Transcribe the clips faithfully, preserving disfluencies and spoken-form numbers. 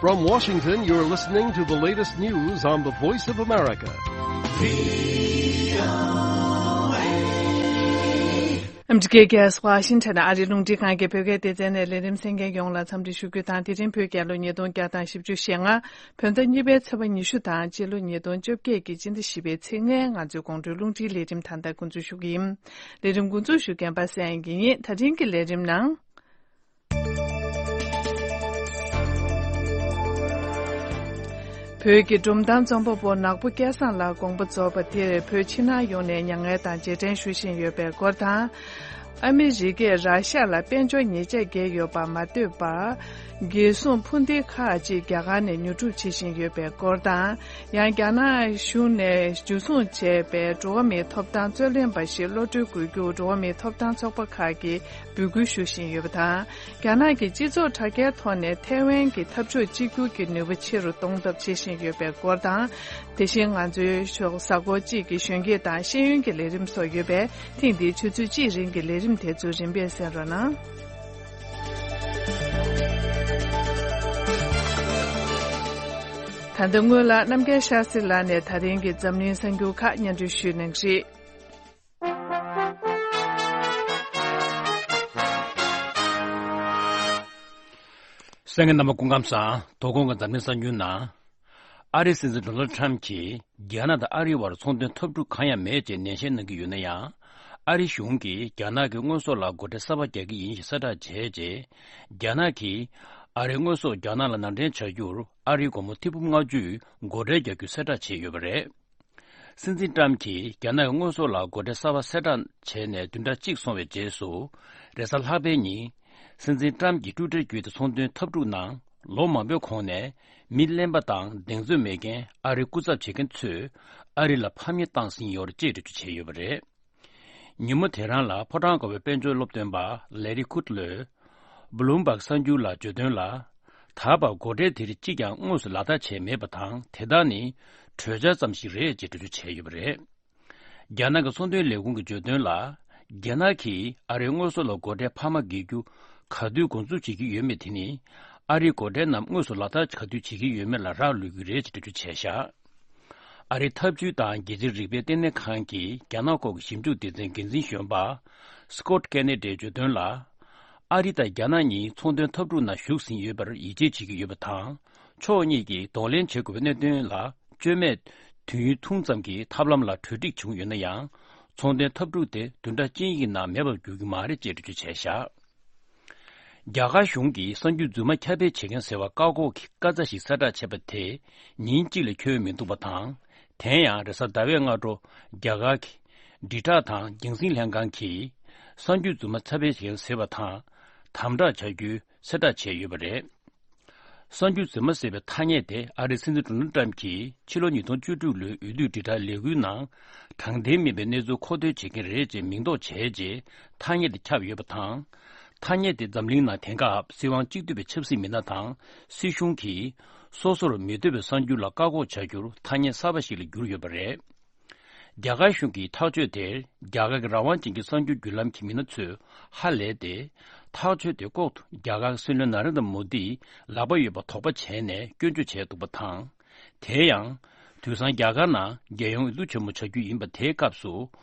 From Washington, you're listening to the latest news on the Voice of America. ཨ་མི་རི་ཀའི་རྒྱལ་ས་ཝ་ཤིང་ཊོན་ཨ་རིའི་རླུང་འཕྲིན་ཁང་གི་བོད་སྐད་སྡེ་ཚན་ནས་ལས་རིམ་གསན་མཁན་ཡོངས་ལ་འཚམས་འདྲི་ཞུ་རྒྱུ་དང་། དེ་རིང་བོད་རྒྱལ་ལོ་ཉིས་སྟོང་བརྒྱ་དང་བཞི་བཅུ་ཞེ་ལྔ། བོད་ཟླ་གཉིས་པའི་ཚེས་པ་ཉི་ཤུ་དང་སྤྱི་ལོ་ཉིས་སྟོང་བཅོ་བརྒྱད་ཀྱི་སྤྱི་ཟླ་བཞི་པའི་ཚེས་ལྔའི་ང་ཚོའི་དགོང་དྲོའི་རླུང་འཕྲིན་ལས་རིམ་ད་ལྟ་འགོ་འཛུགས་ཞུ་གི་ཡིན། ལས་རིམ་འགོ་འཛུགས་ཞུ་མཁན་པ་སངས་དགེ་བསྙེན། ད་རིང་གི་ལས་རིམ་ནང་། བོད་ཀྱི་སྒྲུང་གཏམ་རྩོམ་པ་པོ་ནག་པོ་སྐལ་བཟང་ལགས་དགོངས་པ་རྫོགས་པ་དེར་བོད་ཕྱི་ནང་ཡོངས་ནས་མྱ་ངན་དང་རྗེས་དྲན་ཞུ་བཞིན་ཡོད་པའི་སྐོར་དང་། ཨ་མི་རི་ཀས་ར་ཤ་ལ་དཔལ་འབྱོར་ཉེས་ཆད་བཀལ་ཡོད་པར་མ་ལྟོས་པར། རྒྱལ་སྲུང་འཕུར་མདེལ་ཁག་ཅིག་རྒྱ་གར་ནས་ཉོ་སྒྲུབ་བྱེད་བཞིན་ཡོད་པའི་སྐོར་དང་། ཡང་རྒྱ་ནག་གཞུང་ནས་འཇུ་བཟུང་བྱས་པའི་འགྲོ་བ་མིའི་ཐོབ་ཐང་རྩོད་ལེན་པ་ཞིག་གློད་གྲོལ་དགོས་རྒྱུར་འགྲོ་བ་མིའི་ཐོབ་ཐང་ཚོགས་པ་ཁག་གིས་འབོད་སྐུལ་ཞུ་བཞིན་ཡོད་པ་དང་། རྒྱ་ནག་གི་སྤྱི་ཚོགས་དྲ་རྒྱའི་ཐོག་ནས་ཐའེ་ཝན་གྱི་འཐབ་ཕྱོགས་གཅིག་གྱུར་གྱི་ནུས་པ་ཆེ་རུ་གཏོང་ཐབས་བྱེད་བཞིན་ཡོད་པའི་སྐོར་དང་། དེ་བཞིན་ང་ཚོའི་ཕྱོགས་གཟའ་འཁོར་གཅིག་གི་གཞོན་སྐྱེས་དང་ཤེས་ཡོན་གྱི་ལས་རིམ་སོགས་ཡོད་པས། ཐེངས་འདིའི་ཆུ་ཚོད་གཅིག་རིང་གི་ལས་རིམ་དེ་ཚོ་རིམ་པས་གསན་རོགས་གནང་། ད་ལྟ་སྔོན་ལ་རྣམ་རྒྱལ་ཤཱ་སྟྲི་ལགས་ནས་ད་རིང་གི་འཛམ་གླིང་གསར་འགྱུར་ཁག་སྙན་སྒྲོན་ཞུས་གནང་གི་རེད། གསན་མཁན་རྣམ་པ་སྐུ་ཁམས་བཟང་། དོ་དགོང་གི་འཛམ་གླིང་གསར་འགྱུར་ནང་། ཨ་རིའི་སྲིད་འཛིན་ཌོ་ནལ་ཊམ་གྱིས་རྒྱ་ནག་དང་ཨ་རིའི་བར་ཚོང་དོན་འཐབ་འཁྲུག་གང་ཡང་མེད་ཅེས་ནན་བཤད་གནང་གི་ཡོད་ན་ཡང་། ཨ་རིའི་གཞུང་གིས་རྒྱ་ནག་གི་དངོས་ཟོག་ལ་སྒོ་ཁྲལ་གསར་པ་རྒྱག་གི་ཡིན་ཞེས་གསལ་བསྒྲགས་བྱས་རྗེས། རྒྱ་ནག་གིས་ཨ་རིའི་དངོས་ཟོག་རྒྱ་ནག་ལ་ནང་འདྲེན་བྱ་རྒྱུར་ཨ་རིའི་སྒོར་མོ་ཐེར་འབུམ་ལྔ་བཅུ་སྒོ་ཁྲལ་རྒྱག་རྒྱུ་གསལ་བསྒྲགས་བྱས་ཡོད་པ་རེད། སྲིད་འཛིན་ཊམ་གྱིས་རྒྱ་ནག་གི་དངོས་ཟོག་ལ་སྒོ་ཁྲལ་གསར་པ་གསལ་བསྒྲགས་བྱས་ནས་བདུན་ཕྲག་གཅིག་སོང་བའི་རྗེས་སུ། རེས་གཟའ་ལྷག་པའི་ཉིན། སྲིད་འཛིན་ཊམ་གྱིས་ཊུའི་ཊར་བརྒྱུད་དེ་ཚོང་དོན་འཐབ་འཁྲུག་ནང་ལོ་མང་པོའི་གོང་ནས་མི་གླེན་པ་དང་གདེང་ཚོད་མེད་མཁན་ཨ་རིའི་སྐུ་ཚབ་བྱེད་མཁན་ཚོས་ཨ་རི་ལ་ཕམ་ཉེས་བཏང་ཟིན་ཡོད་རེད་ཅེས་འགྲེལ་བརྗོད་བྱས་ཡོད་པ་རེད། ཉིན་མོ་དེ་རང་ལ་ཕོ་བྲང་དགའ་བའི་དཔལ་འབྱོར་སློབ་སྟོན་པ་ལེ་རི་ཁུད་ལོས། བྷ་ལུམ་བྷག་གསར་འགྱུར་ལ་བརྗོད་དོན་ལ། ད་བར་སྒོ་ཁྲལ་དེ་རིགས་གཅིག་ཀྱང་དངོས་སུ་ལག་བསྟར་བྱས་མེད་པ་དང་། དེ་དག་ནི་གྲོས་འཆར་ཙམ་ཞིག་རེད་ཅེས་འགྲེལ་བརྗོད་བྱས་ཡོད་པ་རེད། རྒྱ་ནག་གི་ཚོང་དོན་ལས་ཁུངས་ཀྱིས་བརྗོད་དོན་ལ། རྒྱ་ནག་གིས་ཨ་རིའི་དངོས་ཟོག་ལ་སྒོ་ཁྲལ་འཕར་མ་འགེལ་རྒྱུ་ག་དུས་འགོ་འཛུགས་བྱེད་ཀྱི་ཡོད་མེད་དེ་ནི། ཨ་རིའི་སྒོ་ཁྲལ་རྣམས་དངོས་སུ་ལག་བསྟར་ག་དུས་བྱེད་ཀྱི་ཡོད་མེད་ལ་རག་ལུས་ཀྱི་རེད་ཅེས་འགྲེལ་བརྗོད་བྱས་བཞག་ཨ་རིའི་ཐབས་ཇུས་དང་རྒྱལ་སྤྱིའི་རིག་པའི་ལྟེ་གནས་ཁང་གི་རྒྱ་ནག་སྐོར་གྱི་ཞིབ་འཇུག་སྡེ་ཚན་འགན་འཛིན་གཞོན་པ་སི་ཀོད་ཀེ་ནེ་ཌིས་བརྗོད་དོན་ལ། ཨ་རི་དང་རྒྱ་ནག་གཉིས་ཚོང་དོན་འཐབ་འཁྲུག་ནང་ཞུགས་ཟིན་ཡོད་པར་ཡིད་ཆེས་བྱེད་ཀྱི་ཡོད་པ་དང་། ཕྱོགས་གཉིས་ཀྱིས་གདོང་ལེན་བྱེད་དགོས་པའི་གནད་དོན་ལ་བཅོས་མིན་དུས་ཡུན་ཐུང་ཙམ་གྱི་ཐབས་ལམ་ལ་གྲོས་འགྲིག་བྱུང་ཡོད་ན་ཡང་། ཚོང་དོན་འཐབ་འཁྲུག་དེ་བདུན་ཕྲག་གཅིག་གི་ནང་མེད་པར་འགྱུར་གྱི་མ་རེད་ཅེས་འགྲེལ་བརྗོད་བྱས་བཞག་རྒྱ་གར་གཞུང་གིས་གསར་འགྱུར་རྫུན་མ་ཁྱབ་སྤེལ་བྱེད་མཁན་ཟེར་བར་བཀག་འགོག་གི་བཀའ་རྩ་ཞིག་གསལ་བསྒྲགས་བྱས་པ་དེ་ཉིན་གཅིག་ལས་འཁྱོལ་མི་འདུག་པ་དང་། དེ་ཡང་རེས་གཟའ་ཟླ་བའི་སྔ་དྲོ་རྒྱ་གར་གྱི་དྲིལ་བསྒྲགས་དང་རྒྱང་སྲིང་ལྷན་ཁང་གིས་གསར་འགྱུར་རྫུན་མ་ཁྱབ་སྤེལ་བྱེད་མཁན་ཟེར་བ་དང་དམ་དྲག་བྱ་རྒྱུའི་གསལ་བསྒྲགས་བྱས་ཡོད་པ་རེད། གསར་འགྱུར་རྫུན་མ་ཟེར་བའི་ཐ་སྙད་དེ་ཨ་རིའི་སྲིད་འཛིན་ཌོ་ནལ་ཊམ་གྱིས་ཕྱི་ལོ་ཉིས་སྟོང་བཅུ་དྲུག་ལོའི་འོས་བསྡུ་དྲིལ་བསྒྲགས་ལས་འགུལ་ནང་དྲང་བདེན་མིན་པའི་གནས་ཚུལ་མཁོ་འདོན་བྱེད་མཁན་རེད་ཅེས་མིང་འདོགས་བྱས་རྗེས་ཐ་སྙད་དེ་ཁྱབ་ཡོད་པ་དང་། ཐ་སྙད་དེ་འཛམ་གླིང་ནང་དེང་སྐབས་སྲིད་དབང་གཅིག་སྡུད་པའི་ཆབ་སྲིད་མི་སྣ་དང་སྲིད་གཞུང་གིས་སོ་སོར་མི་འདོད་པའི་གསར་འགྱུར་ལ་བཀག་འགོག་བྱ་རྒྱུར་ཐ་སྙད་གསར་པ་ཞིག་ལ་གྱུར་ཡོད་པ་རེད། རྒྱ་གར་གཞུང་གི་ཐག་གཅོད་དེར་རྒྱ་གར་གྱི་རང་དབང་ཅན་གྱི་གསར་འགྱུར་བརྒྱུད་ལམ་གྱི་མི་སྣ་ཚོས་ཧ་ལས་ཏེ། ཐག་གཅོད་དེ་ལྐོག་ཏུ་རྒྱ་གར་གྱི་སྲིད་བློན་ན་རེན་དྲ་མོ་དིའི་ལག་པ་ཡོད་པ་དོགས་པ་བྱས་ནས་སྐྱོན་བརྗོད་བྱས་འདུག་པ་དང་། དེ་ཡང་། དུས་སང་རྒྱ་གར་ནང་རྒྱལ་ཡོངས་འོས་བསྡུ་ཆེན་མོ་བྱ་རྒྱུ་ཡིན་པ་དེའི་སྐབས་སུ།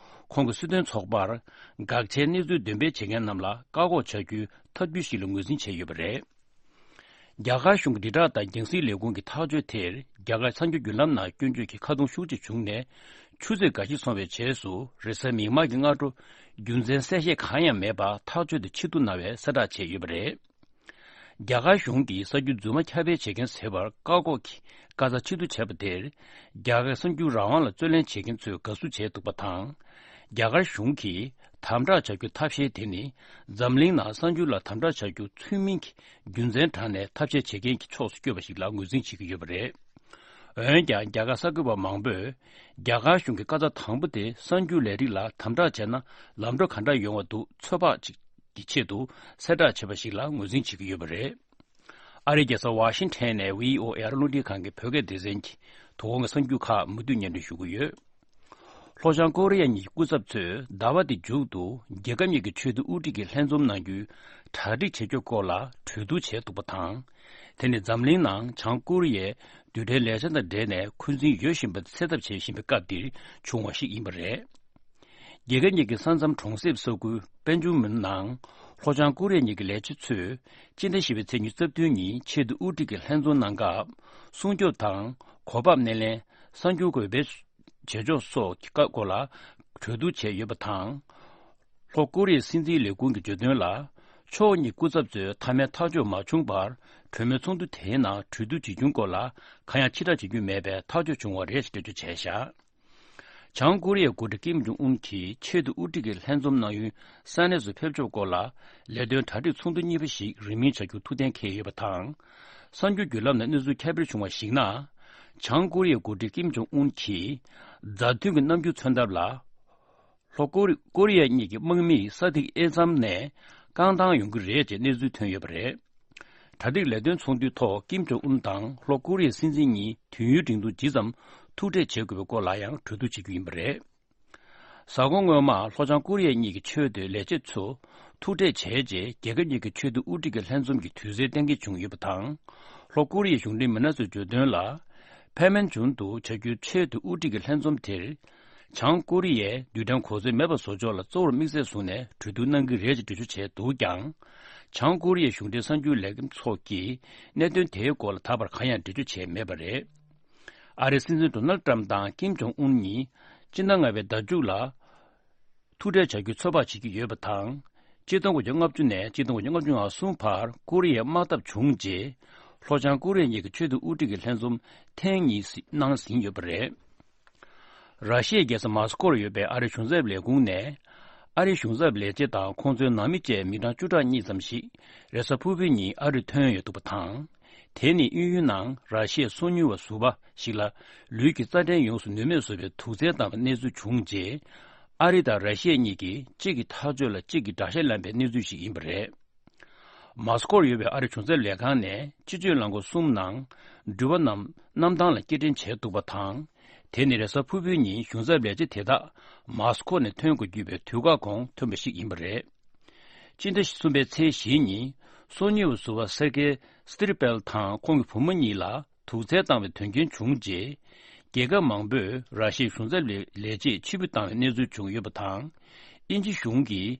ཁོང་གི་སྲིད་དོན་ཚོགས་པར། དགག་བྱའི་གནས་ཚུལ་འདོན་སྤེལ་བྱེད་མཁན་རྣམས་ལ་བཀག་འགོག་བྱ་རྒྱུའི་ཐབས་ཇུས་ཤིག་ལ་ངོས་འཛིན་བྱས་ཡོད་པ་རེད། རྒྱ་གར་གཞུང་གི་དྲིལ་བསྒྲགས་དང་རྒྱང་སྲིང་ལས་ཁུངས་ཀྱི་ཐག་གཅོད་དེར་རྒྱ་གར་གསར་འགྱུར་བརྒྱུད་ལམ་ནང་སྐྱོན་བརྗོད་ཀྱི་ཁ་རྡུང་ཤུགས་ཆེ་བྱུང་ནས་ཆུ་ཚོད་འགའ་ཞིག་སོང་བའི་རྗེས་སུ་རེས་གཟའ་མིག་དམར་གྱི་སྔ་དྲོ་རྒྱུ་མཚན་གསལ་བཤད་གང་ཡང་མེད་པར་ཐག་གཅོད་དེ་ཕྱིར་བསྡུ་གནང་བའི་གསལ་བསྒྲགས་བྱས་ཡོད་པ་རེད། རྒྱ་གར་གཞུང་གིས་གསར་འགྱུར་རྫུན་མ་ཁྱབ་སྤེལ་བྱེད་མཁན་ཟེར་བར་བཀག་འགོག་གི་བཀའ་རྩ་ཕྱིར་བསྡུ་བྱས་པ་དེར་རྒྱ་གར་གསར་འགྱུར་རང་དབང་ལ་རྩོད་ལེན་བྱེད་མཁན་ཚོས་དགའ་བསུ་བྱས་འདུག་པ་དང་། རྒྱ་གར་གཞུང་གིས་དམ་དྲག་བྱ་རྒྱུ་ཐབས་ཤེས་དེ་ནི་འཛམ་གླིང་ནང་གསར་འགྱུར་ལ་དམ་དྲག་བྱ་རྒྱུ་ཚུལ་མིན་གྱི་རྒྱུ་མཚན་དྲངས་ནས་ཐབས་ཤེས་བྱེད་མཁན་གྱི་ཕྱོགས་སུ་བསྐྱོད་པ་ཞིག་ལ་ངོས་འཛིན་བྱེད་ཀྱི་ཡོད་པ་རེད། འོན་ཀྱང་རྒྱ་གར་གསར་འགོད་པ་མང་པོས་རྒྱ་གར་གཞུང་གི་བཀའ་རྩ་དང་པོ་དེ་གསར་འགྱུར་ལས་རིགས་ལ་དམ་དྲག་བྱས་ན་ལམ་འགྲོ་ག་འདྲ་ཡོང་བ་འདུག་ཚོད་དཔག་ཅིག་གི་ཆེད་དུ་གསལ་བསྒྲགས་བྱས་པ་ཞིག་ལ་ངོས་འཛིན་བྱེད་ཀྱི་ཡོད་པ་རེད། ཨ་རིའི་རྒྱལ་ས་ཝ་ཤིང་ཊོན་ནས་ཝི་ཨོ་ཨེ་རླུང་འཕྲིན་ཁང་གི་བོད་སྐད་སྡེ་ཚན་གྱི་དོ་དགོང་གི་གསར་འགྱུར་ཁག་མུ་མཐུད་སྙན་སྒྲོན་ཞུ་གི་ཡོད། ལྷོ་བྱང་ཀོ་རི་ཡ་གཉིས་ཀྱི་སྐུ་ཚབ་ཚོས་ཟླ་བ་འདིའི་མཇུག་ཏུ་རྒྱལ་ཁབ་གཉིས་ཀྱི་ཆེས་མཐོའི་དབུ་ཁྲིད་ཀྱི་ལྷན་འཛོམས་གནང་རྒྱུའི་གྲ་སྒྲིག་བྱེད་ཕྱོགས་སྐོར་ལ་གྲོས་བསྡུར་བྱས་འདུག་པ་དང་། དེ་ནི་འཛམ་གླིང་ནང་བྱང་ཀོ་རི་ཡའི་རྡུལ་ཕྲན་ལས་འཆར་དང་འབྲེལ་ནས་འཁོན་འཛིན་ཡོད་བཞིན་པ་དེ་སེལ་ཐབས་བྱེད་བཞིན་པའི་སྐབས་འདིར་བྱུང་བ་ཞིག་ཡིན་པ་རེད། རྒྱལ་ཁབ་གཉིས་ཀྱི་ས་མཚམས་གྲོང་གསེབ་ས་ཁུལ་པན་ཇུ་མུན་ནང་ལྷོ་བྱང་ཀོ་རི་ཡ་གཉིས་ཀྱི་ལས་བྱེད་ཚོས་སྤྱི་ཟླ་བཞི་པའི་ཚེས་ཉི་ཤུ་རྩ་བདུན་ཉིན་ཆེས་མཐོའི་དབུ་ཁྲིད་ཀྱི་ལྷན་འཛོམས་གནང་སྐབས། སྲུང་སྐྱོབ་དང་གོ་བབ་སྣེ་ལེན། གསར་འགྱུར་འགོད་པའི་བྱེད་ཕྱོགས་སོགས་ཀྱི་སྐོར་ལ་གྲོས་བསྡུར་བྱས་ཡོད་པ་དང་། ལྷོ་ཀོ་རི་ཡའི་སྲིད་འཛིན་ལས་ཁུངས་ཀྱིས་བརྗོད་དོན་ལ། ཕྱོགས་གཉིས་སྐུ་ཚབ་ཚོས་མཐའ་མའི་ཐག་གཅོད་མ་བྱུང་བར། གྲོས་མོལ་ཚོགས་འདུ་དེའི་ནང་གྲོས་བསྡུར་བྱེད་རྒྱུའི་སྐོར་ལ་གང་ཡང་ཕྱིར་བསྒྲགས་བྱེད་རྒྱུ་མེད་པའི་ཐག་གཅོད་བྱུང་བ་རེད་ཅེས་འགྲེལ་བརྗོད་བྱས་བཞག་བྱང་ཀོ་རི་ཡའི་འགོ་ཁྲིད་ཀིམ་ཇོང་ཨུན་གྱིས་ཆེས་མཐོའི་དབུ་ཁྲིད་ཀྱི་ལྷན་འཛོམས་གནང་ཡུལ་ས་གནས་སུ་ཕེབས་ཕྱོགས་སྐོར་ལ་ལས་དོན་གྲ་སྒྲིག་ཚོགས་འདུ་གཉིས་པ་ཞིག་རིང་མིན་བྱ་རྒྱུར་ཐུགས་གཏན་འཁེལ་ཡོད་པ་དང་། གསར་འགྱུར་བརྒྱུད་ལམ་ནས་གནས་ཚུལ་ཁྱབ་སྤེལ་བྱུང་བར་གཞིགས་ན། བྱང་ཀོ་རི་ཡའི་འགོ་ཁྲིད་ཀིམ་ཇོང་ཨུན་གྱིས་མཛའ་མཐུན་གྱི་རྣམ་འགྱུར་མཚོན་ཐབས་ལ། ལྷོ་ཀོ་རི་ཀོ་རི་ཡ་གཉིས་ཀྱི་དམག་མིས་ས་ཐིག་དབྱེ་མཚམས་ནས་རྐང་ཐང་ཡོང་གི་རེད་ཅེས་གནས་ཚུལ་ཐོན་ཡོད་པ་རེད། གྲ་སྒྲིག་ལས་དོན་ཚོགས་འདུའི་ཐོག་ཀིམ་ཇོང་ཨུན་དང་ལྷོ་ཀོ་རི་ཡའི་སྲིད་འཛིན་གཉིས་དུས་ཡུན་རིང་ཐུང་ཇི་ཙམ་ཐུག་འཕྲད་བྱེད་དགོས་པའི་སྐོར་ལ་ཡང་གྲོས་བསྡུར་བྱེད་རྒྱུ་ཡིན་པ་རེད། གཟའ་འཁོར་སྔོན་མ་ལྷོ་བྱང་ཀོ་རི་ཡ་གཉིས་ཀྱི་ཆེས་མཐོའི་ལས་བྱེད་ཚོ་ཐུག་འཕྲད་བྱས་རྗེས་རྒྱལ་ཁབ་གཉིས་ཀྱི་ཆེས་མཐོའི་དབུ་ཁྲིད་ཀྱི་ལྷན་འཛོམས་ཀྱི་དུས་ཚོད་གཏན་འཁེལ་བྱུང་ཡོད་པ་དང་། ལྷོ་ཀོ་རི་ཡའི་གཞུང་འབྲེལ་མི་སྣ་ཚོས་བརྗོད་དོན་ལ། ཕེབས་མན་ཇུན་དུ་བྱ་རྒྱུའི་ཆེས་མཐོའི་དབུ་ཁྲིད་ཀྱི་ལྷན་འཛོམས་དེར། བྱང་ཀོ་རི་ཡས་རྡུལ་ཕྲན་གོ་ཚད་མེད་པ་བཟོ་ཕྱོགས་ལ་གཙོ་བོར་དམིགས་བསལ་བཟུང་ནས་གྲོས་བསྡུར་གནང་གི་རེད་ཅེས་འགྲེལ་བརྗོད་བྱས་འདུག་ཀྱང་། བྱང་ཀོ་རི་ཡའི་གཞུང་འབྲེལ་གསར་འགྱུར་ལས་ཁུངས་ཚོ་གིས་གནད་དོན་དེའི་སྐོར་ལ་ད་བར་གང་ཡང་འགྲེལ་བརྗོད་བྱས་མེད་པ་རེད། ཨ་རིའི་སྲིད་འཛིན་ཌོ་ནལ་ཏྲམ་དང་ཀིམ་ཇོང་ཨུན་གཉིས་སྤྱི་ཟླ་ལྔ་པའི་ཟླ་མཇུག་ལ་ཐུག་འཕྲད་བྱ་རྒྱུའི་ཚོད་དཔག་བྱེད་ཀྱི་ཡོད་པ་དང་། ཆིག་སྟོང་དགུ་བརྒྱ་ལྔ་བཅུ་ནས་ཆིག་སྟོང་དགུ་བརྒྱ་ལྔ་བཅུ་ང་གསུམ་བར་ཀོ་རི་ཡའི་དམག་འཐབ་བྱུང་རྗེས། ལྷོ་བྱང་ཀོ་རི་ཡ་གཉིས་ཀྱི་ཆེས་མཐོའི་དབུ་ཁྲིད་ཀྱི་ལྷན་འཛོམས་ཐེངས་གཉིས་གནང་ཟིན་ཡོད་པ་རེད། ར་ཤི་ཡའི་རྒྱལ་ས་མཱ་སི་ཀོར་ཡོད་པའི་ཨ་རིའི་གཞུང་ཚབ་ལས་ཁུངས་ནས། ཨ་རིའི་གཞུང་ཚབ་ལས་བྱེད་དང་ཁོང་ཚོའི་ནང་མི་བཅས་མི་གྲངས་བཅུ་ཕྲག་གཉིས་ཙམ་ཞིག་རེས་གཟའ་ཕུར་བུའི་ཉིན་ཨ་རིར་ཐོན་ཡོད་འདུག་པ་དང་། དེ་ནི་དབྱིན་ཡུལ་ནང་ར་ཤི་ཡའི་སོ་ཉུལ་བ་ཟུར་པ་ཞིག་ལ་ལུས་ཀྱི་རྩ་ཕྲན་ཡོངས་སུ་ནུས་མེད་བཟོ་བའི་དུག་རྫས་བཏང་བའི་གནས་ཚུལ་བྱུང་རྗེས། ཨ་རི་དང་ར་ཤི་ཡ་གཉིས་ཀྱིས་གཅིག་གི་ཐག་གཅོད་ལ་གཅིག་གིས་དགྲ་ཤ་ལངས་པའི་གནས་ཚུལ་ཞིག་ཡིན་པ་རེད། མཱ་སི་ཀོར་ཡོད་པའི་ཨ་རིའི་གཞུང་ཚབ་ལས་ཁང་ནས་སྤྱི་སྤྱོད་རླངས་འཁོར་གསུམ་ནང་འགྲུལ་པ་རྣམས་གནམ་ཐང་ལ་སྐྱེལ་འདྲེན་བྱས་འདུག་པ་དང་། དེ་ནི་རེས་གཟའ་ཕུར་བུའི་ཉིན་གཞུང་ཚབ་ལས་བྱེད་དེ་དག་མཱ་སི་ཀོ་ནས་ཐོན་དགོས་བརྒྱུད་པའི་དུས་བཀག་གོང་ཐོན་པ་ཞིག་ཡིན་པ་རེད། སྤྱི་ཟླ་གསུམ་པའི་ཚེས་བཞི་ཉིན་སོ་ཉུལ་བ་ཟུར་པ་སེར་ཀེ་སི་ཏི་རི་པེལ་དང་ཁོང་གི་བུ་མོ་གཉིས་ལ། དུག་རྫས་བཏང་བའི་དོན་རྐྱེན་བྱུང་རྗེས། རྒྱལ་ཁབ་མང་པོས་ར་ཤི་ཡའི་གཞུང་ཚབ་ལས་ལས་བྱེད་ཕྱིར་འབུད་བཏང་བའི་གནས་ཚུལ་བྱུང་ཡོད་པ་དང་། དབྱིན་ཇི་གཞུང་གིས་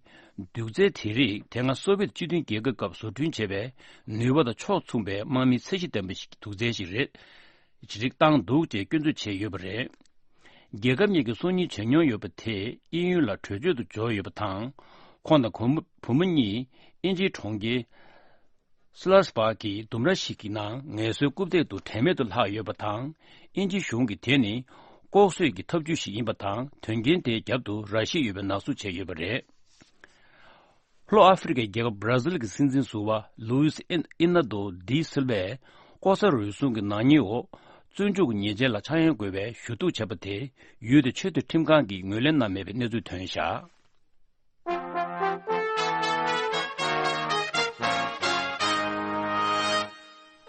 དུག་རྫས་དེ་རིགས་དེ་སྔ་སོ་བེད་སྤྱི་མཐུན་རྒྱལ་ཁབ་སྐབས་བཟོ་སྐྲུན་བྱས་པའི་ནུས་པ་དང་ཕྱོགས་མཚུངས་པའི་དམག་མིའི་ཚད་གཞི་ལྡན་པ་ཞིག་གི་དུག་རྫས་ཤིག་རེད། ཅི་རིགས་བཏང་འདུག་ཅེས་སྐྱོན་འཛུགས་བྱས་ཡོད་པ་རེད། རྒྱལ་ཁབ་གཉིས་ཀྱི་སོ་ཉུལ་བྱེད་མྱོང་ཡོད་པ་དེས་དབྱིན་ཡུལ་ལ་བྲོས་བྱོལ་དུ་འབྱོར་ཡོད་པ་དང་། ཁོང་དང་ཁོང་བུ་མོ་གཉིས་དབྱིན་ཇིའི་གྲོང་ཁྱེར། སི་ལར་སི་བྷག་གི་ལྡུམ་ར་ཞིག་གི་ནང་ངལ་གསོའི་རྐུབ་སྟེགས་དུ་དྲན་མེད་དུ་ལྷག་ཡོད་པ་དང་། དབྱིན་ཇི་གཞུང་གིས་དེ་ནི་ལྐོག་གསོད་ཀྱི་ཐབས་ཇུས་ཤིག་ཡིན་པ་དང་། དོན་རྐྱེན་དེའི་རྒྱབ་ཏུ་ར་ཤི་ཡ་ཡོད་པའི་ནག་བསུབ་བྱས་ཡོད་པ་རེད། ལྷོ་ཨ་ཧྥེ་རི་ཁའི་རྒྱལ་ཁབ་བྷ་ར་ཟིལ་གྱི་སྲིད་འཛིན་ཟུར་པ་ལུའུ་ཨིན་ཨི་ན་རྡོ་ཌི་སིལ་ཝས་ལྐོག་ཟ་རུལ་སུངས་ཀྱི་ནག་ཉེས་འོག་བཙོན་འཇུག་གི་ཉེས་ཆད་ལ་ཆག་ཡང་དགོས་པའི་ཞུ་གཏུག་བྱས་པ་དེ་ཡུལ་དེའི་ཆེས་མཐོའི་ཁྲིམས་ཁང་གིས་ངོས་ལེན་གནང་མེད་པའི་གནས་ཚུལ་ཐོན་བཞག་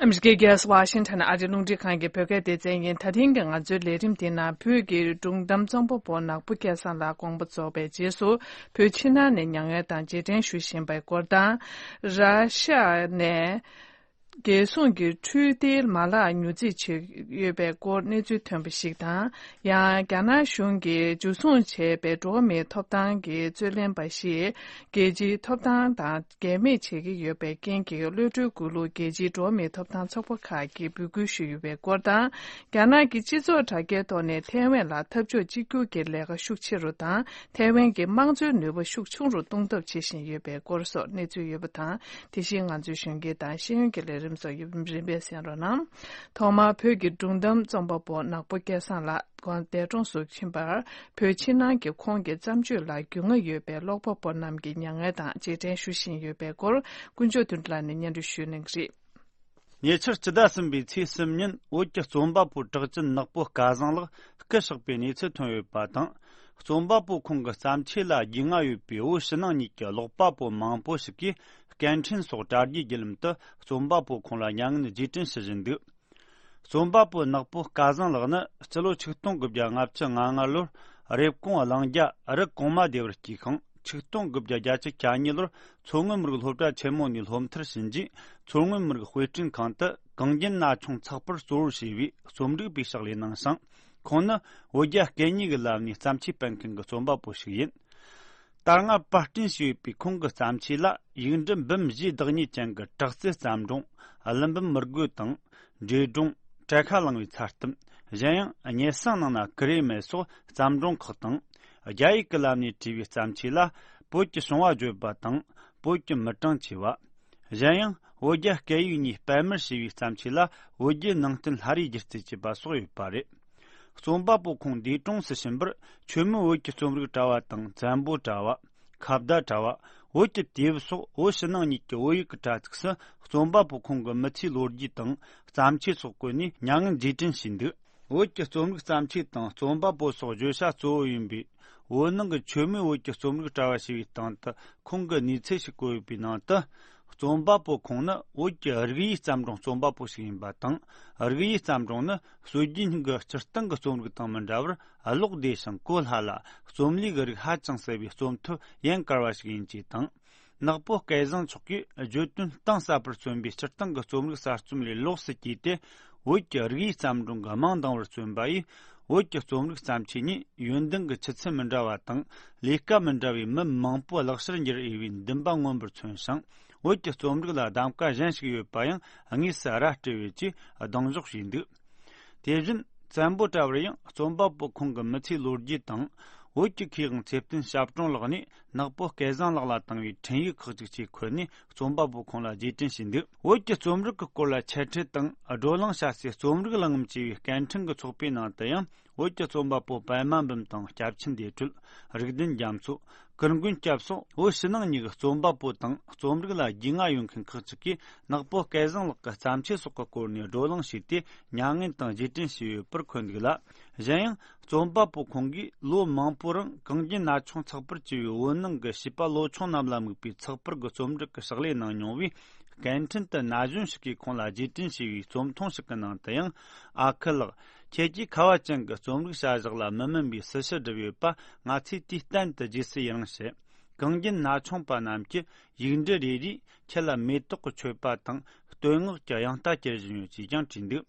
ཨ་མི་རི་ཀའི་རྒྱལ་ས་ཝ་ཤིང་ཊོན་ཨ་རིའི་རླུང་འཕྲིན་ཁང་གི་བོད་སྐད་སྡེ་ཚན་ཡིན། ད་ཐེངས་ཀྱི་ང་ཚོའི་ལས་རིམ་འདི་ནང་བོད་ཀྱི་སྒྲུང་གཏམ་རྩོམ་པ་པོ་ནག་པོ་སྐལ་བཟང་ལགས་དགོངས་པ་རྫོགས་པའི་རྗེས་སུ་བོད་ཕྱི་ནང་ནས་མྱ་ངན་དང་རྗེས་དྲན་ཞུ་བཞིན་པའི་སྐོར་དང་། ར་ཤ་ནས་རྒྱལ་སྲུང་གི་འཕྲུལ་དེབ་མ་ལག་ཉོ་རྩིས་བྱེད་ཡོད་པའི་སྐོར་གནས་ཚུལ་ཐོན་པ་ཞིག་དང་། ཡང་རྒྱ་ནག་གཞུང་གིས་འཇུ་བཟུང་བྱས་པའི་འགྲོ་བ་མིའི་ཐོབ་ཐང་གི་རྩོད་ལེན་པ་ཞིག་རྒྱལ་སྤྱིའི་ཐོབ་ཐང་དང་འགལ་མེད་བྱེད་ཀྱི་ཡོད་པའི་རྐྱེན་གྱིས། གློད་གྲོལ་དགོས་ལུགས་རྒྱལ་སྤྱིའི་འགྲོ་བ་མིའི་ཐོབ་ཐང་ཚོགས་པ་ཁག་གིས་འབོད་སྐུལ་ཞུས་ཡོད་པའི་སྐོར་དང་། རྒྱ་ནག་གི་སྤྱི་ཚོགས་དྲ་རྒྱའི་ཐོག་ནས་ཐའེ་ཝན་ལ་འཐབ་ཕྱོགས་གཅིག་གྱུར་གྱི་ལས་ཀ་ཤུགས་ཆེ་རུ་དང་། ཐའེ་ཝན་གྱི་དམངས་གཙོའི་ནུས་པ་ཤུགས་ཆུང་རུ་གཏོང་ཐབས་བྱེད་བཞིན་ཡོད་པའི་སྐོར་སོགས་གནས་ཚུལ་ཡོད་པ་དང་། དེ་བཞིན་ང་ཚོའི་གཞོན་སྐྱེས་དང་ཤེས་ཡོན་གྱི་ལས་རིམ་སོགས་ཡོད་པ་རིམ་པས་གསན་རོགས་གནང་། ཐོག་མར་བོད་ཀྱི་སྒྲུང་གཏམ་རྩོམ་པ་པོ་ནག་པོ་སྐལ་བཟང་ལགས་དགོངས་འདས་གྲོངས་སུ་ཕྱིན་པར་བོད་ཕྱི་ནང་གི་ཁོང་གི་བརྩམས་ཆོས་ལ་རྒྱུས་མངའ་ཡོད་པའི་ཀློག་པ་པོ་རྣམས་ཀྱིས་མྱ་ངན་དང་རྗེས་དྲན་ཞུ་བཞིན་ཡོད་པའི་སྐོར་དཀོན་མཆོག་དོན་གྲུབ་ལགས་ནས་སྙན་སྒྲོན་ཞུ་གནང་གི་རེད། ཉེ་ཆར་སྤྱི་ཟླ་གསུམ་པའི་ཚེས་གསུམ་ཉིན་བོད་ཀྱི་རྩོམ་པ་པོ་གྲགས་ཅན་ནག་པོ་སྐལ་བཟང་ལགས་སྐུ་གཤེགས་པའི་གནས་ཚུལ་ཐོན་ཡོད་པ་དང་། རྩོམ་པ་པོ་ཁོང་གི་བརྩམས་ཆོས་ལ་རྒྱུས་མངའ་ཡོད་པའི་བོད་ཕྱི་ནང་གཉིས་ཀྱི་ཀློག་པ་པོ་མང་པོ་ཞིག་གིས་སྐད་འཕྲིན་སོགས་དྲ་རྒྱའི་བརྒྱུད་ལམ་དུ་རྩོམ་པ་པོ་ཁོང་ལ་མྱ་ངན་རྗེས་དྲན་ཞུ་བཞིན་འདུག་རྩོམ་པ་པོ་ནག་པོ་སྐལ་བཟང་ལགས་ནི་སྤྱི་ལོ་ཆིག་སྟོང་དགུ་བརྒྱ་ལྔ་བཅུ་ང་ལྔ་ལོར་ རེབ་གོང་གླིང་རྒྱལ་རི་གོང་མ་སྡེ་བར་སྐྱེས་ཤིང་། ཆིག་སྟོང་དགུ་བརྒྱ་བརྒྱད་ཅུ་གྱ་གཉིས་ལོར་མཚོ་སྔོན་མི་རིགས་སློབ་གྲྭ་ཆེན་མོ་ནས་སློབ་མཐར་ཕྱིན་རྗེས། མཚོ་སྔོན་མི་རིགས་དཔེ་སྐྲུན་ཁང་དུ་གངས་རྒྱན་ན་ཆུང་ཚགས་པར་གཙོ་བོར་བྱས་པའི་རྩོམ་སྒྲིག་པའི་ཕྱག་ལས་གནང་ཞིང་། ཁོང་ནི་བོད་རྒྱ་སྐད་གཉིས་ཀྱི་ལམ་ནས་བརྩམས་ཆོས་སྤེལ་མཁན་གྱི་རྩོམ་པ་པོ་ཞིག་ཡིན། ད་སྔ་པར་སྐྲུན་བྱས་ཡོད་པའི་ཁོང་གི་བརྩམས་ཆོས་ལ་ཡིག་འབྲུ་འབུམ་བཞིའི་བདག་ཉིད་ཅན་གྱི་དྲག་རྩལ་བརྩམས་སྒྲུང་། ཀླུ་འབུམ་མི་རྒོད་དང་། འདྲེ་སྒྲུང་། བྲལ་ཁ་བླངས་པའི་མཚར་གཏམ། གཞན་ཡང་སྙན་སེང་ནང་ན་ཀུ་རེ་མེད་སོགས་བརྩམས་སྒྲུང་ཁག་དང་། རྒྱ་ཡིག་གི་ལམ་ནས་བྲིས་པའི་བརྩམས་ཆོས་ལ་བོད་ཀྱི་བྱུང་བ་བརྗོད་པ་དང་། བོད་ཀྱི་མི་གྲངས་ཆེ་བ། གཞན་ཡང་བོད་རྒྱ་སྐད་ཡིག་གཉིས་སྤེལ་མར་བྱས་པའི་བརྩམས་ཆོས་ལ་བོད་བརྒྱུད་ནང་བསྟན་ལྷ་རིས་སྒྱུ་རྩལ་ཅེས་པ་སོགས་ཡོད་པ་རེད། རྩོམ་པ་པོ་ཁོང་འདས་གྲོངས་སུ་ཕྱིན་པར་ཆོས་མོད་བོད་ཀྱི་རྩོམ་རིག་དྲ་བ་དང་བཙན་པོ་དྲ་བ། ཁ་བརྡ་དྲ་བ། བོད་ཀྱི་དུས་བབ་སོགས་བོད་ཕྱི་ནང་གཉིས་ཀྱི་བོད་ཡིག་གི་དྲ་ཚིགས་སུ་རྩོམ་པ་པོ་ཁོང་གི་མི་ཚེའི་ལོ་རྒྱུས་དང་བརྩམས་ཆོས་སོགས་བཀོད་ནས་མྱ་ངན་རྗེས་དྲན་བྱས་འདུག་བོད་ཀྱི་རྩོམ་རིག་བརྩམས་ཆོས་དང་རྩོམ་པ་པོ་སོགས་བརྗོད་བྱ་གཙོ་བོ་ཡིན་པའི་བོད་ནང་གི་ཆོས་མོད་བོད་ཀྱི་རྩོམ་རིག་དྲ་བ་ཞེས་པའི་སྟེང་དུ་ཁོང་གི་གནས་ཚུལ་ཞིག་བཀོད་ཡོད་པའི་ནང་དུ། རྩོམ་པ་པོ་ཁོང་ནི་བོད་ཀྱི་རིག་གཡས་བརྩམས་སྒྲུང་རྩོམ་པ་པོ་ཞིག་ཡིན་པ་དང་། རིག་གཡས་བརྩམས་སྒྲུང་ནི་སྲོལ་རྒྱུན་གྱི་སྤྱིར་བཏང་གི་རྩོམ་རིག་དང་མི་འདྲ་བར་ཀློག་བདེ་ཞིང་གོ་སླ་ལ། རྩོམ་ལུས་ཀྱི་རིགས་ཧ་ཅང་གསལ་བའི་རྩོམ་ཐབས་ཡན་གར་བ་ཞིག་ཡིན་ཅེས་དང་། ནག་པོ་སྐལ་བཟང་མཆོག་གིས་བརྗོད་དོན་གཏིང་ཟབ་པར་མཚོན་པའི་སྤྱིར་བཏང་གི་རྩོམ་རིག་གསར་རྩོམ་ལས་ལོགས་སུ་གྱེས་ཏེ། བོད་ཀྱི་རིག་གཡས་བརྩམས་སྒྲུང་གི་མིང་དང་བར་མཚོན་པ་ཡིས། བོད་ཀྱི་རྩོམ་རིག་བརྩམས་ཆོས་ནི་ཡོན་ཏན་གྱི་ཆུ་ཚད་མི་འདྲ་བ་དང་། ལས་ཀ་མི་འདྲ་བའི་མི་མང་པོ་ལག་ཕྱིར་འགྱུར་འོས་པའི་འདུན་པ་མངོན་པར་མཚོན་ཞིང་། བོད་ཀྱི་རྩོམ་རིག་ལ་གདམ་ག་གཞན་ཞིག་ཡོད་པ་ཡང་དངོས་སུ་ར་སྤྲོད་ཡོད་ཅེས་གདེང་འཇོག་བྱས་འདུག་དེ་བཞིན་བཙན་པོ་དྲ་བར་ཡང་རྩོམ་པ་པོ་ཁོང་གི་མི་ཚེའི་ལོ་རྒྱུས་དང་། བོད་ཀྱི་མཁས་དབང་ཚེ་བརྟན་ཞབས་དྲུང་ལགས་ནས་ནག་པོ་སྐལ་བཟང་ལགས་ལ་བཏང་བའི་འཕྲིན་ཡིག་ཁག་ཅིག་ཆེད་འཁོད་ནས་རྩོམ་པ་པོ་ཁོང་ལ་རྗེས་དྲན་བྱས་འདུག་བོད་ཀྱི་རྩོམ་རིག་གི་སྐོར་ལ་འཆད་ཁྲིད་དང་བགྲོ་གླེང་བྱ་སའི་རྩོམ་རིག་གླེང་རིམ་ཅེས་པའི་སྐད་འཕྲིན་གྱི་ཚོགས་པའི་ནང་དུ་ཡང་། བོད་ཀྱི་རྩོམ་པ་པོ་པད་མ་འབུམ་དང་སྐྱབས་ཆེན་བདེ་གྲོལ། རིག་ལྡན་རྒྱ་མཚོ། ཀུན་མགོན་སྐྱབས་སོགས་བོད་ཕྱི་ནང་གཉིས་ཀྱི་རྩོམ་པ་པོ་དང་རྩོམ་རིག་ལ་རྒྱུས་མངའ་ཡོད་མཁན་ཁག་ཅིག་གིས་ནག་པོ་སྐལ་བཟང་ལགས་ཀྱི་བརྩམས་ཆོས་སོགས་ཀྱི་སྐོར་ནས་བགྲོ་གླེང་བྱས་ཏེ་མྱ་ངན་དང་རྗེས་དྲན་ཞུས་ཡོད་པར་འཁོད་འདུག་ལ། གཞན་ཡང་རྩོམ་པ་པོ་ཁོང་གིས་ལོ་མང་པོའི་རིང་གངས་རྒྱན་ན་ཆུང་ཚགས་པར་བཅས་པའི་བོད་ནང་གི་བྱིས་པ་ལོ་ཆུང་རྣམས་ལ་དམིགས་པའི་ཚགས་པར་གྱི་རྩོམ་སྒྲིག་གི་ཕྱག་ལས་གནང་མྱོང་བས། སྐད་འཕྲིན་དུ་ན་གཞོན་ཞིག་གིས་ཁོང་ལ་རྗེས་དྲན་ཞུས་པའི་རྩོམ་ཐུང་ཞིག་གི་ནང་དུ་ཡང་། ཨ་ཁུ་ལགས། ཁྱེད་ཀྱིས་ཁ་བ་ཅན་གྱི་རྩོམ་རིག་བྱ་གཞག་ལ་མི་སྨིན་པའི་སྲི་ཞུ་བསྒྲུབས་ཡོད་པ་ང་ཚོས་དུས་གཏན་དུ་བརྗེད་སྲིད་ཡིན་རུང་ཞེས། གངས་རྒྱན་ན་ཆུང་པ་རྣམས་ཀྱི་ཡིག་འབྲུ་རེ་རེས་ཁྱེད་ལ་མེ་ཏོག་གི་མཆོད་པ་དང་བསྟོད་བསྔགས་ཀྱི་དབྱངས་རྟ་གྱེར་བཞིན་ཡོད་ཅེས་ཀྱང་བྲིས་འདུག་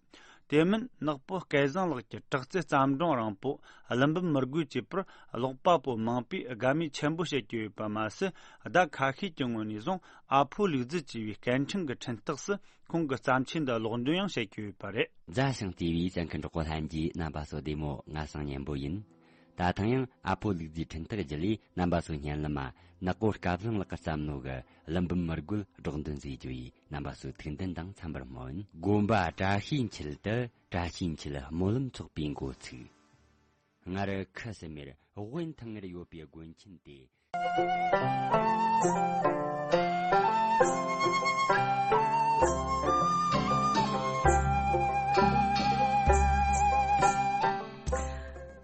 དེ་མིན་ནག་པོ་སྐལ་བཟང་ལགས་ཀྱི་དྲག་རྩལ་བརྩམས་སྒྲུང་རིང་པོ་ཀླུ་འབུམ་མི་རྒོད་ཅེས་པར་ཀློག་པ་པོ་མང་པོས་དགའ་མོས་ཆེན་པོ་བྱེད་ཀྱི་ཡོད་པ་མ་ཟད། ཟླ་ཁ་ཤས་ཀྱི་སྔོན་ནས་བཟུང་ཨ་ཕོ་ལུག་རྫི་ཅེས་པའི་སྐད་འཕྲིན་གྱི་འཕྲིན་སྟེགས་སུ་ཁོང་གི་བརྩམས་ཆོས་འདི་ཀློག་འདོན་ཡང་བྱེད་ཀྱི་ཡོད་པ་རེད། མཛའ་ཞིང་བརྩེ་བའི་གསན་མཁན་གྲོགས་པོ་ལྷན་རྒྱས། རྣམ་པ་ཚོ་བདེ་མོ། ང་སང་ཉན་པོ་ཡིན། ད་ཐེངས་ཡང་ཨ་ཕོ་ལུག་རྫིའི་འཕྲིན་སྟེགས་བརྒྱུད་ལས་རྣམ་པ་ཚོའི་སྙན་ལམ་མ་ནག་པོ་སྐལ་བཟང་ལགས་ཀྱིས་བརྩམས་ནོ་གི་ཀླུ་འབུམ་མི་རྒོད་སྒྲོག་འདོན་བཟོས་རྒྱུ་ཡིས། རྣམ་པ་ཚོའི་ཐུགས་འདུན་དང་འཚམ་པར་སྨོན། དགོན་པ་བཀྲ་ཤིས་འཁྱིལ་དུ། བཀྲ་ཤིས་འཁྱིལ་སྨོན་ལམ་ཚོགས་པའི་འགོ་ཚུགས། སྔར་ཁུ་སིམ་མེར་དབེན་ཐང་ངེར་ཡོད་པའི་དགོན་ཆེན་ཏེ།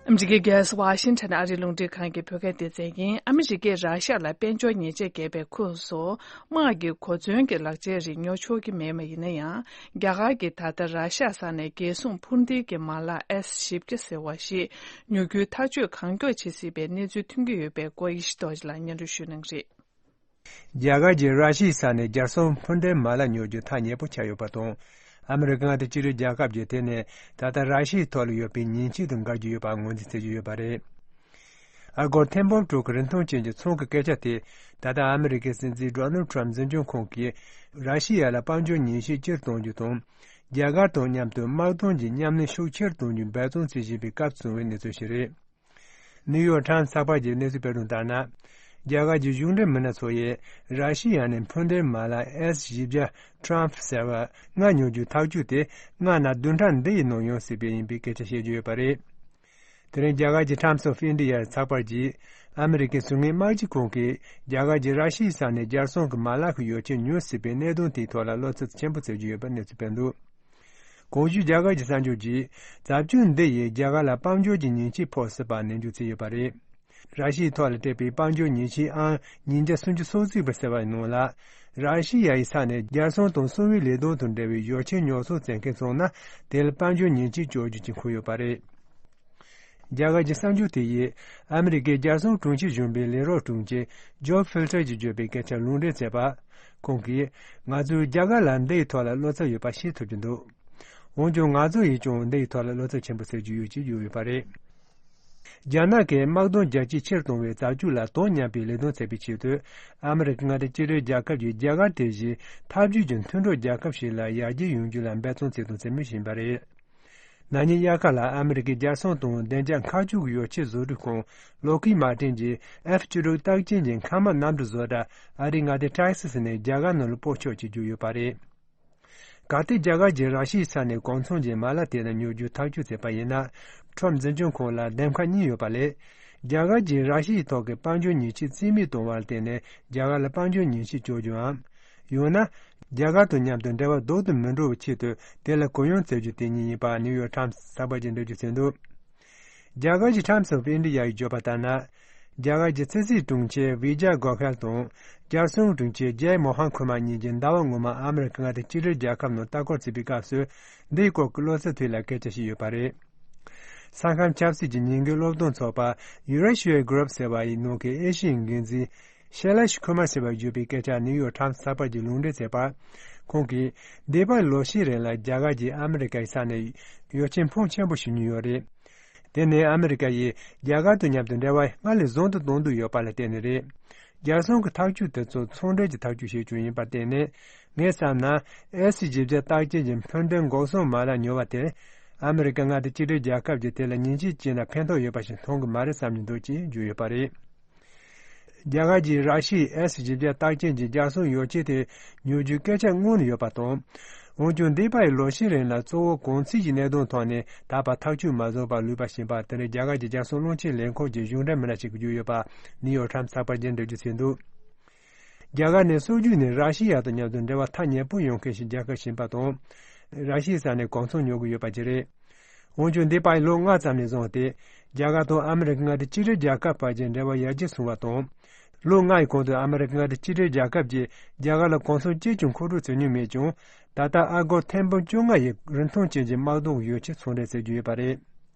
ཨ་མི་རི་ཀའི་རྒྱལ་ས་ཝ་ཤིང་ཊོན་ཨ་རིའི་རླུང་འཕྲིན་ཁང་གི་བོད་སྐད་སྡེ་ཚན་ཡིན། ཨ་མི་རི་ཀས་ར་ཤ་ལ་དཔལ་འབྱོར་ཉེས་ཆད་བཀལ་བའི་ཁོངས་སུ། དམག་གི་གོ་མཚོན་གྱི་ལག་ཆའི་རིགས་ཉོ་ཆོག་གི་མེད་པ་ཡིན་ན་ཡང་། རྒྱ་གར་གྱིས་ད་ལྟ་ར་ཤ་ས་ནས་རྒྱལ་སྲུང་འཕུར་མདེལ་གྱི་མ་ལག་ཨེས་བཞི་བརྒྱ་ཟེར་བ་ཞིག་ཉོ་རྒྱུའི་ཐག་གཅོད་གང་མགྱོགས་བྱེད་སྲིད་པའི་གནས་ཚུལ་ཐོན་གྱི་ཡོད་པའི་སྐོར་ཡེ་ཤེས་རྡོ་རྗེ་ལགས་སྙན་སྒྲོན་ཞུ་གནང་གི་རེད། རྒྱ་གར་གྱིས་ར་ཤི་ཡའི་ས་ནས་རྒྱལ་སྲུང་འཕུར་མདེལ་མ་ལག་ཉོ་རྒྱུ་ཐག་ཉེ་པོ་ཆགས་ཡོད་པ་དང་། ཨ་མི་རི་ཀ་དང་ཕྱི་འབྲེལ་རྒྱལ་ཁབ་ཀྱིས་དེ་ནི་ད་ལྟ་ར་ཤི་ཡའི་ཐོག་ལ་ཡོད་པའི་ཉེས་ཆད་དང་འགལ་གྱི་ཡོད་པར་ངོས་འཛིན་བྱེད་ཀྱི་ཡོད་པ་རེད། ཨ་སྒོར་ཐེར་འབུམ་དྲུག་གི་རིན་ཐང་ཅན་གྱི་ཚོང་གི་སྐད་ཆ་དེ། ད་ལྟ་ཨ་མི་རི་ཀའི་སྲིད་འཛིན་ཌོ་ནལ་ཊམ་འཛིན་སྐྱོང་ཁང་གིས་ར་ཤི་ཡ་ལ་དཔལ་འབྱོར་ཉེས་ཆད་སྤྱིར་གཏོང་རྒྱུ་དང་། རྒྱ་གར་དང་མཉམ་དུ་དམག་དོན་གྱི་མཉམ་ལས་ཤུགས་ཆེར་གཏོང་རྒྱུའི་འབད་བརྩོན་བྱེད་བཞིན་པའི་སྐབས་སུ་བྱུང་བའི་གནས་ཚུལ་ཞིག་རེད། ནིའུ་ཡོག་ཊའིམ་སི་ཚགས་པར་གྱིས་གནས་ཚུལ་སྤེལ་དོན་ལྟར་ན། རྒྱ་གར་གྱི་གཞུང་འབྲེལ་མི་སྣ་ཚོ་ཡིས་ར་ཤི་ཡ་ནས་འཕུར་མདེལ་མ་ལག་ཨེས་བཞི་བརྒྱ་ཊམ་ཟེར་བ་ལྔ་ཉོ་རྒྱུའི་ཐག་གཅོད་དེ་སྔ་ན་བདུན་ཕྲག་འདི་ཡི་ནང་ཡོང་སྲིད་པ་ཡིན་པའི་སྐད་ཆ་བཤད་ཀྱི་ཡོད་པ་རེད། དེ་རིང་རྒྱ་གར་གྱི་ཊའིམ་སི་ཨོཕ་ཨིན་ཌི་ཡ་ཚགས་པར་གྱིས་ཨ་མི་རི་ཀའི་ཟུར་ངན་དམག་སྤྱི་ཁང་གིས་རྒྱ་གར་གྱིས་ར་ཤི་ཡའི་ས་ནས་རྒྱལ་སྲུང་གི་མ་ལག་གི་ཡོ་བྱད་ཉོ་སྲིད་པའི་གནད་དོན་དེའི་ཐོག་ལ་བློ་འཚབ་ཆེན་པོ་བྱེད་ཀྱི་ཡོད་པར་གནས་ཚུལ་སྤེལ་འདུག་གོང་ཞུས་རྒྱ་གར་གྱི་གསར་འགྱུར་གྱིས་རྩབ་ཆུ་འདི་ཡིས་རྒྱ་གར་ལ་དཔལ་འབྱོར་གྱི་ཉེས་ཆད་ཕོག་སྲིད་པ་ནན་བརྗོད་བྱས་ཡོད་པ་རེད། ར་ཤི་ཡའི་ཐོག་ལ་སྤྲད་པའི་དཔལ་འབྱོར་ཉེས་ཆད་ཨང་ཉིས་བརྒྱ་སུམ་ཅུ་སོ་གཅིག་པ་ཟེར་བའི་ནང་ལ། ར་ཤི་ཡ་ཡི་ས་ནས་རྒྱལ་སྲུང་དང་གསང་བའི་ལས་དོན་དང་འབྲེལ་བའི་ཡོ་བྱད་ཉོ་ཚོང་བྱེད་མཁན་ཚང་མ་དེ་ལ་དཔལ་འབྱོར་ཉེས་ཆད་གཅོད་རྒྱུ་ཅིག་འཁོད་ཡོད་པ་རེད། རྒྱ་གར་གྱི་གསར་འགྱུར་དེ་ཡིས་ཨ་མི་རི་ཀའི་རྒྱལ་སྲུང་དྲུང་ཆེ་གཞོན་པའི་ལས་རོགས་དྲུང་ཆེ་ཇོ་ཧྥིལ་ཏྲ་གྱིས་བརྗོད་པའི་སྐད་ཆར་ལུང་འདྲེན་མཛད་པ། ཁོང་གིས་ང་ཚོས་རྒྱ་གར་ལ་འདི་ཡི་ཐོག་ལ་བློ་འཚབ་ཡོད་པ་ཤེས་ཐུབ་ཀྱི་འདུག་འོན་ཀྱང་ང་ཚོ་ཡིས་ཀྱང་འདི་ཡི་ཐོག་ལ་བློ་འཚབ་ཆེན་པོ་སེལ་རྒྱུ་ཡོད་ཅེས་བརྗོད་ཡོད་པ་རེད། རྒྱ་ནག་གིས་དམག་དོན་རྒྱལ་སྤྱི་ཆེར་གཏོང་བའི་རྩ་བཅོས་ལ་དོ་མཉམ་པའི་ལས་དོན་བྱེད་པའི་ཆེད་དུ། ཨ་མི་རི་ཀ་མངའ་སྡེ་གཅིག་སྒྲིལ་རྒྱལ་ཁབ་ཀྱིས་རྒྱ་གར་དེ་བཞིན་འཐབ་ཇུས་ཀྱི་མཐུན་གྲོགས་རྒྱལ་ཁབ་ཞིག་ལ་ཡར་རྒྱས་ཡོང་རྒྱུ་ལ་འབད་བརྩོན་བྱེད་དང་བྱེད་མུས་ཡིན་པ་རེད། ན་ནིང་དབྱར་ཁ་ལ་ཨ་མི་རི་ཀའི་རྒྱལ་སྲུང་དང་བདེ་འཇགས་མཁའ་སྤྱོད་ཀྱི་ཡོ་ཆས་བཟོ་སྐྲུན་ཁང་ལོག་ཁི་མར་ཏིན་གྱིས་ཨེཕ་བཅུ་དྲུག་རྟགས་ཅན་གྱི་མཁའ་དམག་གནམ་གྲུ་བཟོ་གྲྭ་ཨ་རིའི་མངའ་སྡེ་ཏེག་སི་སི་ནས་རྒྱ་གར་ནང་ལ་སྤོ་ཆོག་ཅེས་བརྗོད་ཡོད་པ་རེད། གལ་ཏེ་རྒྱ་གར་གྱིས་ར་ཤི་ཡའི་ས་ནས་གོ་མཚོན་གྱི་མ་ལག་དེ་དག་ཉོ་རྒྱུ་ཐག་གཅོད་བྱས་པ་ཡིན་ན། ཁྲོམ་འཛིན་སྐྱོང་ཁང་ལ་འདེམས་ཁ་གཉིས་ཡོད་པ་ལས། རྒྱ་གར་གྱིས་ར་ཤི་ཡའི་ཐོག་གི་དཔལ་འབྱོར་ཉེས་ཆད་རྩིས་མེད་གཏོང་བར་བརྟེན་ནས་རྒྱ་གར་ལ་དཔལ་འབྱོར་ཉེས་ཆད་གཅོད་རྒྱུའམ། ཡང་ན། རྒྱ་གར་དང་མཉམ་དུ་འབྲེལ་བ་ལྡོག་ཏུ་མི་འགྲོ་བའི་ཆེད་དུ་དེ་ལ་གུ་ཡངས་བྱེད་རྒྱུ་དེ་གཉིས་ཡིན་པ་ནིའུ་ཡོག་ཊའིམ་སི་གསར་པ་གྱིས་འགྲེལ་བརྗོད་བྱས་འདུག་རྒྱ་གར་གྱི་ཊའིམ་སི་ཨོཕ་ཨིན་ཌི་ཡ་ཡིས་བརྗོད་པ་ལྟར་ན། རྒྱ་གར་གྱི་ཕྱི་སྲིད་དྲུང་ཆེ་བི་ཇ་གོ་ཁལ་དང་རྒྱལ་སྲུང་དྲུང་ཆེ་ཇེ་མོ་ཧན་ཁུ་མ་གཉིས་ཀྱིས་ཟླ་བ་སྔོན་མ་ཨ་མི་རི་ཀ་མངའ་སྡེ་གཅིག་སྒྲིལ་རྒྱལ་ཁབ་ནང་ལྟ་སྐོར་བྱེད་པའི་སྐབས་སུ། འདིའི་སྐོར་གྱི་བློ་འཚབ་ཐད་ལ་སྐད་ཆ་བཤད་ཡོད་པ་རེད། ས་ཁམས་ཆབ་སྲིད་ཀྱི་ཉིན་རྒྱུན་སློབ་སྟོན་ཚོགས་པ་ཡུ་རེ་ཤི་ཡའི་གུ་རུབ་ཟེར་བ་ཡི་ནང་གི་ཨེ་ཤི་ཡའི་འགན་འཛིན་ཤེ་ལ་ཤི་ཁུ་མ་ཟེར་བ་བརྗོད་པའི་སྐད་ཆ་ནིའུ་ཡོག་ཊའིམ་སི་གསར་པ་གྱིས་ལུང་འདྲེན་བྱས་པ། ཁོང་གིས་འདས་པའི་ལོ་ཤས་རིང་ལ་རྒྱ་གར་གྱིས་ཨ་མི་རི་ཀའི་ས་ནས་ཡོ་ཆས་ཕོན་ཆེན་པོ་ཞིག་ཉོས་ཡོད་རེད། དེ་ནི་ཨ་མི་རི་ཀ་ཡིས་རྒྱ་གར་དང་མཉམ་དུ་འབྲེལ་བ་སྔར་ལས་བཟང་དུ་གཏོང་འདོད་ཡོད་པ་ལ་བརྟེན་ནས་རེད། རྒྱལ་སྲུང་གི་ཐག་གཅོད་དེ་ཚོ་ཚོང་འབྲེལ་གྱི་ཐག་གཅོད་ཞིག་ཀྱང་ཡིན་པར་བརྟེན་ནས། ངས་བསམ་ན། ཨེ་སི་བཞི་བརྒྱ་རྟགས་ཅན་གྱི་འཕུར་མདེལ་འགོག་སྲུང་མ་ལག་ཉོ་བ་དེར། ཨ་མི་རི་ཀ་མངའ་སྡེ་གཅིག་སྒྲིལ་རྒྱལ་ཁབ་ཀྱིས་དེ་ལ་ཉེས་ཆད་བཅད་ན་ཕན་ཐོགས་ཡོད་པ་ཞིག་མཐོང་གི་མ་རེད་བསམ་གྱི་འདུག་ཅེས་བརྗོད་ཡོད་པ་རེད། རྒྱ་གར་གྱིས་ར་ཤི་ཡའི་ཨེ་སི་བཞི་བརྒྱ་རྟགས་ཅན་གྱི་རྒྱལ་སྲུང་ཡོ་ཆས་དེ་ཉོ་རྒྱུའི་སྐད་ཆ་སྔོན་ནས་ཡོད་པ་དང་། འོན་ཀྱང་འདས་པའི་ལོ་ཤས་རིང་ལ་གཙོ་བོ་གོང་ཚད་ཀྱི་གནད་དོན་ཐོག་ནས་ད་བར་ཐག་གཅོད་མ་བཟོ་བར་ལུས་པ་ཞིག་ཡིན་པ་དེ་རིང་རྒྱ་གར་གྱི་རྒྱལ་སྲུང་བློན་ཆེན་ལས་ཁུངས་ཀྱི་གཞུང་འབྲེལ་མི་སྣ་ཞིག་གིས་བརྗོད་ཡོད་པ་ནིའུ་ཡོག་ཊའིམ་སི་གསར་པ་གྱིས་འགྲེལ་བརྗོད་བྱས་འདུག་རྒྱ་གར་ནི་སྲོལ་རྒྱུན་ནས་ར་ཤི་ཡ་དང་མཉམ་དུ་འབྲེལ་བ་ཐག་ཉེ་པོ་ཡོད་མཁན་ཞིག་རྒྱལ་ཁབ་ཡིན་པ་དང་། ར་ཤི་ཡའི་ས་ནས་གོ་མཚོན་ཉོ་གི་ཡོད་པ་བཅས་རེད། འོན་ཀྱང་འདས་པའི་ལོ་ལྔ་ཙམ་ནས་བཟུང་སྟེ། རྒྱ་གར་དང་ཨ་མི་རི་ཀ་མངའ་སྡེ་གཅིག་སྒྲིལ་རྒྱལ་ཁབ་བར་གྱི་འབྲེལ་བ་ཡར་རྒྱས་སོང་བ་དང་། ལོ་ལྔའི་གོང་དུ་ཨ་མི་རི་ཀ་མངའ་སྡེ་གཅིག་སྒྲིལ་རྒྱལ་ཁབ་ཀྱིས་རྒྱ་གར་ལ་གོ་མཚོན་གཅིག་ཀྱང་མཁོ་སྤྲོད་བྱེད་མྱོང་མེད་ཀྱང་། ད་ལྟ་ཨ་སྒོར་ཐེར་འབུམ་བཅོ་ལྔ་ཡི་རིན་ཐང་ཅན་གྱི་དམག་དོན་ཡོ་ཆས་ཚོང་འབྲེལ་བྱེད་ཀྱི་ཡོད་པ་རེད།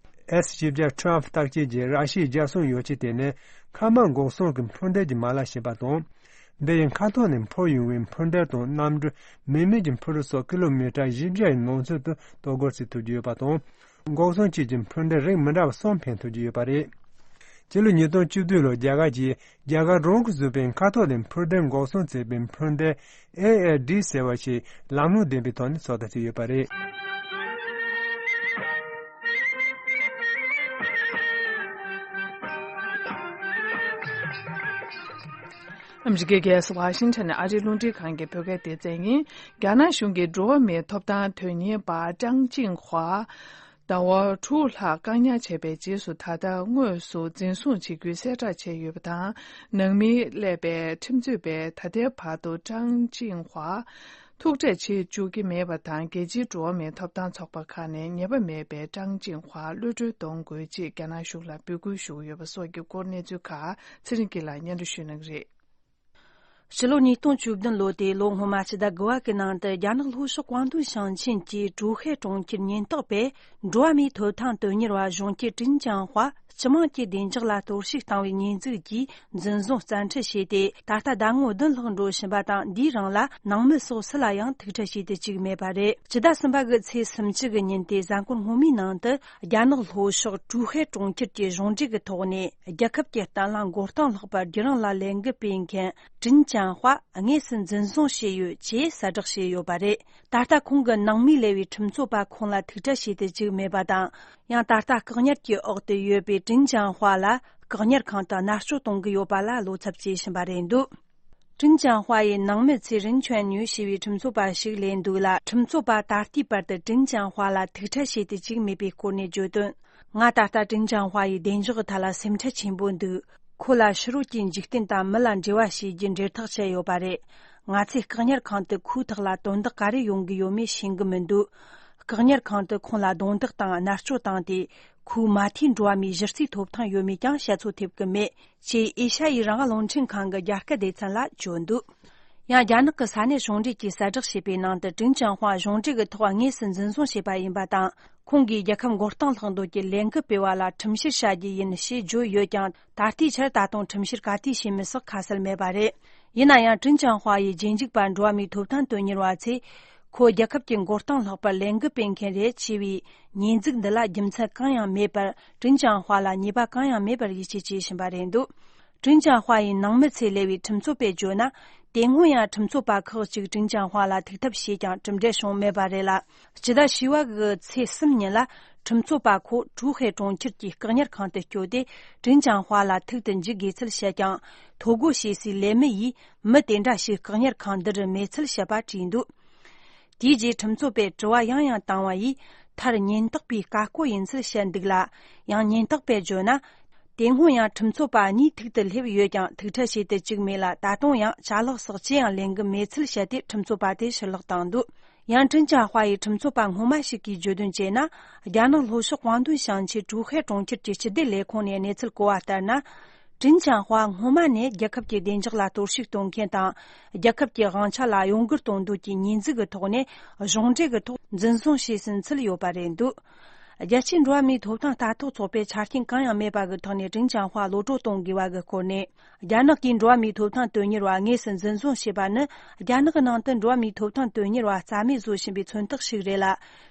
ཨེས་བཞི་བརྒྱ་ཊུ་ཝེལ་རྟགས་ཅན་གྱི་ར་ཤི་ཡའི་རྒྱལ་སྲུང་ཡོ་ཆས་དེ་ནི་མཁའ་དམག་འགོག་སྲུང་གི་འཕུར་མདེལ་གྱི་མ་ལག་ཞིག་ཡིན་པ་དང་། འདི་ཡིས་མཁའ་ཐོག་ནས་འཕུར་ཡོང་བའི་འཕུར་མདེལ་དང་གནམ་གྲུ། མི་མེད་ཀྱི་འཕུར་གྲུ་སོགས་ཀི་ལོ་མི་ཊར་བཞི་བརྒྱ་ཡི་ནང་ཚུད་དུ་གཏོར་རྒོལ་བྱེད་ཐུབ་ཀྱི་ཡོད་པ་དང་། འགོག་སྲུང་བཅས་ཀྱི་འཕུར་མདེལ་རིགས་མི་འདྲ་བ་གསུམ་འཕེན་ཐུབ་ཀྱི་ཡོད་པ་རེད། སྤྱི་ལོ་ཉིས་སྟོང་བཅུ་བདུན་ལོར་རྒྱ་གར་གྱིས་རྒྱ་གར་རང་གིས་བཟོས་པའི་མཁའ་ཐོག་ནས་འཕུར་མདེལ་འགོག་སྲུང་བྱེད་པའི་འཕུར་མདེལ་ཨེ་ཨེ་ཌི་ཟེར་བ་ཞིག་ལམ་ལྷོང་ལྡན་པའི་ཐོག་ནས་ཚོད་ལྟ་བྱས་ཡོད་པ་རེད། ཨ་མི་རི་ཀའི་རྒྱལ་ས་ཝ་ཤིང་ཊོན་ནས་ཨ་རིའི་རླུང་འཕྲིན་ཁང་གི་བོད་སྐད་སྡེ་ཚན་ཡིན། རྒྱ་ནག་གཞུང་གིས་འགྲོ་བ་མིའི་ཐོབ་ཐང་དོན་གཉེར་པ་ཀྲང་ཅིང་ཧྭ། ཟླ་བ་དྲུག་ལྷག་བཀག་ཉར་བྱས་པའི་རྗེས་སུ་ད་ལྟ་དངོས་སུ་འཛིན་བཟུང་བྱེད་རྒྱུའི་གསལ་བསྒྲགས་བྱས་ཡོད་པ་དང་། ནང་མིས་གླས་པའི་ཁྲིམས་རྩོད་པས་ད་ལྟའི་བར་དུ་ཀྲང་ཅིང་ཧྭ་ཐུག་འཕྲད་བྱེད་བཅུག་གི་མེད་པ་དང་། རྒྱལ་སྤྱིའི་འགྲོ་བ་མིའི་ཐོབ་ཐང་ཚོགས་པ་ཁག་ནས་ཉེས་པ་མེད་པའི་ཀྲང་ཅིང་ཧྭ་གློད་གྲོལ་གཏོང་དགོས་ཅེས་རྒྱ་ནག་གཞུང་ལ་འབོད་སྐུལ་ཞུས་ཡོད་པ་སོགས་ཀྱི་སྐོར་གནས་ཚུལ་ཁག་ཚེ་རིང་སྐྱིད་ལགས་སྙན་སྒྲོན་ཞུ་གནང་གི་རེད། ཕྱི་ལོ་ཉིས་སྟོང་བཅུ་བདུན་ལོ་དེའི་ལོ་སྔོན་མ་ཕྱི་ཟླ་དགུ་བ་གི་ནང་དུ་རྒྱ་ནག་ལྷོ་ཕྱོགས་ཀོང་ཏུང་ཞིང་ཆེན་གྱི་ཀྲུའུ་ཧེ་གྲོང་ཁྱེར་ཉེན་རྟོག་པས་འགྲོ་བ་མིའི་ཐོབ་ཐང་དོན་གཉེར་བ་གཞོན་སྐྱེས་ཀྲིན་ཅང་ཧྭ་སྤྱི་དམངས་ཀྱི་བདེ་འཇགས་ལ་གཏོར་བཤིག་བཏང་བའི་ཉེས་འཛུགས་ཀྱིས་འཛིན་བཟུང་བཙན་ཁྲིད་བྱས་ཏེ། ད་ལྟ་ཟླ་ངོ་བདུན་ལྷག་འགྲོ་བཞིན་པ་དང་། འདིའི་རིང་ལ་ནང་མི་སོགས་སུ་ལ་ཡང་ཐུག་འཕྲད་བྱས་ཏེ་བཅུག་མེད་པ་རེད། ཕྱི་ཟླ་གསུམ་པ་གི་ཚེས་སུམ་ཅུ་གི་ཉིན་དེ་གཟའ་འཁོར་སྔོན་མའི་ནང་དུ། རྒྱ་ནག་ལྷོ་ཕྱོགས་ཀྲུའུ་ཧེ་གྲོང་ཁྱེར་གྱི་གཞུང་འབྲེལ་གྱི་ཐོག་ནས། རྒྱལ་ཁབ་ཀྱི་བརྟན་ལྷིང་མགོ་རྟིང་སློག་པར་བརྒྱུད་རིམ་ལ་ལས་འགུལ་སྤེལ་མཁན་ཀྲིན་ཅང་ཧྭ་དངོས་སུ་འཛིན་བཟུང་བྱས་ཡོད་ཅེས་གསལ་བསྒྲགས་བྱས་ཡོད་པ་རེད། ད་ལྟ་ཁོང་གི་ནང་མིས་གླས་པའི་ཁྲིམས་རྩོད་པ་ཁོང་ལ་ཐུག་འཕྲད་བྱས་ཏེ་བཅུག་མེད་པ་དང་། ཡང་ད་ལྟ་བཀག་ཉར་གྱི་འོག་ཏུ་ཡོད་པའི་ཀྲིན་ཅང་ཧྭ་ལ་བཀག་ཉར་ཁང་དུ་མནར་གཅོད་གཏོང་གི་ཡོད་པ་ལ་བློ་འཚབ་བྱེད་བཞིན་པ་རེད་འདུག་ཀྲིན་ཅང་ཧྭ་ཡི་ནང་མི་ཚེ་རིན་ཆོན་ཉུ་ཞེས་པའི་ཁྲིམས་རྩོད་པ་ཞིག་གླས་འདུག་ལ། ཁྲིམས་རྩོད་པ་ད་ལྟའི་བར་དུ་ཀྲིན་ཅང་ཧྭ་ལ་ཐུག་འཕྲད་བྱས་ཏེ་བཅུག་མེད་པའི་སྐོར་ནས་བརྗོད་དོན། ང་ད་ལྟ་ཀྲིན་ཅང་ཧྭ་ཡི་བདེ་འཇགས་ཐད་ལ་སེམས་ཁྲལ་ཆེན་པོ་འདུག་ཁོ་ལ་ཕྱི་རོལ་གྱི་འཇིག་རྟེན་དང་མི་ལ་འབྲེལ་བ་བྱེད་རྒྱུ་འབྲེལ་ཐག་བཅད་ཡོད་པ་རེད། ང་ཚོས་བཀག་ཉར་ཁང་དུ་ཁོའི་ཐོག་ལ་དོན་དག་ག་རེ་ཡོང་གི་ཡོད་མེད་ཤེས་ཀྱི་མི་འདུག་བཀག་ཉར་ཁང་དུ་ཁོང་ལ་རྡུང་རྡེག་དང་མནར་གཅོད་བཏང་སྟེ། ཁོའི་མ་མཐའི་འགྲོ་བ་མིའི་གཞི་རྩའི་ཐོབ་ཐང་ཡོད་མེད་ཀྱང་བཤད་ཚོད་ཐེབས་ཀྱི་མེད། ཅེས་ཨེ་ཤ་ཡའི་རང་དབང་རླུང་འཕྲིན་ཁང་གི་རྒྱ་སྐད་སྡེ་ཚན་ལ་བརྗོད་འདུག་ཡང་རྒྱ་ནག་གི་ས་གནས་གཞུང་འབྲེལ་གྱིས་གསལ་བསྒྲགས་བྱས་པའི་ནང་དུ། ཀྲིན་ཅང་ཧྭ་གཞུང་འབྲེལ་གྱི་ཐོག་དངོས་སུ་འཛིན་བཟུང་བྱས་པ་ཡིན་པ་དང་། ཁོང་གིས་རྒྱལ་ཁབ་མགོ་རྟིང་སློག་འདོད་ཀྱི་ལས་འགུལ་སྤེལ་བ་ལ་ཁྲིམས་བཤེར་བྱ་རྒྱུ་ཡིན་ཞེས་བརྗོད་ཡོད་ཀྱང་། ད་ལྟའི་ཆར་ད་དུང་ཁྲིམས་བཤེར་ག་དུས་བྱེད་མིན་སོགས་ཁ་གསལ་མེད་པ་རེད། ཡིན་ན་ཡང་། ཀྲིན་ཅང་ཧྭ་ཡི་རྗེས་འཇུག་པ་འགྲོ་བ་མིའི་ཐོབ་ཐང་དོན་གཉེར་བ་ཚོས། ཁོ་རྒྱལ་ཁབ་ཀྱི་མགོ་རྟིང་སློག་པར་ལས་འགུལ་སྤེལ་མཁན་རེད་ཅེས་པའི་ཉེས་འཛུགས་འདི་ལ་རྒྱུ་མཚན་གང་ཡང་མེད་པར། ཀྲིན་ཅང་ཧྭ་ལ་ཉེས་པ་གང་ཡང་མེད་པར་ཡིད་ཆེས་བྱེད་བཞིན་པ་རེད་འདུག་ཀྲིན་ཅང་ཧྭ་ཡི་ནང་མི་ཚོས་ལས་པའི་ཁྲིམས་རྩོད་པས་བརྗོད་ན། དེ་སྔོན་ཡང་ཁྲིམས་རྩོད་པ་ཁག་ཅིག་ཀྲིན་ཅང་ཧྭ་ལ་ཐུག་ཐབས་བྱས་ཀྱང་གྲུབ་འབྲས་བྱུང་མེད་པ་རེད་ལ། སྤྱི་ཟླ་བཞི་པ་གི་ཚེས་གསུམ་ཉིན་ལ། ཁྲིམས་རྩོད་པ་ཁོ་ཀྲུའུ་ཧེ་གྲོང་ཁྱེར་གྱི་བཀག་ཉར་ཁང་དུ་བསྐྱོད་དེ། ཀྲིན་ཅང་ཧྭ་ལ་ཐུག་ཏུ་འཇུག་དགོས་ཚུལ་བཤད་ཀྱང་། ཐོ་འགོད་བྱེད་སའི་ལས་མི་ཡིས་མི་དེ་འདྲ་ཞིག་བཀག་ཉར་ཁང་འདི་རུ་མེད་ཚུལ་བཤད་པ་བྲིས་འདུག་དེའི་རྗེས་ཁྲིམས་རྩོད་པས་དྲི་བ་ཡང་ཡང་བཏང་བ་ཡིས། མཐར་ཉེན་རྟོག་པའི་བཀའ་བཀོད་ཡིན་ཚུལ་བཤད་འདུག་ལ། ཡང་ཉེན་རྟོག་པས་བརྗོད་ན། དེ་སྔོན་ཡང་ཁྲིམས་རྩོད་པ་གཉིས་ཐུག་ཏུ་སླེབས་ཡོད་ཀྱང་། ཐུག་འཕྲད་བྱེད་དུ་བཅུག་མེད་ལ། ད་དུང་ཡང་ཅ་ལག་སོགས་ཅི་ཡང་ལེན་གྱི་མེད་ཚུལ་བཤད་དེ། ཁྲིམས་རྩོད་པ་དེ་ཕྱིར་ལོག་བཏང་འདུག་ཡང་ཀྲིན་ཅང་ཧྭ་ཡི་ཁྲིམས་རྩོད་པ་སྔོན་མ་ཞིག་གིས་བརྗོད་དོན་བྱས་ན། རྒྱ་ནག་ལྷོ་ཕྱོགས་ཝང་ཏུན་ཞིང་ཆེན་ཀྲུའུ་ཧེ་གྲོང་ཁྱེར་གྱི་སྤྱི་བདེ་ལས་ཁུངས་ནས་གནས་ཚུལ་གོ་བ་ལྟར་ན། ཀྲིན་ཅང་ཧྭ་སྔོན་མ་ནས་རྒྱལ་ཁབ་ཀྱི་བདེ་འཇགས་ལ་གཏོར་བཤིག་གཏོང་མཁན་དང་། རྒྱལ་ཁབ་ཀྱི་དབང་ཆ་ལ་གཡོ་འགུལ་གཏོང་འདོད་ཀྱི་ཉེས་འཛུགས་ཀྱི་ཐོག་ནས་གཞུང་འབྲེལ་གྱི་ཐོག་འཛིན་བཟུང་བྱས་ཟིན་ཚུལ་ཡོད་པ་རེད་འདུག་རྒྱལ་སྤྱིའི་འགྲོ་བ་མིའི་ཐོབ་ཐང་ལྟ་རྟོག་ཚོགས་པས་ཆ་རྐྱེན་གང་ཡང་མེད་པ་གི་ཐོག་ནས་ཀྲིན་ཅང་ཧྭ་གློད་གྲོལ་གཏོང་དགོས་པ་གི་སྐོར་ནས། རྒྱ་ནག་གིས་འགྲོ་བ་མིའི་ཐོབ་ཐང་དོན་གཉེར་བ་དངོས་སུ་འཛིན་བཟུང་བྱས་པ་ནི། རྒྱ་ནག་གི་ནང་དུ་འགྲོ་བ་མིའི་ཐོབ་ཐང་དོན་གཉེར་བ་རྩ་མེད་བཟོ་བཞིན་པའི་མཚོན་རྟགས་ཤིག་རེད་ལ།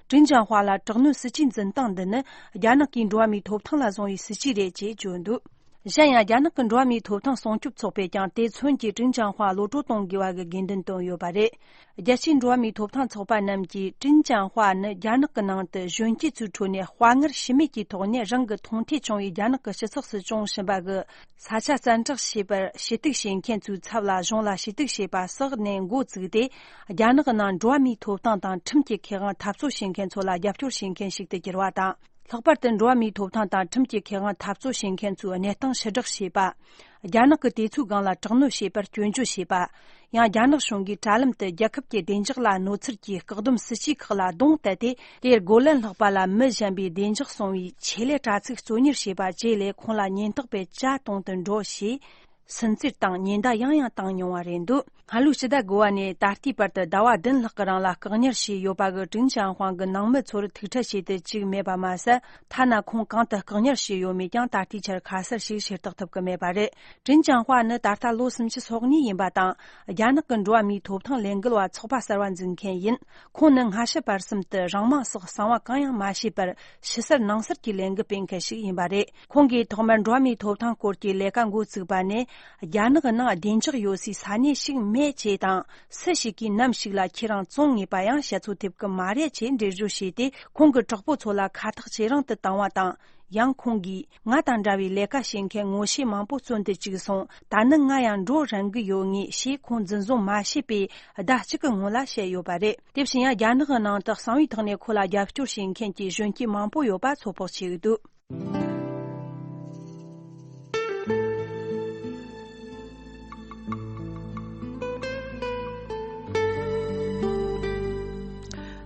ཀྲིན་ཅང་ཧྭ་ལ་དྲག་གནོན་སྲིད་ཇུས་འཛིན་སྟངས་འདི་ནི། རྒྱ་ནག་གིས་འགྲོ་བ་མིའི་ཐོབ་ཐང་ལ་བཟུང་བའི་སྲིད་ཇུས་རེད་ཅེས་བརྗོད་འདུག་གཞན་ཡང་། རྒྱ་ནག་གི་འགྲོ་བ་མིའི་ཐོབ་ཐང་སྲུང་སྐྱོབ་ཚོགས་པས་ཀྱང་། དེ་མཚོན་གྱིས་ཀྲིན་ཅང་ཧྭ་གློད་གྲོལ་གཏོང་དགོས་པ་གི་དགོས་འདུན་བཏོན་ཡོད་པ་རེད། རྒྱལ་སྤྱིའི་འགྲོ་བ་མིའི་ཐོབ་ཐང་ཚོགས་པ་རྣམས་ཀྱིས། ཀྲིན་ཅང་ཧྭ་ནི་རྒྱ་ནག་གི་ནང་དུ་གཞོན་སྐྱེས་ཚོའི་ཁྲོད་ནས་དཔའ་ངར་ཞུམ་མེད་ཀྱི་ཐོག་ནས་རང་གི་མཐོང་ཐོས་བྱུང་བའི་རྒྱ་ནག་གི་སྤྱི་ཚོགས་སུ་སྐྱོང་བཞིན་པ་གི་ས་ཆ་བཙན་དྲག་བྱེད་པར་ཞུ་གཏུག་བྱེད་མཁན་ཚོའི་ཚབ་ལ་གཞུང་ལ་ཞུ་གཏུག་བྱེད་པ་སོགས་ནས་འགོ་བཙུགས་ཏེ། རྒྱ་ནག་གི་ནང་འགྲོ་བ་མིའི་ཐོབ་ཐང་དང་ཁྲིམས་ཀྱི་ཁེ་དབང་འཐབ་རྩོད་བྱེད་མཁན་ཚོ་ལ་རྒྱབ་སྐྱོར་བྱེད་མཁན་ཞིག་ཏུ་གྱུར་བ་དང་། ལྷག་པར་དུ་འགྲོ་བ་མིའི་ཐོབ་ཐང་དང་ཁྲིམས་ཀྱི་ཁེ་དབང་འཐབ་རྩོད་བྱེད་མཁན་ཚོའི་གནས་སྟངས་ཕྱིར་བསྒྲགས་བྱེད་པ། རྒྱ་ནག་གི་དེ་ཚོའི་སྒང་ལ་དྲག་གནོན་བྱེད་པར་སྐྱོན་བརྗོད་བྱེད་པ། ཡང་། རྒྱ་ནག་གཞུང་གིས་དྲ་ལམ་དུ་རྒྱལ་ཁབ་ཀྱི་བདེ་འཇགས་ལ་གནོད་འཚེར་གྱིས་བཀག་སྡོམ་སྲིད་ཇུས་ཁག་ལ་གདོང་གཏད་དེ། དེར་རྒོལ་ལན་སློག་པ་ལ་མི་གཞན་པའི་བདེ་འཇགས་སྲུང་བའི་ཆེད་ལས་དྲ་ཚིགས་གཙོ་གཉེར་བྱས་པ་བཅས་ལས་ཁོང་ལ་ཉེན་རྟོག་པས་ཇ་གཏོང་དུ་འགྲོ་ཞེས། སུན་གཙེར་དང་ཉེན་བརྡ་ཡང་ཡང་བཏང་མྱོང་བ་རེད་འདུག་སྔ་ལོའི་ཕྱི་ཟླ་དགུ་པ་ནས་ད་ལྟའི་བར་དུ་ཟླ་བ་བདུན་ལྷག་གི་རིང་ལ་བཀག་ཉར་བྱས་ཡོད་པ་གི་ཀྲིན་ཅང་ཧྭ་གི་ནང་མི་ཚོར་ཐུག་འཕྲད་བྱེད་དུ་བཅུག་མེད་པ་མ་ཟད། ཐ་ན་ཁོང་གང་དུ་བཀག་ཉར་བྱས་ཡོད་མེད་ཀྱང་ད་ལྟའི་ཆར་ཁ་གསལ་ཞིག་ཤེས་རྟོགས་ཐུབ་ཀྱི་མེད་པ་རེད། ཀྲིན་ཅང་ཧྭ་ནི་ད་ལྟ་ལོ་སུམ་ཅུ་སོ་གཉིས་ཡིན་པ་དང་། རྒྱ་ནག་གི་འགྲོ་བ་མིའི་ཐོབ་ཐང་ལས་འགུལ་བ་ཚོགས་པ་གསར་བ་འཛུགས་མཁན་ཡིན། ཁོང་ནི་སྔ་ཕྱི་བར་གསུམ་དུ་རང་དམག་སོགས་གསང་བ་གང་ཡང་མ་བྱས་པར་ཕྱི་གསལ་ནང་གསལ་གྱི་ལས་འགུལ་སྤེལ་མཁན་ཞིག་ཡིན་པ་རེད། ཁོང་གིས་ཐོག་མར་འགྲོ་བ་མིའི་ཐོབ་ཐང་སྐོར་གྱི་ལས་ཀ་འགོ་བཙུགས་པ་ནས། རྒྱ་ནག་ནང་བདེ་འཇགས་ཡོད་སའི་ས་གནས་ཤིག་མེད་ཅེས་དང་། སུ་ཞིག་གིས་ནམ་ཞིག་ལ་ཁྱེད་རང་བཙོང་ངེས་པ་ཡང་བཤད་ཚོད་ཐེབས་ཀྱི་མ་རེད་ཅེས་འགྲེལ་བརྗོད་བྱས་ཏེ། ཁོང་གི་གྲོགས་པོ་ཚོ་ལ་ཁ་ཐག་ཇེ་རིང་དུ་བཏང་བ་དང་། ཡང་ཁོང་གིས། ང་དང་འདྲ་བའི་ལས་ཀ་བྱེད་མཁན་ངོ་ཤེས་མང་པོ་བཙོན་དུ་བཅུག་སོང་། ད་ནི་ང་ཡང་འགྲོ་རན་གི་ཡོད་ངེས་ཞེས་ཁོང་འཛིན་བཟུང་མ་བྱས་པའི་ཟླ་གཅིག་གི་སྔོན་ལ་བཤད་ཡོད་པ་རེད། དེ་བཞིན་ཡང་། རྒྱ་ནག་གི་ནང་དུ་གསང་བའི་ཐོག་ནས་ཁོ་ལ་རྒྱབ་སྐྱོར་བྱེད་མཁན་གྱི་གཞོན་སྐྱེས་མང་པོ་ཡོད་པ་ཚོད་དཔག་བྱས་ཡོད་འདུག་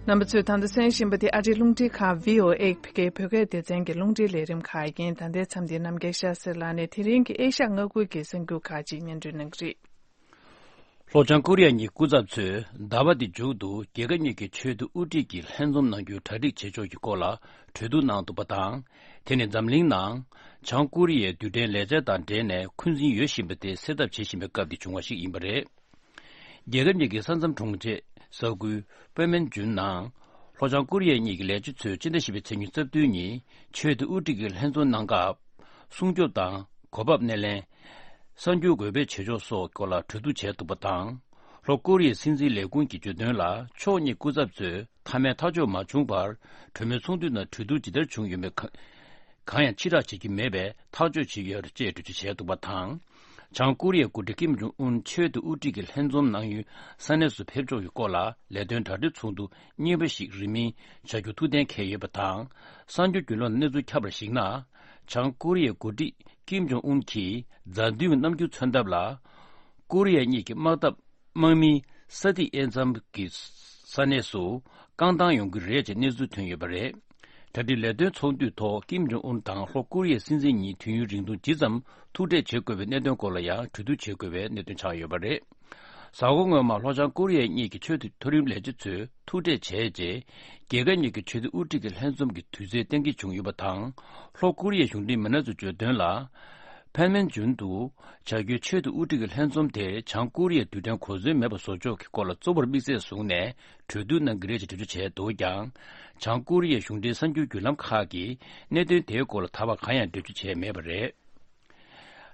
རྣམ་པ་ཚོས་ད་ལྟ་གསན་བཞིན་པ་དེ་ཨ་རིའི་རླུང་འཕྲིན་ཁང་བྷི་ཨོ་ཨེ་ཕ་གིའི་བོད་སྐད་སྡེ་ཚན་གྱི་རླུང་འཕྲིན་ལས་རིམ་ཁག་ཡིན། ད་ལྟའི་མཚམས་འདིར་རྣམ་རྒྱལ་ཤཱ་སེ་ལགས་ནས་དེ་རིང་གི་ཨེ་ཤ་ཡ་མངའ་ཁུལ་གྱི་གསར་འགྱུར་ཁག་ཅིག་སྙན་སྒྲོན་གནང་གི་རེད། ལྷོ་བྱང་ཀོ་རི་ཡ་གཉིས་སྐུ་ཚབ་ཚོས་ཟླ་བ་འདིའི་མཇུག་ཏུ་རྒྱལ་ཁབ་གཉིས་ཀྱི་ཆེས་མཐོའི་དབུ་ཁྲིད་ཀྱི་ལྷན་འཛོམས་གནང་རྒྱུའི་གྲ་སྒྲིག་བྱེད་ཕྱོགས་ཀྱི་སྐོར་ལ་གྲོས་བསྡུར་གནང་འདུག་པ་དང་། དེ་ནི་འཛམ་གླིང་ནང་བྱང་ཀོ་རི་ཡའི་རྡུལ་ཕྲན་ལས་འཛིན་དང་འབྲེལ་ནས་འཁོན་འཛིན་ཡོད་བཞིན་པ་དེ་སེལ་ཐབས་བྱེད་བཞིན་པའི་སྐབས་འདིར་བྱུང་བ་ཞིག་ཡིན་པ་རེད། རྒྱལ་ཁབ་གཉིས་ཀྱི་ས་མཚམས་དྲུང་ཆེ་ས་ཁུལ་པེ་མེན་ཇུན་ནང་ལྷོ་བྱང་ཀོ་རི་ཡ་གཉིས་ཀྱི་ལས་བྱེད་ཚོས་སྤྱི་ཟླ་བཞི་པའི་ཚེས་ཉི་ཤུ་རྩ་བདུན་ཉིན་ཆེས་མཐོའི་དབུ་ཁྲིད་ཀྱི་ལྷན་འཛོམས་གནང་སྐབས། སྲུང་སྐྱོབ་དང་གོ་བབ་སྣེ་ལེན། གསར་འགྱུར་འགོད་སྤེལ་བྱེད་ཕྱོགས་སོགས་སྐོར་ལ་གྲོས་བསྡུར་བྱས་འདུག་པ་དང་། ལྷོ་ཀོ་རི་ཡའི་སྲིད་འཛིན་ལས་ཁུངས་ཀྱིས་བརྗོད་དོན་ལ། ཕྱོགས་གཉིས་སྐུ་ཚབ་ཚོས་མཐའ་མའི་ཐག་གཅོད་མ་བྱུང་བར་གྲོས་མོལ་ཚོགས་འདུའི་ནང་གྲོས་བསྡུར་ཇི་ལྟར་བྱུང་ཡོད་མེད་ག་གང་ཡང་ཕྱིར་བསྒྲགས་བྱེད་ཀྱི་མེད་པས་ཐག་གཅོད་བྱས་ཡོད་ཅེས་འགྲེལ་བརྗོད་བྱས་འདུག་པ་དང་། བྱང་ཀོ་རི་ཡའི་འགོ་ཁྲིད་ཀིམ་ཇོང་ཨུན་ཆེས་མཐོའི་དབུ་ཁྲིད་ཀྱི་ལྷན་འཛོམས་གནང་ཡུལ་ས་གནས་སུ་ཕེབས་ཕྱོགས་ཀྱི་སྐོར་ལ་ལས་དོན་གྲ་སྒྲིག་ཚོགས་འདུ་གཉིས་པ་ཞིག་རིང་མིན་བྱ་རྒྱུ་ཐུགས་གཏན་འཁེལ་ཡོད་པ་དང་། གསར་འགྱུར་བརྒྱུད་ལམ་གནས་ཚུལ་ཁྱབ་པར་གཞིགས་ན། བྱང་ཀོ་རི་ཡའི་འགོ་ཁྲིད་ཀིམ་ཇོང་ཨུན་གྱིས་མཛའ་མཐུན་གྱི་རྣམ་འགྱུར་མཚོན་ཐབས་ལ། ཀོ་རི་ཡ་གཉིས་ཀྱི་དམག་འཐབ་དམག་མིའི་ས་ཐིག་དབྱེ་མཚམས་ཀྱི་ས་གནས་སུ་རྐང་ཐང་ཡོང་གི་རེད་ཅེས་གནས་ཚུལ་ཐོན་ཡོད་པ་རེད། གྲ་སྒྲིག་ལས་དོན་ཚོགས་འདུའི་ཐོག་ཀིམ་ཇོང་ཨུན་དང་ལྷོ་ཀོ་རི་ཡའི་སྲིད་འཛིན་གཉིས་དུས་ཡུན་རིང་ཐུང་ཇི་ཙམ་ཐུག་འཕྲད་བྱེད་དགོས་པའི་གནད་དོན་སྐོར་ལ་ཡང་གྲོས་བསྡུར་བྱེད་དགོས་པའི་གནད་དོན་ཆགས་ཡོད་པ་རེད། གཟའ་འཁོར་སྔོན་མ་ལྷོ་བྱང་ཀོ་རི་ཡ་གཉིས་ཀྱི་ཆེས་མཐོ་རིམ་ལས་བྱེད་ཚོས་ཐུག་འཕྲད་བྱས་རྗེས། རྒྱལ་ཁབ་གཉིས་ཀྱི་ཆེས་མཐོའི་དབུ་ཁྲིད་ཀྱི་ལྷན་འཛོམས་ཀྱི་དུས་ཚོད་གཏན་འཁེལ་བྱུང་ཡོད་པ་དང་། ལྷོ་ཀོ་རི་ཡའི་གཞུང་འབྲེལ་མི་སྣ་ཚོས་བརྗོད་དོན་ལ། ཕན་མན་ཇུན་དུ་བྱ་རྒྱུའི་ཆེས་མཐོའི་དབུ་ཁྲིད་ཀྱི་ལྷན་འཛོམས་དེ་བྱང་ཀོ་རི་ཡའི་རྡུལ་ཕྲན་གོ་མཚོན་མེད་པ་བཟོ་ཕྱོགས་ཀྱི་སྐོར་ལ་གཙོ་བོར་དམིགས་བསལ་བཟུང་ནས་གྲོས་བསྡུར་གནང་གི་རེད་ཅེས་འགྲེལ་བརྗོད་བྱས་འདུག་ཀྱང་། བྱང་ཀོ་རི་ཡའི་གཞུང་འབྲེལ་གསར་འགྱུར་བརྒྱུད་ལམ་ཁག་གིས་གནད་དོན་དེའི་སྐོར་ལ་ད་བར་གང་ཡང་འགྲེལ་བརྗོད་བྱས་མེད་པ་རེད།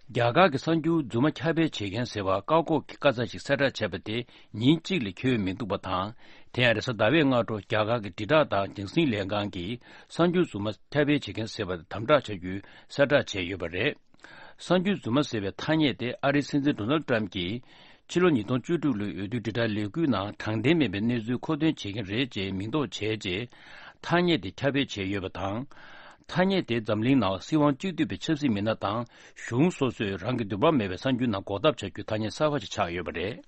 རྒྱ་གར་གྱི་གསར་འགྱུར་རྫུན་མ་ཁྱབ་སྤེལ་བྱེད་མཁན་ཟེར་བ་བཀག་འགོག་གི་བཀའ་རྩ་ཞིག་གསལ་བསྒྲགས་བྱས་པ་དེ་ཉིན་གཅིག་ལས་འཁྱོལ་མི་འདུག་པ་དང་། དེ་ཡང་རེས་གཟའ་ཟླ་བའི་སྔ་དྲོ་རྒྱ་གར་གྱི་དྲིལ་བསྒྲགས་དང་རྒྱང་སྲིང་ལས་ཁང་གིས་གསར་འགྱུར་རྫུན་མ་ཁྱབ་སྤེལ་བྱེད་མཁན་ཟེར་བ་དེ་དམ་དྲག་བྱ་རྒྱུའི་གསལ་བསྒྲགས་བྱས་ཡོད་པ་རེད། གསར་འགྱུར་རྫུན་མ་ཟེར་བའི་ཐ་སྙད་དེ་ཨ་རིའི་སྲིད་འཛིན་ཌོ་ནལ་ཏྲམ་གྱིས་ཕྱི་ལོ་ཉིས་སྟོང་བཅུ་དྲུག་ལོའི་འོས་བསྡུའི་དྲིལ་བསྒྲགས་ལས་འགུལ་ནང་དྲང་བདེན་མེད་པའི་གནས་ཚུལ་མཁོ་འདོན་བྱེད་མཁན་རེད་ཅེས་མིང་འདོགས་བྱས་རྗེས་ཐ་སྙད་དེ་ཁྱབ་སྤེལ་བྱས་ཡོད་པ་དང་། ཐ་སྙད་དེ་འཛམ་གླིང་ནང་སྲིད་དབང་གཅིག་སྡུད་པའི་ཆབ་སྲིད་མི་སྣ་དང་གཞུང་སོ་སོས་རང་གི་འདོད་པ་མེད་པའི་གསར་འགྱུར་ནང་འགོག་ཐབས་བྱ་རྒྱུའི་ཐ་སྙད་གསར་པ་ཞིག་ཆགས་ཡོད་པ་རེད།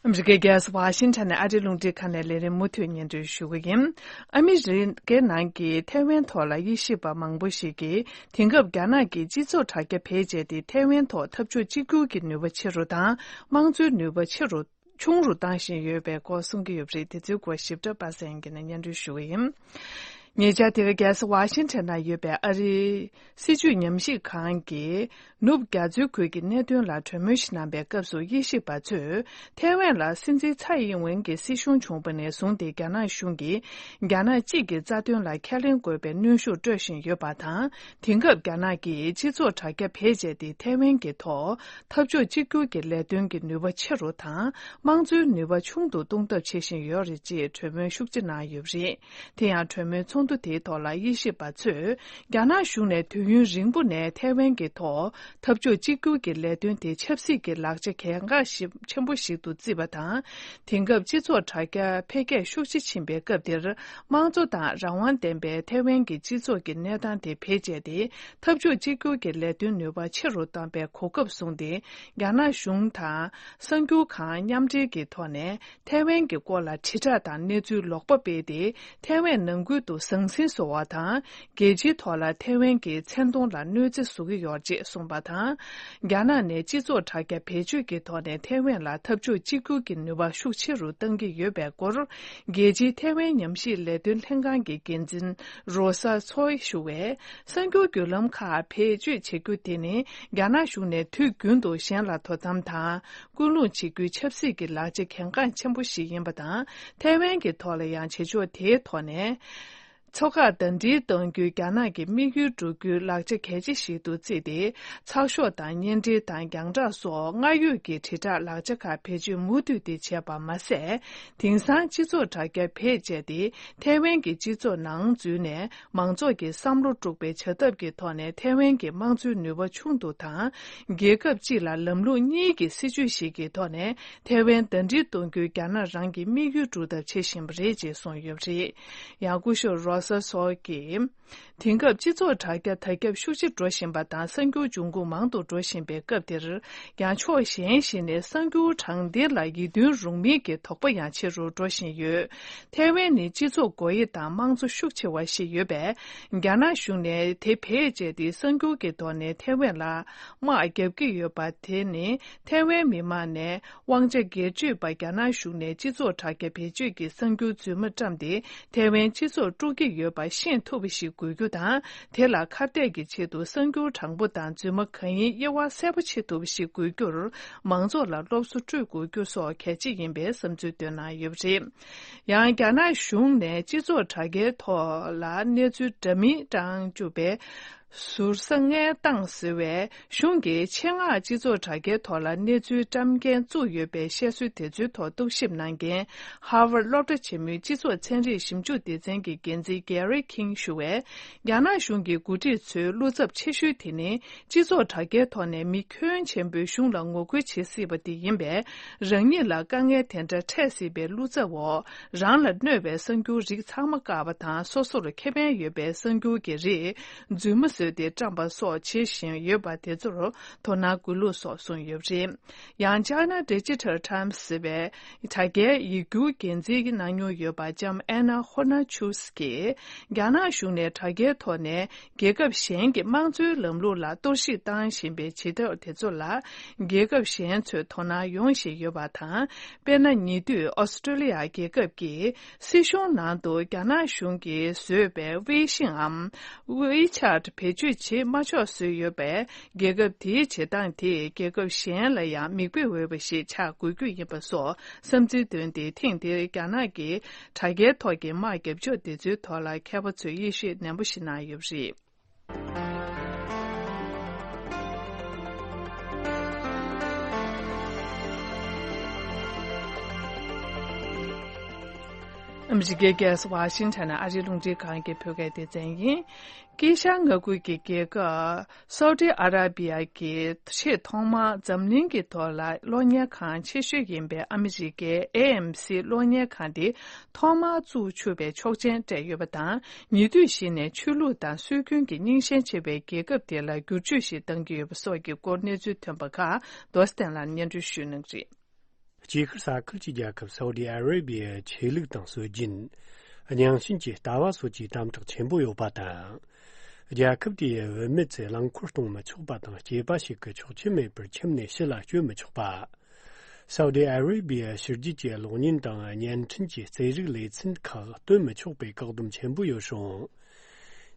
ཨ་མི་རི་ཀའི་རྒྱལ་ས་ཝ་ཤིང་ཊོན་ནས་ཨ་རིའི་རླུང་འཕྲིན་ཁང་ནས་ལས་རིམ་མུ་མཐུད་སྙན་སྒྲོན་ཞུ་གི་ཡིན། ཨ་མི་རི་ཀའི་ནང་གི་ཐའེ་ཝན་ཐོག་ལ་དབྱེ་ཞིབ་པ་མང་པོ་ཞིག་གིས། དེང་སྐབས་རྒྱ་ནག་གིས་སྤྱི་ཚོགས་དྲ་རྒྱ་བེད་སྤྱད་དེ་ཐའེ་ཝན་ཐོག་འཐབ་ཕྱོགས་གཅིག་གྱུར་གྱི་ནུས་པ་ཆེ་རུ་དང་། དམངས་གཙོའི་ནུས་པ་ཆེ་རུ། ཆུང་རུ་བཏང་བཞིན་ཡོད་པའི་སྐོར་གསུང་གི་ཡོད་པ་རེད། དེ་ཚོའི་སྐོར་ཞིབ་ཕྲ་པ་སངས་སྐྱིད་ནས་སྙན་སྒྲོན་ཞུ་གི་ཡིན། ཉེ་ཆར་དེ་ག་རྒྱལ་ས་ཝ་ཤིང་ཊོན་ན་ཡོད་པའི་ཨ་རིའི་སྲིད་བྱུས་ཉམས་ཞིབ་ཁང་གི་ནུབ་རྒྱ་མཚོའི་ཁུལ་གྱི་གནད་དོན་ལ་གྲོས་མོལ་ཞིག་གནང་པའི་སྐབས་སུ། དབྱེ་ཞིབ་པ་ཚོས་ཐའེ་ཝན་ལ་སྲིད་འཛིན་ཚའེ་ཨིན་ཝེན་གྱི་སྲིད་གཞུང་བྱུང་བ་ནས་བཟུང་སྟེ། རྒྱ་ནག་གཞུང་གིས་རྒྱ་ནག་གཅིག་གི་རྩ་དོན་ལ་ཁས་ལེན་དགོས་པའི་གནོན་ཤུགས་སྤྲོད་བཞིན་ཡོད་པ་དང་། དེང་སྐབས་རྒྱ་ནག་གིས་སྤྱི་ཚོགས་དྲ་རྒྱ་བེད་སྤྱད་དེ་ཐའེ་ཝན་གྱི་ཐོག་འཐབ་ཕྱོགས་གཅིག་གྱུར་གྱི་ལས་དོན་གྱི་ནུས་པ་ཆེ་རུ་དང་། དམངས་གཙོའི་ནུས་པ་ཆུང་དུ་གཏོང་ཐབས་བྱེད་བཞིན་ཡོད་རེད་ཅེས་གྲོས་མོལ་ཤུགས་ཆེ་གནང་ཡོད་པ་རེད། དེ་ཡང་གྲོས་མོལ་ཚོགས་འདུ་དེའི་ཐོག་ལ་དབྱེ་ཞིབ་པ་ཚོས། རྒྱ་ནག་གཞུང་ནས་དུས་ཡུན་རིང་པོ་ནས་ཐའེ་ཝན་གྱི་ཐོག་འཐབ་ཕྱོགས་གཅིག་གྱུར་གྱི་ལས་དོན་དེ་ཆབ་སྲིད་ཀྱི་ལག་ཆ་གལ་འགངས་ཆེན་པོ་ཞིག་ཏུ་བརྩིས་པ་དང་། དེང་སྐབས་སྤྱི་ཚོགས་དྲ་རྒྱ་འཕེལ་རྒྱས་ཤུགས་ཆེ་ཕྱིན་པའི་སྐབས་འདིར། དམངས་གཙོ་དང་རང་དབང་ལྡན་པའི་ཐའེ་ཝན་གྱི་སྤྱི་ཚོགས་ཀྱི་གནས་སྟངས་དེ་བེད་སྤྱད་དེ། འཐབ་ཕྱོགས་གཅིག་གྱུར་གྱི་ལས་དོན་ནུས་པ་ཆེ་རུ་གཏོང་བའི་གོ་སྐབས་བཟུང་སྟེ། རྒྱ་ནག་གཞུང་དང་གསར་འགྱུར་ཁང་མཉམ་འབྲེལ་གྱི་ཐོག་ནས། ཐའེ་ཝན་གྱི་སྐོར་ལ་དྲིལ་བསྒྲགས་དང་གནས་ཚུལ་ལོག་པ་སྤེལ་ཏེ། ཐའེ་ཝན་ནང་ཁུལ་དུ་ཟང་ཟིང་བཟོ་བ་དང་། རྒྱལ་སྤྱིའི་ཐོག་ལ་ཐའེ་ཝན་གྱི་མཚན་མཐོང་ལ་གནོད་འཚེ་བཟོ་གི་ཡོད་ཅེས་གསུངས་པ་དང་། རྒྱ་ནག་ནས་སྤྱི་ཚོགས་དྲ་རྒྱ་བེད་སྤྱོད་ཀྱི་ཐོག་ནས་ཐའེ་ཝན་ལ་འཐབ་ཕྱོགས་གཅིག་གྱུར་གྱི་ནུས་པ་ཤུགས་ཆེ་རུ་གཏང་གི་ཡོད་པའི་སྐོར། རྒྱལ་སྤྱིའི་ཐའེ་ཝན་ཉམས་ཞིབ་ལས་དོན་ལྷན་ཁང་གི་འགན་འཛིན་རོ་ས་ཚོའི་ཞུ་བས། གསར་འགྱུར་བརྒྱུད་ལམ་ཁག་བེད་སྤྱོད་བྱེད་རྒྱུ་དེ་ནི། རྒྱ་ནག་གཞུང་ནས་དུས་རྒྱུན་དུ་གཞན་ལ་དོ་དམ་དང་། སྐུལ་སློང་བྱེད་རྒྱུའི་ཆབ་སྲིད་ཀྱི་ལག་ཆ་གལ་འགངས་ཆེན་པོ་ཞིག་ཡིན་པ་དང་། ཐའེ་ཝན་གྱི་ཐོག་ལ་ཡང་བྱེད་ཕྱོགས་དེའི་ཐོག་ནས། མཚོ་ཁ་ཟླ་སྒྲིལ་གཏོང་རྒྱུའི་རྒྱ་ནག་གི་དམིགས་ཡུལ་བསྒྲུབ་རྒྱུའི་ལག་ཆ་གལ་ཆེ་ཞིག་ཏུ་བརྩིས་ཏེ། ཚགས་ཤོག་དང་བརྙན་འཕྲིན་དང་རྒྱང་བསྒྲགས་སོགས་སྔར་ཡོད་ཀྱི་དྲིལ་བསྒྲགས་ལག་ཆ་ཁག་བེད་སྤྱོད་མུ་མཐུད་དེ་བྱས་པ་མ་ཟད། དེང་སང་སྤྱི་ཚོགས་དྲ་རྒྱ་བེད་སྤྱད་དེ། ཐའེ་ཝན་གྱི་སྤྱི་ཚོགས་ནང་འཛུལ་ནས། མང་ཚོགས་ཀྱི་བསམ་བློ་དཀྲུག་པའི་བྱ་ཐབས་ཀྱི་ཐོག་ནས་ཐའེ་ཝན་གྱི་དམངས་གཙོའི་ནུས་པ་ཆུང་དུ་དང་། རྒྱལ་ཁབ་སྤྱི་ལ་ལམ་ལུགས་གཉིས་ཀྱི་སྲིད་བྱུས་ཤིག་གི་ཐོག་ནས་ཐའེ་ཝན་ཟླ་སྒྲིལ་གཏོང་རྒྱུའི་རྒྱ་ནག་རང་གི་དམིགས་ཡུལ་སྒྲུབ་ཐབས་བྱེད་བཞིན་པ་རེད་ཅེས་གསུངས་ཡོད་པ་རེད། ཡང་སྐུ་ཞབས་རོ་ས་སོ་གིས། དེང་སྐབས་སྤྱི་ཚོགས་དྲ་རྒྱ་དར་ཁྱབ་ཤུགས་ཆེ་འགྲོ་བཞིན་པ་དང་། གསར་འགྱུར་འབྱུང་ཁུངས་མང་དུ་འགྲོ་བཞིན་པའི་སྐབས་འདིར། ཡང་ཕྱོགས་གཞན་ཞིག་ནས་གསར་འགྱུར་དྲང་བདེན་ལ་ཡིད་རྟོན་རུང་མིན་གྱི་དོགས་པ་ཡང་ཆེ་རུ་འགྲོ་བཞིན་ཡོད། ཐའེ་ཝན་ནི་སྤྱི་ཚོགས་སྒོ་དབྱེ་དང་དམངས་གཙོ་ཤུགས་ཆེ་བ་ཞིག་ཡོད་པས། རྒྱ་ནག་གཞུང་ནས་དེ་བེད་སྤྱད་དེ་གསར་འགྱུར་གྱི་ཐོག་ནས་ཐའེ་ཝན་ལ་དམག་བརྒྱབ་ཀྱི་ཡོད་པ་དེ་ནི། ཐའེ་ཝན་མི་མང་ནས་དབང་ཆ་སྒེར་གཅོད་པ་རྒྱ་ནག་གཞུང་ནས་སྤྱི་ཚོགས་དྲ་རྒྱ་བེད་སྤྱོད་ཀྱིས་གསར་འགྱུར་རྫུན་མ་བཀྲམ་སྟེ། ཐའེ་ཝན་སྤྱི་ཚོགས་དཀྲུག་གི་ཡོད་པ་ཤེས་ཐུབ་པ་ཞིག་དགོས་རྒྱུ་དང་། དེ་ལ་ཁ་གཏད་ཀྱི་ཆེད་དུ་གསར་འགྱུར་དྲང་པོ་དང་རྫུན་མ་གང་ཡིན་དབྱེ་བ་གསལ་པོ་ཕྱེ་ཐུབ་པ་ཞིག་དགོས་རྒྱུར། མང་ཚོགས་ལ་སློབ་གསོ་སྤྲོད་དགོས་རྒྱུ་སོགས་གལ་ཆེ་ཡིན་པའི་བསམ་ཚུལ་བཏོན་གནང་ཡོད་པ་རེད། ཡང་རྒྱ་ནག་གཞུང་ནས་སྤྱི་ཚོགས་དྲ་རྒྱའི་ཐོག་ལ་གནས་ཚུལ་འདྲ་མིན་བཀྲམ་བཅུག་པའི་ཟུར་ཟ་སྔས་བཏང་ཟེར་བའི་གཞུང་གི་ཆེད་མངགས་སྤྱི་ཚོགས་དྲ་རྒྱའི་ཐོག་ལ་གནས་ཚུལ་བཀྲམ་མཁན་བཙུགས་ཡོད་པའི་བཤད་སྲོལ་དེ་ཚོའི་ཐོག་རྟོག་ཞིབ་གནང་མཁན། ཧར་ཝར་སློབ་གྲྭ་ཆེན་མོའི་སྤྱི་ཚོགས་ཚན་རིག་ཞིབ་འཇུག་སྡེ་ཚན་གྱི་འགན་འཛིན་གེ་རི་ཁིང་ཞུ་བས། རྒྱ་ནག་གཞུང་གི་འགོ་ཁྲིད་ཚོའི་བློ་འཚབ་ཆེ་ཤོས་དེ་ནི། སྤྱི་ཚོགས་དྲ་རྒྱའི་ཐོག་ནས་མི་ཁྱོན་ཆེན་པོས་གཞུང་ལ་ངོ་རྒོལ་བྱེད་སྲིད་པ་དེ་ཡིན་པས། རང་ཉིད་ལ་དཀའ་ངལ་དེ་འདྲ་འཕྲད་སྲིད་པའི་བློ་འཚབ་འོག་རང་ལ་གནོད་པའི་གསར་འགྱུར་རིགས་ཚང་མ་བཀག་པ་དང་། སོ་སོར་ཁེ་ཕན་ཡོད་པའི་གསར་འགྱུར་གྱི་རིགས་རྫུན་མ་ བཟོས་ཏེ་བཀྲམ་པ་སོགས་བྱེད་བཞིན་ཡོད་པ་དེ་ཚོར་དོ་སྣང་དགོས་ལུགས་སོགས་གསུངས་ཡོད་པ་རེད། ཡང་China Digital Times་ཟེར་བའི་དྲ་རྒྱའི་ཡིག་སྒྱུར་འགན་འཛིན་གནང་མྱོང་ཡོད་པ་ལྕམ་Anna Hornachuss་གིས། རྒྱ་ནག་གཞུང་ནས་དྲ་རྒྱའི་ཐོག་ནས་རྒྱལ་ཁབ་གཞན་གྱི་དམངས་གཙོའི་ལམ་ལུགས་ལ་གཏོར་བཤིག་བཏང་བཞིན་པའི་བྱེད་ཐབས་དེ་ཚོ་ལ། རྒྱལ་ཁབ་གཞན་ཚོས་དོ་སྣང་ཡོང་བཞིན་ཡོད་པ་དང་། དཔེར་ན། ཉེ་དུས་ཨོ་སི་ཀྲོ་ལི་ཡ་རྒྱལ་ཁབ་ཀྱི་སྲིད་གཞུང་ནང་དུ་རྒྱ་ནག་གཞུང་གིས་བཟོས་པའི་WeChat་འམ། WeChat་བེད་སྤྱོད་བྱེད་མ་ཆོག་བཟོས་ཡོད་པས། རྒྱལ་ཁབ་དེའི་བྱེད་སྟངས་དེས་རྒྱལ་ཁབ་གཞན་ལ་ཡང་མིག་དཔེ་འོས་པ་ཞིག་ཆགས་དགོས་རྒྱུ་ཡིན་པ་སོགས་བསམ་ཚུལ་བཏོན་ཏེ། ཐེངས་འདིར་རྒྱ་ནག་གི་དྲ་རྒྱའི་ཐོག་གི་དམག་རྒྱབ་ཕྱོགས་དེ་ཚོའི་ཐོག་ལ་མཁས་པ་ཚོས་དབྱེ་ཞིབ་ནན་པོ་ཞིག་གནང་ཡོད་པ་རེད། ཨ་མི་རི་ཀའི་རྒྱལ་ས་ཝ་ཤིང་ཊོན་ནས་ཨ་རིའི་རླུང་འཕྲིན་ཁང་གི་བོད་སྐད་སྡེ་ཚན་ཡིན། དཀྱིལ་ཤར་མངའ་ཁུལ་གྱི་རྒྱལ་ཁབ་སའུ་ཏི་ཨ་ར་བི་ཡ་གི་ཆེས་ཐོག་མར་འཛམ་གླིང་གི་ཐོག་ལ་གློག་བརྙན་ཁང་ཆེ་ཤོས་ཡིན་པའི་ཨ་མི་རི་ཀའི་ཨེ་ཨེམ་སི་གློག་བརྙན་ཁང་དེ་ཐོག་མར་བཙུགས་ཆོག་པའི་ཆོག་མཆན་སྤྲད་ཡོད་པ་དང་། ཉེ་དུས་ཤིག་ནས་ཆོས་ལུགས་དང་སྲོལ་རྒྱུན་གྱི་རྙིང་ཞེན་ཆེ་བའི་རྒྱལ་ཁབ་དེ་ལ་བསྒྱུར་བཅོས་ཤིག་གཏང་གི་ཡོད་པ་སོགས་ཀྱི་སྐོར་གནས་ཚུལ་ཐོན་པ་ཁག་རྡོ་རྗེ་བསྟན་ལགས་སྙན་སྒྲོན་ཞུ་གནང་གི་རེད། དཀྱིལ་ཤར་ས་ཁུལ་གྱི་རྒྱལ་ཁབ་སའུ་ཏི་ཨ་རེ་བི་ཡའི་ཆོས་ལུགས་དང་སྲོལ་རྒྱུན། རྙིང་ཞེན་གྱི་ལྟ་བ་སོགས་ཀྱི་དམ་དྲག་ཆེན་པོ་ཡོད་པ་དང་། རྒྱལ་ཁབ་དེའི་བུད་མེད་ཚོས་རླངས་འཁོར་གཏོང་མི་ཆོག་པ་དང་། སྐྱེས་པ་ཞིག་གིས་ཆོག་མཆན་མེད་པར་ཁྱིམ་ནས་ཕྱི་ལ་བསྐྱོད་མི་ཆོག་པ། སའུ་ཏི་ཨ་རེ་བི་ཡའི་ཕྱི་རྒྱལ་གྱི་གློག་བརྙན་དང་བརྙན་འཕྲིན་གྱི་རྩེད་རིགས་ལེ་ཚན་ཁག་སྟོན་མི་ཆོག་པའི་བཀག་སྡོམ་ཆེན་པོ་ཡོད་རུང་།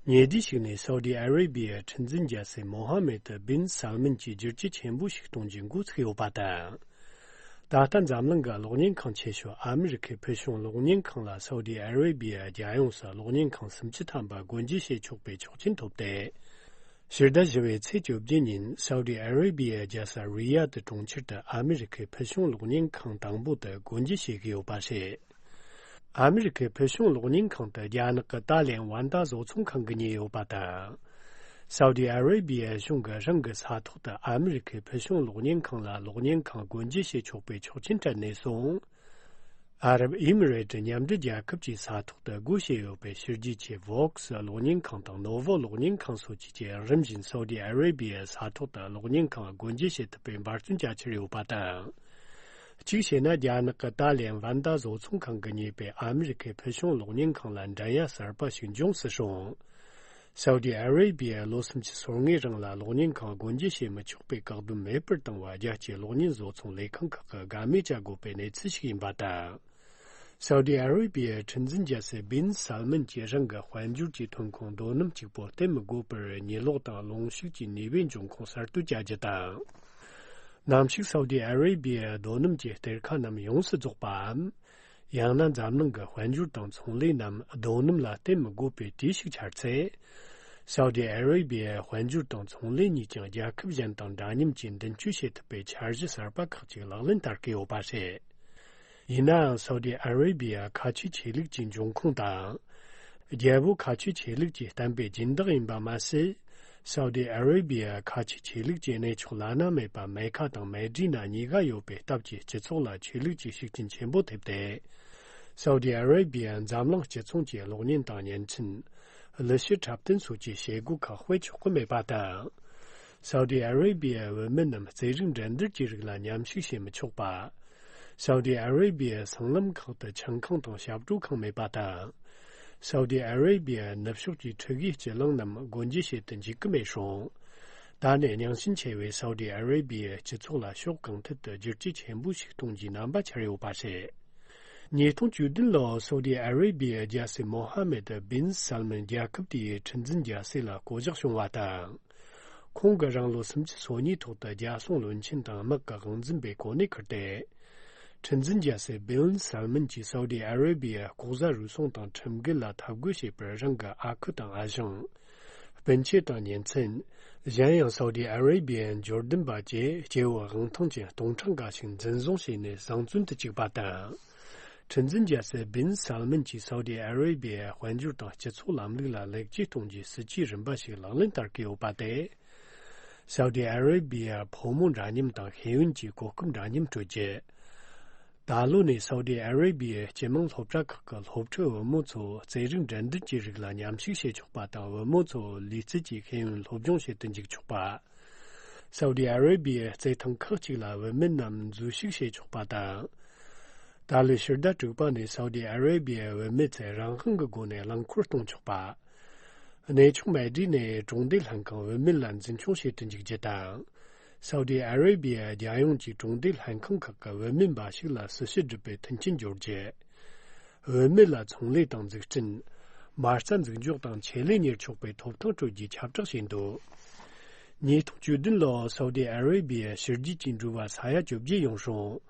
ཉེ་དུས་ཤིག་ནས་སའུ་ཏི་ཨ་རེ་བི་ཡའི་ཁྲི་འཛིན་རྒྱལ་སྲས་མོ་ཧ་མེད་བིན་སལ་མན་གྱིས་བསྒྱུར་བཅོས་ཆེན་པོ་ཞིག་གཏོང་རྒྱུའི་འགོ་ཚུགས་ཡོད་པ་དང་། ད་ལྟ་འཛམ་གླིང་གི་གློག་བརྙན་ཁང་ཆེ་ཤོས་ཨ་མི་རི་ཁའི་ཕུལ་བྱུང་གློག་བརྙན་ཁང་ལ་སའུ་ཏི་ཨ་རེ་བི་ཡའི་རྒྱལ་ཡོངས་སུ་གློག་བརྙན་ཁང་སུམ་ཅུ་ཐམ་པ་སྒོ་འབྱེད་བྱེད་ཆོག་པའི་ཆོག་མཆན་ཐོབ་སྟེ། ཕྱི་ཟླ་བཞི་པའི་ཚེས་བཅོ་བརྒྱད་ཉིན་སའུ་ཏི་ཨ་རེ་བི་ཡའི་རྒྱལ་ས་རི་ཡ་དི་གྲོང་ཁྱེར་དུ་ཨ་མི་རི་ཁའི་ཕུལ་བྱུང་གློག་བརྙན་ཁང་དང་པོ་དེ་སྒོ་འབྱེད་བྱེད་ཀྱི་ཡོད་པ་རེད། ཨ་མི་རི་ཁའི་ཕུལ་བྱུང་གློག་བརྙན་ཁང་དེ་རྒྱ་ནག་གི་ཏཱ་ལན་ཝན་ཏཱ་བཟོ་ཚོང་ཁང་གིས་ཉོས་ཡོད་པ་དང་། སའུ་ཏི་ཨ་རེ་བི་ཡའི་གཞུང་གིས་རང་གི་ས་ཐོག་ཏུ་ཨ་མི་རི་ཁའི་ཕུལ་བྱུང་གློག་བརྙན་ཁང་ལ་གློག་བརྙན་ཁང་སྒོ་འབྱེད་བྱེད་ཆོག་པའི་ཆོག་མཆན་སྤྲད་ནས་བཟུང་། ཨ་རབ་ཨི་མི་རེ་ཏི་མཉམ་འབྲེལ་རྒྱལ་ཁབ་ཀྱི་ས་ཐོག་ཏུ་སྒོ་ཕྱེ་ཡོད་པའི་ཕྱི་རྒྱལ་གྱི་ཝོག་སི་གློག་བརྙན་ཁང་དང་ནོ་ཝོ་གློག་བརྙན་ཁང་སོགས་ཀྱིས་རིམ་བཞིན་སའུ་ཏི་ཨ་རེ་བི་ཡའི་ས་ཐོག་ཏུ་གློག་བརྙན་ཁང་སྒོ་འབྱེད་བྱེད་ཐུབ་པའི་འབད་བརྩོན་རྒྱ་ཆེར་ཡོད་པ་དང་། གཅིག་བྱས་ན། རྒྱ་ནག་གི་ཏཱ་ལན་ཝན་ཏཱ་བཟོ་ཚོང་ཁང་གིས་ཉོས་པའི་ཨ་མི་རི་ཁའི་ཕུལ་བྱུང་གློག་བརྙན་ཁང་ལ་འགྲན་ཡ་གསར་པ་ཞིག་འབྱུང་སྲིད་རུང་། སའུ་ཏི་ཨ་རེ་བི་ཡས་ལོ་སུམ་ཅུ་སོ་ལྔའི་རིང་ལ་གློག་བརྙན་ཁང་སྒོ་འབྱེད་བྱེད་མི་ཆོག་པའི་བཀག་སྡོམ་མེད་པར་བཏང་བ། རྒྱལ་སྤྱིའི་གློག་བརྙན་བཟོ་ཚོང་ལས་ཁང་ཁག་གིས་དགའ་མོས་བྱ་དགོས་པའི་གནས་ཚུལ་ཞིག་ཡིན་པ་དང་། སའུ་ཏི་ཨ་རེ་བི་ཡའི་ཁྲི་འཛིན་རྒྱལ་སྲས་བིན་སལ་མན་གྱིས་རང་གི་དཔལ་འབྱོར་གྱི་ཐོན་ཁུངས་རྡོ་སྣུམ་གཅིག་པོ་བརྟེན་མི་དགོས་པར། ཉི་གློག་དང་རླུང་ཤུགས་ཀྱི་ནུས་པའི་འབྱུང་ཁུངས་གསར་གཏོད་བྱ་རྒྱུ་དང་། ནམ་ཞིག་སའུ་ཏི་ཨ་རེ་བི་ཡའི་རྡོ་སྣུམ་གྱི་གཏེར་ཁ་རྣམས་ཡོངས་སུ་རྫོགས་པའམ། ཡང་ན་འཛམ་གླིང་གི་དཔལ་འབྱོར་དང་ཚོང་ལས་རྣམས་རྡོ་སྣུམ་ལ་བརྟེན་མི་དགོས་པའི་དུས་ཤིག་འཆར་ཚེ། སའུ་ཏི་ཨ་རེ་བི་ཡའི་དཔལ་འབྱོར་དང་ཚོང་ལས་གཉིས་ཀྱང་རྒྱལ་ཁབ་གཞན་དང་འདྲ་མཉམ་གྱིས་མདུན་སྐྱོད་བྱེད་ཐུབ་པའི་འཆར་གཞི་གསར་པ་ཁག་ཅིག་ལག་ལེན་བསྟར་གྱི་ཡོད་པ་རེད། ཡིན་ནའང་། སའུ་ཏི་ཨ་རེ་བི་ཡ་ཁ་ཆེའི་ཆོས་ལུགས་ཀྱི་འབྱུང་ཁུངས་དང་། རྒྱལ་པོ་ཁ་ཆེའི་ཆོས་ལུགས་ཀྱི་བསྟན་པའི་སྦྱིན་བདག་ཡིན་པ་མ་ཟད། སའུ་ཏི་ཨ་རེ་བི་ཡ་ཁ་ཆེའི་ཆོས་ལུགས་ཀྱི་གནས་མཆོག་བླ་ན་མེད་པ་མེ་ཁ་དང་མེ་ཌི་ན་གཉིས་ཀ་ཡོད་པའི་སྟབས་ཀྱིས། སྤྱི་ཚོགས་ལ་ཆོས་ལུགས་ཀྱི་ཤུགས་རྐྱེན་ཆེན་པོ་ཐེབས་ཏེ། སའུ་ཏི་ཨ་རེ་བི་ཡ་འཛམ་གླིང་སྤྱི་ཚོགས་ཀྱི་གློག་བརྙན་དང་བརྙན་འཕྲིན། གླུ་གཞས་འཁྲབ་སྟོན་སོགས་ཀྱི་བྱེད་སྒོ་ཁག་སྤེལ་ཆོག་གི་མེད་པ་དང་། སའུ་ཏི་ཨ་རེ་བི་ཡའི་བུད་མེད་རྣམས་རྩེད་རིགས་འགྲན་བསྡུར་གྱི་རིགས་ལ་མཉམ་ཞུགས་བྱེད་མི་ཆོག་པ། སའུ་ཏི་ཨ་རེ་བི་ཡའི་སྲང་ལམ་ཁག་ཏུ་ཆང་ཁང་དང་ཞབས་བྲོ་ཁང་མེད་པ་དང་། སའུ་ཏི་ཨ་རེ་བི་ཡའི་ནུབ་ཕྱོགས་ཀྱི་ཕྲུ་གུའི་སྤྱི་གླིང་རྣམས་སྒོ་འབྱེད་བྱེད་དུ་འཇུག་གི་མེད་རུང་། ད་ནི་རྙིང་ཞེན་ཆེ་བའི་སའུ་ཏི་ཨ་རེ་བི་ཡའི་སྤྱི་ཚོགས་ལ་ཕྱོགས་གང་ཐད་དུ་བསྒྱུར་བཅོས་ཆེན་པོ་ཞིག་གཏོང་རྒྱུའི་རྣམ་པ་འཆར་ཡོད་པ་རེད། ཉིས་སྟོང་བཅུ་བདུན་ལོར་སའུ་ཏི་ཨ་རེ་བི་ཡའི་རྒྱལ་སྲས་མོ་ཧ་མེད་བིན་སལ་མན་རྒྱལ་ཁབ་དེའི་ཁྲི་འཛིན་རྒྱལ་སྲས་ལ་བསྐོ་གཞག་བྱུང་བ་དང་། ཁོང་གིས་རང་ལོ་སུམ་ཅུ་སོ་གཉིས་ཐོག་ཏུ་རྒྱལ་སྲུང་བློན་ཆེན་དང་དམག་གི་དབང་འཛིན་པའི་གོ་གནས་ཁུར་ཏེ། ཁྲི་འཛིན་རྒྱལ་སྲས་བིན་སལ་མན་གྱིས་སའུ་ཏི་ཨ་རེ་བི་ཡའི་ལྐོག་ཟ་རུལ་སུངས་དང་ཁྲིམས་འགལ་ལ་འཐབ་རྒོལ་བྱེད་པར་རང་གི་ཨ་ཁུ་དང་ཨ་ཞང་། སྤུན་མཆེད་དང་གཉེན་ཚན། གཞན་ཡང་སའུ་ཏི་ཨ་རེ་བི་ཡའི་འབྱོར་ལྡན་པ་བཅས་སྐྱེ་བོ་དབང་ཐང་ཅན་སྟོང་ཕྲག་འགའ་ཞིག་འཛིན་བཟུང་བྱས་ནས་བཟང་བཙོན་དུ་བཅུག་པ་དང་། ཁྲི་འཛིན་རྒྱལ་སྲས་བིན་སལ་མན་གྱིས་སའུ་ཏི་ཨ་རེ་བི་ཡའི་དཔལ་འབྱོར་དང་སྤྱི་ཚོགས་ལམ་ལུགས་ལ་ལེགས་བཅོས་གཏོང་རྒྱུའི་སྲིད་ཇུས་རིམ་པ་ཞིག་ལག་ལེན་བསྟར་གྱི་ཡོད་པ་སྟེ། སའུ་ཏི་ཨ་རེ་བི་ཡའི་ཕོ་མོ་འདྲ་མཉམ་དང་ཤེས་ཡོན་གྱི་གོ་སྐབས་འདྲ་མཉམ་སྤྲོད་རྒྱུ། ད་ལོ་ནས་སའུ་ཏི་ཨ་རེ་བྷི་ཡའི་སྤྱི་དམངས་སློབ་གྲྭ་ཁག་གི་སློབ་ཕྲུག་བུ་མོ་ཚོ་རྩེད་རིགས་འགྲན་བསྡུར་གྱི་རིགས་ལ་མཉམ་ཞུགས་བྱེད་ཆོག་པ་དང་། བུ་མོ་ཚོ་ལུས་རྩལ་གྱི་ཤེས་ཡོན་སློབ་སྦྱོང་བྱེད་དུ་འཇུག་ཆོག་པ། སའུ་ཏི་ཨ་རེ་བྷི་ཡའི་རྩེད་ཐང་ཁག་ཅིག་ལ་བུད་མེད་རྣམས་འཛུལ་ཞུགས་བྱེད་ཆོག་པ་དང་། ད་ལོའི་ཕྱི་ཟླ་དྲུག་པ་ནས་སའུ་ཏི་ཨ་རེ་བྷི་ཡའི་བུད་མེད་ཚོས་རང་དབང་གི་སྒོ་ནས་རླངས་འཁོར་གཏོང་ཆོག་པ། གནས་ཆུང་མེ་ཌི་ནས་གྲོང་སྡེ་ལྷན་ཁང་བུད་མེད་ལ་འཛིན་སྐྱོང་བྱེད་དུ་འཇུག་རྒྱུ་དང་། སའུ་ཏི་ཨ་རེ་བྷི་ཡའི་རྒྱལ་ཡོངས་ཀྱི་གྲོང་སྡེ་ལྷན་ཁང་ཁག་གི་བུད་མེད་འབའ་ཞིག་ལ་སྲི་ཞུ་སྒྲུབ་པའི་མཐུན་རྐྱེན་སྦྱོར་རྒྱུ། བུད་མེད་ལ་ཚོང་ལས་དང་འཛུགས་སྐྲུན། མ་རྩ་འཛུགས་འཇོག་དང་ཆེད་ལས་གཉེར་ཆོག་པའི་ཐོབ་ཐང་སྤྲོད་རྒྱུའི་ཁྱབ་བསྒྲགས་བྱས་འདུག། ཉིས་སྟོང་བཅུ་བདུན་ལོར་སའུ་ཏི་ཨ་རེ་བྷི་ཡའི་ཕྱི་རྒྱལ་གྱི་འགྲུལ་བ་ས་ཡ་བཅོ་བརྒྱད་ཡོང་རུང་།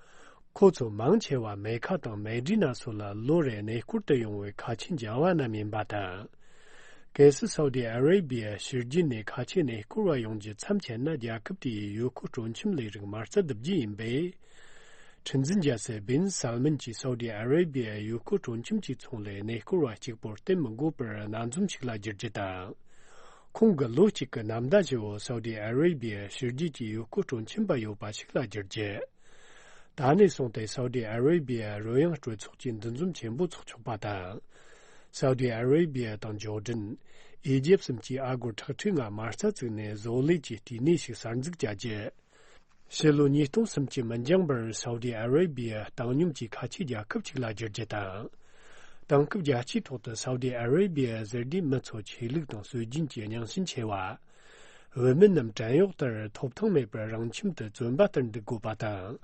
ཁོ་ཚོ་མང་ཆེ་བ་མེ་ཁ་དང་མེ་ཌི་ན་སོགས་ལ་ལོ་རེར་གནས་སྐོར་དུ་ཡོང་བའི་ཁ་ཆེ་མཇལ་བ་རྣམས་ཡིན་པ་དང་། གལ་སྲིད་སའུ་ཏི་ཨ་རེ་བྷི་ཡའི་ཕྱི་རྒྱལ་ནས་ཁ་ཆེ་གནས་སྐོར་བ་ཡོང་རྒྱུ་མཚམས་ཆད་ན། རྒྱལ་ཁབ་དེ་ཡི་ཡུལ་སྐོར་སྤྲོ་འཆམ་ལས་རིགས་མ་རྩ་བསྡུ་རྒྱུ་ཡིན་པས། ཁྲི་འཛིན་རྒྱལ་སྲས་བྷིན་སལ་མན་གྱིས་སའུ་ཏི་ཨ་རེ་བྷི་ཡའི་ཡུལ་སྐོར་སྤྲོ་འཆམ་གྱི་ཚོང་ལས་གནས་སྐོར་བ་གཅིག་པོར་བརྟེན་མི་དགོས་པར་སྣ་འཛོམས་ཤིག་ལ་བསྒྱུར་རྒྱུ་དང་། ཁོང་གི་ལོ་གཅིག་གི་ནམ་ཟླ་བཞི་བོ་སའུ་ཏི་ཨ་རེ་བྷི་ཡའི་ཕྱི་རྒྱལ་གྱི་ཡུལ་སྐོར་སྤྲོ་འཆམ་པ་ཡོད་པ་ཞིག་ལ་བསྒྱུར་རྒྱུ། ད་ནས་བཟུང་སྟེ་སའུ་ཏི་ཨ་རེ་བྷི་ཡའི་རོལ་དབྱངས་སྤྲོ་ཚོགས་ཀྱི་འདུ་འཛོམས་ཆེན་པོ་འཚོགས་ཆོག་པ་དང་། སའུ་ཏི་ཨ་རེ་བྷི་ཡ་དང་ཇོར་ཌན། ཨི་ཇིབ་གསུམ་གྱིས་ཨ་སྒོར་ཁྲག་ཁྲིག་ལྔ་མ་རྩ་བཙུགས་ནས་བཟོ་ལས་ཀྱི་ལྟེ་གནས་ཤིག་གསར་འཛུགས་བྱ་རྒྱུ། ཕྱི་ལོ་ཉིས་སྟོང་སུམ་ཅུ་མི་འགྱངས་པར་སའུ་ཏི་ཨ་རེ་བྷི་ཡ་བཏང་སྙོམས་ཀྱི་ཁ་ཆེའི་རྒྱལ་ཁབ་ཅིག་ལ་བསྒྱུར་རྒྱུ་དང་། དེང་སྐབས་རྒྱལ་སྤྱིའི་ཐོག་ཏུ་སའུ་ཏི་ཨ་རེ་བྷི་ཡའི་ཟུར་བསྡུས་མི་ཚོ་ཆོས་ལུགས་དང་སྲོལ་རྒྱུན་གྱི་རྙིང་ཞེན་ཆེ་བ། བུད་མེད་རྣམས་བྲན་གཡོག་ལྟར་ཐོབ་ཐང་མེད་པར་རང་ཁྱིམ་དུ་བཙོན་པ་ལྟར་འདུག་དགོས་པ་དང་།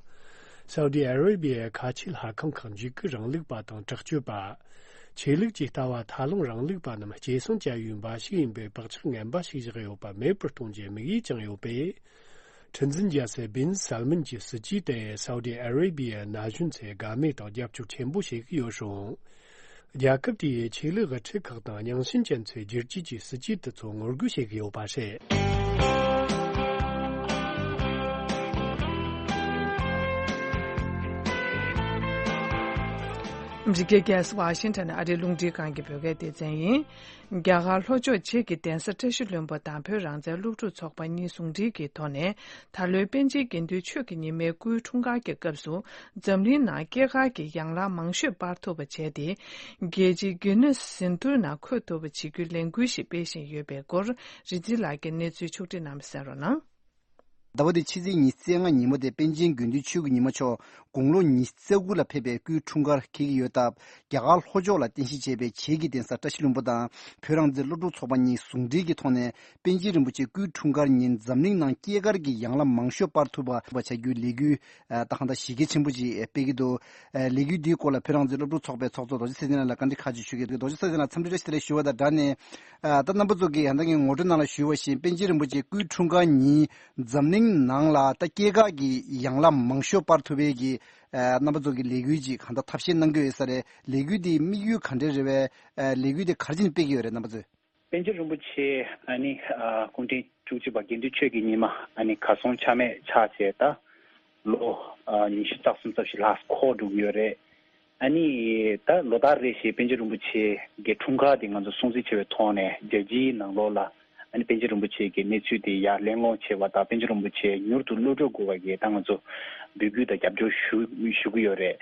སའུ་ཏི་ཨ་རེ་བྷི་ཡའི་ཁ་ཆེའི་ལྷ་ཁང་ཁག་འཇིགས་སྐུལ་རིང་ལུགས་པ་དང་དྲག་སྤྱོད་པ། ཆོས་ལུགས་ཀྱི་ལྟ་བ་ཐལ་ལྷུང་རིང་ལུགས་པ་རྣམས་གཅེས་སྲུང་བྱ་ཡུལ་འབའ་ཞིག་ཡིན་པའི་བག་ཆགས་ངན་པ་ཞིག་བཞག་ཡོད་པ་མེད་པར་གཏོང་རྒྱུའི་དམིགས་ཡུལ་བཅངས་ཡོད་པས། ཁྲི་འཛིན་རྒྱལ་སྲས་བྷིན་སལ་མན་གྱི་སྲིད་ཇུས་དེ་སའུ་ཏི་ཨ་རེ་བྷི་ཡའི་ན་གཞོན་ཚོས་དགའ་མོས་དང་རྒྱབ་སྐྱོར་ཆེན་པོ་བྱེད་ཀྱི་ཡོད་རུང་། རྒྱལ་ཁབ་དེའི་ཆོས་ལུགས་དབུ་ཁྲིད་ཁག་དང་རྙིང་ཞེན་ཅན་ཚོས་བསྒྱུར་བཅོས་ཀྱི་སྲིད་ཇུས་དེ་ཚོ་ངོ་རྒོལ་བྱེད་ཀྱི་ཡོད་པ་རེད། ཨ་མི་རི་ཀའི་རྒྱལ་ས་ཝ་ཤིང་ཊོན་ནས་ཨ་རིའི་རླུང་འཕྲིན་ཁང་གི་བོད་སྐད་སྡེ་ཚན་ཡིན། རྒྱ་གར་ལྷོ་ཕྱོགས་བྱེས་ཀྱི་གདན་ས་བཀྲ་ཤིས་ལྷུན་པོ་དང་བོད་རང་བཙན་སློབ་ཕྲུག་ཚོགས་པ་གཉིས་ཟུང་འབྲེལ་གྱི་ཐོག་ནས། ད་ལོའི་པཎ་ཆེན་དགེ་འདུན་ཆོས་ཀྱི་ཉི་མའི་སྐུའི་འཁྲུངས་སྐར་གྱི་སྐབས་སུ། འཛམ་གླིང་ནང་སྐྱེས་སྐར་གྱི་ཡན་ལག་མང་ཤོས་སྤར་ཐུབ་པ་བྱས་ཏེ། རྒྱལ་སྤྱིའི་གི་ནེ་སི་ཟིན་ཐོའི་ནང་འཁོད་ཐུབ་པ་བྱེད་རྒྱུའི་ལས་འགུལ་ཞིག་སྤེལ་བཞིན་ཡོད་པའི་སྐོར། རིག་འཛིན་ལགས་ཀྱིས་གནས་ཚུལ་ཕྱོགས་སྒྲིག་གནང་བ་གསན་རོགས་གནང་། ཟླ་བ་འདིའི་ཕྱི་ཚེས་ཉི་ཤུ་རྩ་ལྔ་ཉིན་མོ་དེ་པཎ་ཆེན་དགེ་འདུན་ཆོས་ཀྱི་ཉི་མ་མཆོག་དགུང་ལོ་ཉི་ཤུ་རྩ་དགུ་ལ་ཕེབས་པའི་སྐུའི་འཁྲུངས་སྐར་འཁེལ་གྱི་ཡོད་སྟབས། རྒྱ་གར་ལྷོ་ཕྱོགས་ལ་རྟེན་གཞི་བྱས་པའི་བྱེས་ཀྱི་གདན་ས་བཀྲ་ཤིས་ལྷུན་པོ་དང་བོད་རང་བཙན་སློབ་ཕྲུག་ཚོགས་པ་གཉིས་ཟུང་འབྲེལ་གྱི་ཐོག་ནས། པཎ་ཆེན་རིན་པོ་ཆེའི་སྐུའི་འཁྲུངས་སྐར་ཉིན་འཛམ་གླིང་ནང་སྐྱེས་སྐར་གྱི་ཡན་ལག་མང་ཤོས་སྤར་ཐུབ་པ་བྱ་རྒྱུའི་ལས་འགུལ། ད་གང་ལྟར་གཞི་རྒྱ་ཆེན་པོ་ཅིག་སྤེལ་གྱི་འདུག། ལས་འགུལ་འདིའི་སྐོར་ལ་བོད་རང་བཙན་སློབ་ཕྲུག་ཚོགས་པའི་ཚོགས་གཙོ་རྡོ་རྗེ་ཚེ་བརྟན་ལགས་ལ་བཀའ་འདྲི་ཁག་ཅིག་ཞུ་གི་འདུག། རྡོ་རྗེ་ཚེ་བརྟན་ལགས། འཚམས་འདྲི་བཀྲ་ཤིས་བདེ་ལེགས་ཞུ་བ་དང་སྦྲགས་ནས། ད་རྣམ་པ་ཚོ་གིས་ཡང་ད་ངས་ངོ་སྤྲོད་ནང་ལ་ཞུས་པ་བཞིན། པཎ་ཆེན་རིན་པོ་ཆེའི་སྐུའི་འཁྲུངས་སྐར་ཉིན་འཛམ་གླིང་ནང་ལ་ད་སྐྱེས་སྐར་གྱི་ཡན་ལག་མང་ཤོས་སྤར་ཐུབ་པའི་གི་རྣམ་པ་ཚོ་གི་ལས་འགུལ་ཅིག་གང་ལྟར་ཐབས་ཤེས་གནང་གི་ཡོད་ས་རེད། ལས་འགུལ་འདིའི་དམིགས་ཡུལ་ག་འདྲ་རེད་པས། ལས་འགུལ་འདི་ག་རེ་བྱས་ནས་སྤེལ་གྱི་ཡོད་རེད། རྣམ་པ་ཚོས། པཎ་ཆེན་རིན་པོ་ཆེ་ཨ་ནི་སྐུ་ཕྲེང་བཅུ་གཅིག་པ་དགེ་འདུན་ཆོས་ཀྱི་ཉི་མ་ཨ་ནི་གར་སོང་ཆ་མེད་ཆགས་བྱས་ད་ལོ་ཉི་ཤུ་རྩ་གསུམ་རྩ་བཞི་ལྷག་འཁོར་འགྲོ་གི་ཡོད་རེད། ཨ་ནི་ད་ལོ་ལྟར་རེ་བཞིན་པཎ་ཆེན་རིན་པོ་ཆེ་གི་འཁྲུངས་སྐར་དེ་ང་ཚོ་སྲུང་བརྩི་བྱས་པའི་ཐོག་ནས་རྒྱལ་སྤྱིའི་ནང་ལོགས་ལ་ཨ་ནི་པཎ་ཆེན་རིན་པོ་ཆེ་གི་གནས་ཚུལ་དེ་ཡར་གླེང་སློང་བྱས་པ་དང་། པཎ་ཆེན་རིན་པོ་ཆེ་མྱུར་དུ་གློད་གྲོལ་དགོས་པ་གི་ད་ང་ཚོ་འབོད་སྐུལ་དང་རྒྱབ་སྐྱོར་ཞུ་ཞུ་གི་ཡོད་རེད།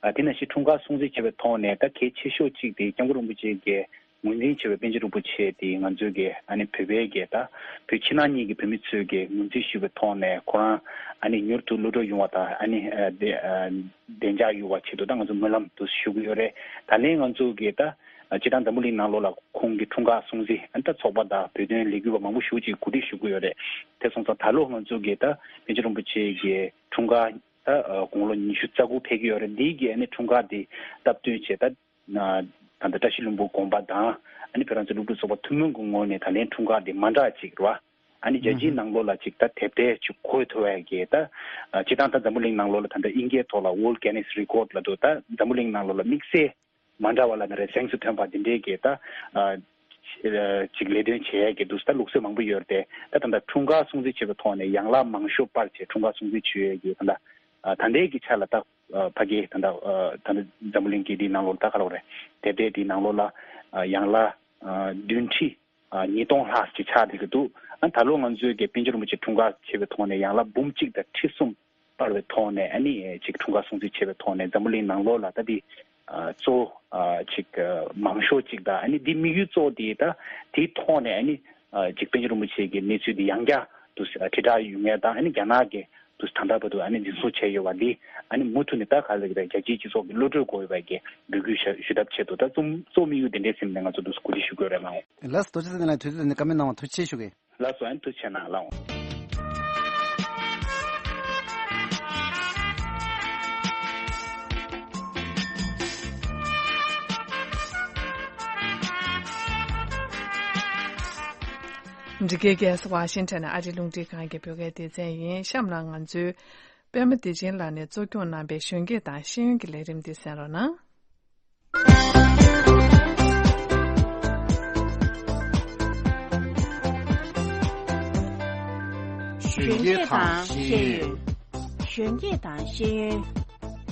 ཨ་དེ་ནང་བཞིན་འཁྲུངས་སྐར་སྲུང་བརྩི་བྱས་པའི་ཐོག་ནས་ད་གལ་ཆེ་ཤོས་གཅིག་དེ་སྐྱབས་མགོན་རིན་པོ་ཆེ་གི་ངོས་འཛིན་བྱས་པའི་པཎ་ཆེན་རིན་པོ་ཆེ་དེ་ང་ཚོའི་གི་ཨ་ནི་བོད་པའི་གི་ད་བོད་ཕྱི་ནང་གཉིས་ཀྱི་བོད་མི་ཚོས་གི་ངོས་འཛིན་ཞུས་པའི་ཐོག་ནས་ཁོ་རང་ཨ་ནི་མྱུར་དུ་གློད་གྲོལ་ཡོང་བ་དང་། ཨ་ནི་ཨ་བདེ་ཨ་བདེ་འཇགས་ཡོང་བ་ཆེད་དུ་ད་ང་ཚོ་སྨོན་ལམ་དུ་ཞུ་གི་ཡོད་རེད། ད་ལན་ང་ཚོ་གི་ད་སྤྱིར་བཏང་འཛམ་བུ་གླིང་ནང་ལོགས་ལ་ཁོང་གི་འཁྲུངས་སྐར་སྲུང་བརྩི་ཨ་ནི་ད་ཚོགས་པ་དང་བོད་དོན་ལས་འགུལ་བ་མང་པོ་ཞེ་པོ་ཅིག་གོ་སྒྲིག་ཞུ་གི་ཡོད་རེད། དེ་སོང་ཙང་ད་ལོ་ང་ཚོ་གི་ད་པཎ་ཆེན་རིན་པོ་ཆེ་གི་འཁྲུངས་སྐར་ད་དགུང་ལོ་ཉི་ཤུ་རྩ་དགུ་ཕེབས་ཀྱི་ཡོད་རེད། འདིའི་གི་ཨ་ནི་འཁྲུངས་སྐར་དེ་སྟབས་བསྟུན་བྱས་ད། ད་ལྟ་བཀྲ་ཤིས་ལྷུན་པོ་དགོན་པ་དང་ཨ་ནི་བོད་རང་བཙན་སློབ་ཕྲུག་ཚོགས་པ་ཐུན་མོང་གི་ངོས་ནས་ད་ལན་འཁྲུངས་སྐར་འདི་མ་འདྲ་ཅིག་རེད་བ། ཨ་ནི་རྒྱལ་སྤྱིའི་ནང་ལོགས་ལ་ཅིག་ད་དེབ་ཐེར་ཅིག་འགོད་ཐུབ་པའི་གི་ད་སྤྱིར་བཏང་ད་འཛམ་བུ་གླིང་ནང་ལོགས་ལ་ད་ལྟ་དབྱིན་སྐད་ཐོག་ལ་World Guinness Record ལབ་འདུག། ད་འཛམ་བུ་གླིང་ནང་ལོགས་ལ་དམིགས་བསལ་མ་འདྲ་བ་ལབ་ན་རེད། གཟེངས་སུ་ཐོན་པ་འདི་འདྲའི་གི་ད་ཅིག་ལས་དོན་བྱེད་ཡས་གི་འདུག། ད་ལུགས་སྲོལ་མང་པོ་ཡོད་རེད་དེ། ད་ད་ལྟ་འཁྲུངས་སྐར་སྲུང་བརྩི་བྱེད་པའི་ཐོག་ནས་ཡན་ལག་མང་ཤོས་སྤར་བྱས་འཁྲུངས་སྐར་སྲུང་བརྩི་བྱེད་ཡས་གི་ད་ལྟ་ད་ལྟའི་གི་ཆ་ལ་ད། ཕ་གི་ད་ལྟ་ད་ལྟ་འཛམ་བུ་གླིང་གི་འདིའི་ནང་ལོགས་ལ་ད་ག་རེ་རེད། དེབ་ཐེར་འདིའི་ནང་ལོགས་ལ་ཡན་ལག་བདུན་ཁྲི་ཉིས་སྟོང་ལྷག་ཅིག་ཆགས་བསྡད་ཀྱི་འདུག། ཨ་ད་ལོ་ང་ཚོའི་གི་པཎ་ཆེན་རིན་པོ་ཆེ་འཁྲུངས་སྐར་བྱེད་པའི་ཐོག་ནས་ཡན་ལག་འབུམ་གཅིག་དང་ཁྲི་གསུམ་ སྤར་བའི་ཐོག་ནས་ཨ་ནི་ཅིག་འཁྲུངས་སྐར་སྲུང་བརྩི་བྱས་པའི་ཐོག་ནས་འཛམ་བུ་གླིང་ནང་ལོགས་ལ་ད་འདི་གཙོ་བོ་ཅིག་མང་ཤོས་ཅིག་དང་ཨ་ནི་འདི་དམིགས་ཡུལ་གཙོ་བོ་དེ་ད་དེའི་ཐོག་ནས་ཨ་ནི་ཅིག་པཎ་ཆེན་རིན་པོ་ཆེ་གི་གནས་ཚུལ་འདི་ཡང་བསྐྱར་དུ་དྲིལ་བསྒྲགས་ཡོང་མཁན་དང་ཨ་ནི་རྒྱ་ནག་གི་དུ་ད་ལྟ་བར་དུ་ཨ་ནི་འཛིན་བཟུང་བྱས་ཡོད་པ་འདི་ཨ་ནི་མུ་མཐུད་ནས་ད་ག་ལ་གི་རྒྱལ་སྤྱིའི་སྤྱི་ཚོགས་ཀྱི་བློ་གྲོས་དགོས་ཡོད་པ་གི་འབོད་སྐུལ་ཞུ་ཞུ་ཐབས་ཆེད་དུ་ད་གཙོ་གཙོ་དམིགས་ཡུལ་འདི་འདྲའི་ཟིན་ནས་ང་ཚོ་དུ་གོ་སྒྲིག་ཞུ་དགོས་རེད་ལགས། ལགས་སོ། རྡོ་རྗེ་བསམ་གཏན་ལགས་དུས་ཚོད་དེ་ནས་བཀའ་མོལ་གནང་བ་ཐུགས་རྗེ་ཆེ་ཞུ་གི། ལགས་སོ། ཨ་ནི་ཐུགས་རྗེ་གནང་ལགས། འདི་གའི་རྒྱལ་ས་ཝ་ཤིང་ཊོན་ནས་ཨ་རིའི་རླུང་འཕྲིན་ཁང་གི་བོད་སྐད་སྡེ་ཚན་ཡིན། གཤམ་ལ་ང་ཚོའི་པད་མ་བདེ་ཆེན་ལགས་ནས་གཙོ་སྐྱོང་གནང་པའི་གཞོན་སྐྱེས་དང་ཤེས་ཡོན་གྱི་ལས་རིམ་འདི་གསན་རོགས་གནང་། གཞོན་སྐྱེས་དང་ཤེས་ཡོན། གཞོན་སྐྱེས་དང་ཤེས་ཡོན།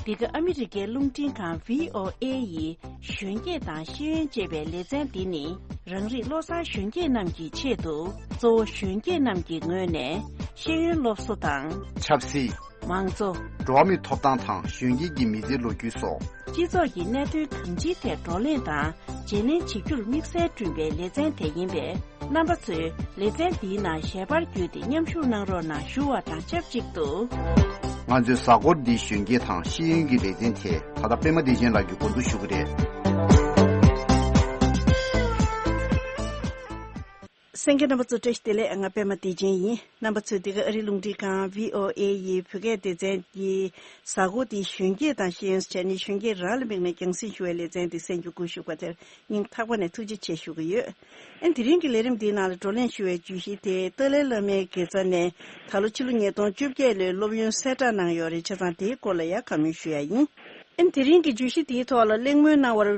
འདི་ག་ཨ་མི་རི་ཀའི་རླུང་འཕྲིན་ཁང་བྷི་ཨོ་ཨེ་ཡི་གཞོན་སྐྱེས་དང་ཤེས་ཡོན་ཅེས་པའི་ལེ་ཚན་འདི་ནི། རང་རིགས་བློ་བཟང་གཞོན་སྐྱེས་རྣམས་ཀྱི་ཆེད་དུ། གཙོ་བོ་གཞོན་སྐྱེས་རྣམས་ཀྱི་ངོས་ནས་ཤེས་ཡོན་སློབ་གསོ་དང་། ཆབ་སྲིད། མང་གཙོ། འགྲོ་བ་མིའི་ཐོབ་ཐང་དང་གཞོན་སྐྱེས་ཀྱི་མི་ཚེའི་ལོ་རྒྱུས་སོགས། སྤྱི་ཚོགས་ཀྱི་གནད་དོན་གང་ཅིའི་ཐད་བགྲོ་གླེང་དང་བརྗེ་ལེན་བྱེད་རྒྱུར་དམིགས་བསལ་བསྐྲུན་པའི་ལེ་ཚན་དེ་ཡིན་པས། རྣམ་པ་ཚོས་ལེ་ཚན་འདིའི་ནང་ཞལ་པར་བརྒྱུད་དེ་མཉམ་ཞུགས་གནང་རོགས་གནང་ཞུ་བ་དང་ཆབས་ཅིག་ཏུ། ང་ཚོའི་གཟའ་འཁོར་འདིའི་གཞོན་སྐྱེས་དང་ཤེས་ཡོན་གྱི་ལེ་ཚན་དེ་ད་ལྟ་པད་མ་བདེ་ཆེན་ལགས་ཀྱིས་འགོ་འཛུགས་ཞུ་གི་རེད། གསན་མཁན་རྣམ་པ་ཚོ་བཀྲ་ཤིས་བདེ་ལེགས། ང་པད་མ་བདེ་ཆེན་ཡིན། རྣམ་པ་ཚོས་འདི་ག་ཨ་རིའི་རླུང་འཕྲིན་ཁང་བྷི་ཨོ་ཨེ་ཡི་བོད་སྐད་སྡེ་ཚན་གྱི་གཟའ་འཁོར་འདིའི་གཞོན་སྐྱེས་དང་ཤེས་ཡོན་བྱས་ནས་གཞོན་སྐྱེས་རང་ལ་དམིགས་ནས་རྒྱང་སྲིང་ཞུ་བའི་ལེ་ཚན་འདི་གསན་རྒྱུ་བཀོད་ཞུ་བ་དེར་སྙིང་ཐག་པ་ནས་ཐུགས་རྗེ་ཆེ་ཞུ་གི་ཡོད། ཨན་དེ་རིང་གི་ལས་རིམ་འདིའི་ནང་ལ་བགྲོ་གླེང་ཞུ་བའི་བརྗོད་གཞི་དེ་ཏཱ་ལའི་བླ་མའི་དགེ་རྩ་ནས་ད་ལོ་ཕྱི་ལོ་ཉིས་སྟོང་བཅོ་བརྒྱད་ལོའི་སློབ་ཡོན་གསལ་བསྒྲགས་གནང་ཡོད་རེད། བྱས་ཙང་དེའི་སྐོར་ལ་ཡང་བཀའ་མོལ་ཞུ་ཡ་ཡིན། ཨན་དེ་རིང་གི་བརྗོད་གཞི་དེའི་ཐོག་ལ་གླེང་མོལ་གནང་བར་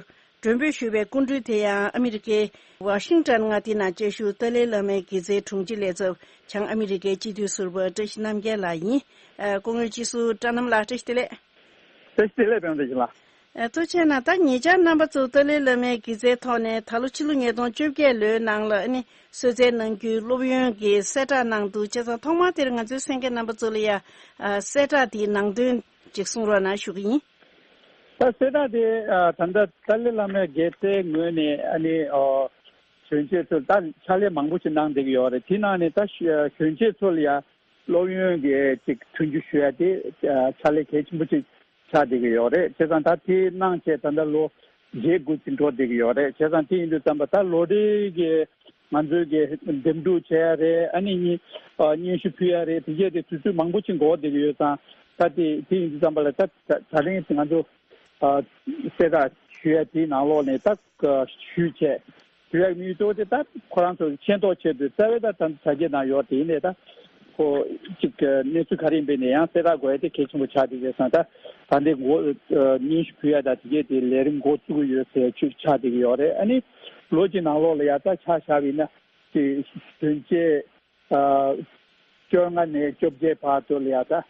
མགྲོན་འབོད་ཞུས་པའི་སྐུ་མགྲོན་དེ་ཡང་ཨ་མི་རི་ཀའི་ཝ་ཤིང་ཊོན་མངའ་སྡེའི་ནང་བཅའ་བཞུགས་ཏཱ་ལའི་བླ་མའི་དགེ་རྩའི་དྲུང་ཆེ་ལས་ཚབ་བྱང་ཨ་མི་རི་ཀའི་སྤྱི་འཐུས་ཟུར་པ་བཀྲ་ཤིས་རྣམ་རྒྱལ་ལགས་ཡིན། ཨ། སྐུ་ངོ་སྤྱི་ཟུར་བཀྲ་རྣམ་ལགས་བཀྲ་ཤིས་བདེ་ལེགས། བཀྲ་ཤིས་བདེ་ལེགས་པད་མ་བདེ་ཆེན་ལགས། ཨ། ཐུགས་རྗེ་གནང་། ད་ཉེ་ཆར་རྣམ་པ་ཚོ་ཏཱ་ལའི་བླ་མའི་དགེ་རྩའི་ཐོག་ནས་ད་ལོ་ཕྱི་ལོ་ཉིས་སྟོང་བཅོ་བརྒྱད་ལོའི་ནང་ལ་ཨ་ནི་གསོལ་སྩལ་གནང་རྒྱུའི་སློབ་ཡོན་གྱི་གསལ་བསྒྲགས་གནང་འདུག་བྱས་ཙང་ཐོག་མར་དེར་ང་ཚོའི་གསན་མཁན་རྣམ་པ་ཚོ་ལ་ཡ། ཨ། གསལ་བསྒྲགས་དེའི་ནང་དོན་ཅིག་གསུང་རོགས་གནང་ཞུ་གི་ཡིན། ད་གསལ་བསྒྲགས་དེ་ཨ་ད་ལྟ་ཏཱ་ལའི་བླ་མའི་དགེ་རྩའི་ངོས་ནས་ཨ་ནི་ཨོ་གཞོན་སྐྱེས་ཚོར་ད་ཕྱག་ལས་མང་པོ་ཞིག་གནང་བསྡད་ཀྱི་ཡོད་རེད། དེ་ནང་ནས་ད་གཞོན་སྐྱེས་ཚོ་ལ་ཡ་སློབ་ཡོན་གྱི་ཅིག་མཐུན་འགྱུར་ཞུ་ཡ་དེ་ཨ་ཕྱག་ལས་གལ་ཆེན་པོ་ཅིག་ཆགས་བསྡད་ཀྱི་ཡོད་རེད། བྱས་ཙང་ད་དེ་གནང་བྱས་ད་ལྟ་ལོ་བརྒྱད་དགུ་ཅིག་འགྲོ་བསྡད་ཀྱི་ཡོད་རེད། བྱས་ཙང་དེ་ཡིན་དུས་ཙམ་པ་ད་ལོ་རེ་གི་ང་ཚོའི་གི་འདེམས་སྒྲུག་བྱས་ཡ་རེད། ཨ་ནི་སྙན་ཨ་སྙན་ཞུ་ཕུལ་ཡ་རེད། དེ་གས་དེ་དུས་ཚོད་མང་པོ་ཅིག་འགོར་བསྡད་ཀྱི་ཡོད་ཙང་ད་དེ་དེ་ཡིན་དུས་ཙམ་པ་ལ་ད་ད་ད་རིང་ང་ཚོ་ཨ་གསལ་བསྒྲགས་ཞུ་ཡ་དེའི་ནང་ལོགས་ནས་ད་ཞུས་བྱས། ཞུ་ཡག་དམིགས་ཡུལ་གཙོ་བོ་དེ་ད་ཁོ་རང་ཚོ་ཤེས་རྟོགས་ཆེད་དུ་རྩ་བའི་ད་ད་དྲ་རྒྱའི་ནང་ཡོད་དེ་ཡིན་ནའི་ད་ཁོ་གཅིག་གནས་ཚུལ་ག་རེ་ཡིན་པའི་ནས་ཡང་གསལ་བསྒྲགས་དགོས་ཡ་དེ་གལ་ཆེན་པོ་ཆགས་བསྡད་ཡོད་ཙང་ད་ད་འདི་འགོ་སྙན་ཞུ་ཕུལ་ཡ་ད་དེ་གས་དེ་ལས་རིམ་འགོ་བཙུགས་ཀྱི་ཡོད་ཟེར་ཆུ་ཆགས་བསྡད་ཀྱི་ཡོད་རེད། ཨ་ནི་ལོ་གཅིག་ནང་ལོགས་ལ་ཡ་ད་ཆ་བཞག་པ་ཡིན་ན་དེ་གཞོན་སྐྱེས་ཨ་བཅོ་ལྔ་ནས་བཅོ་བརྒྱད་བར་དུ་ལ་ཡ་ད་དེ་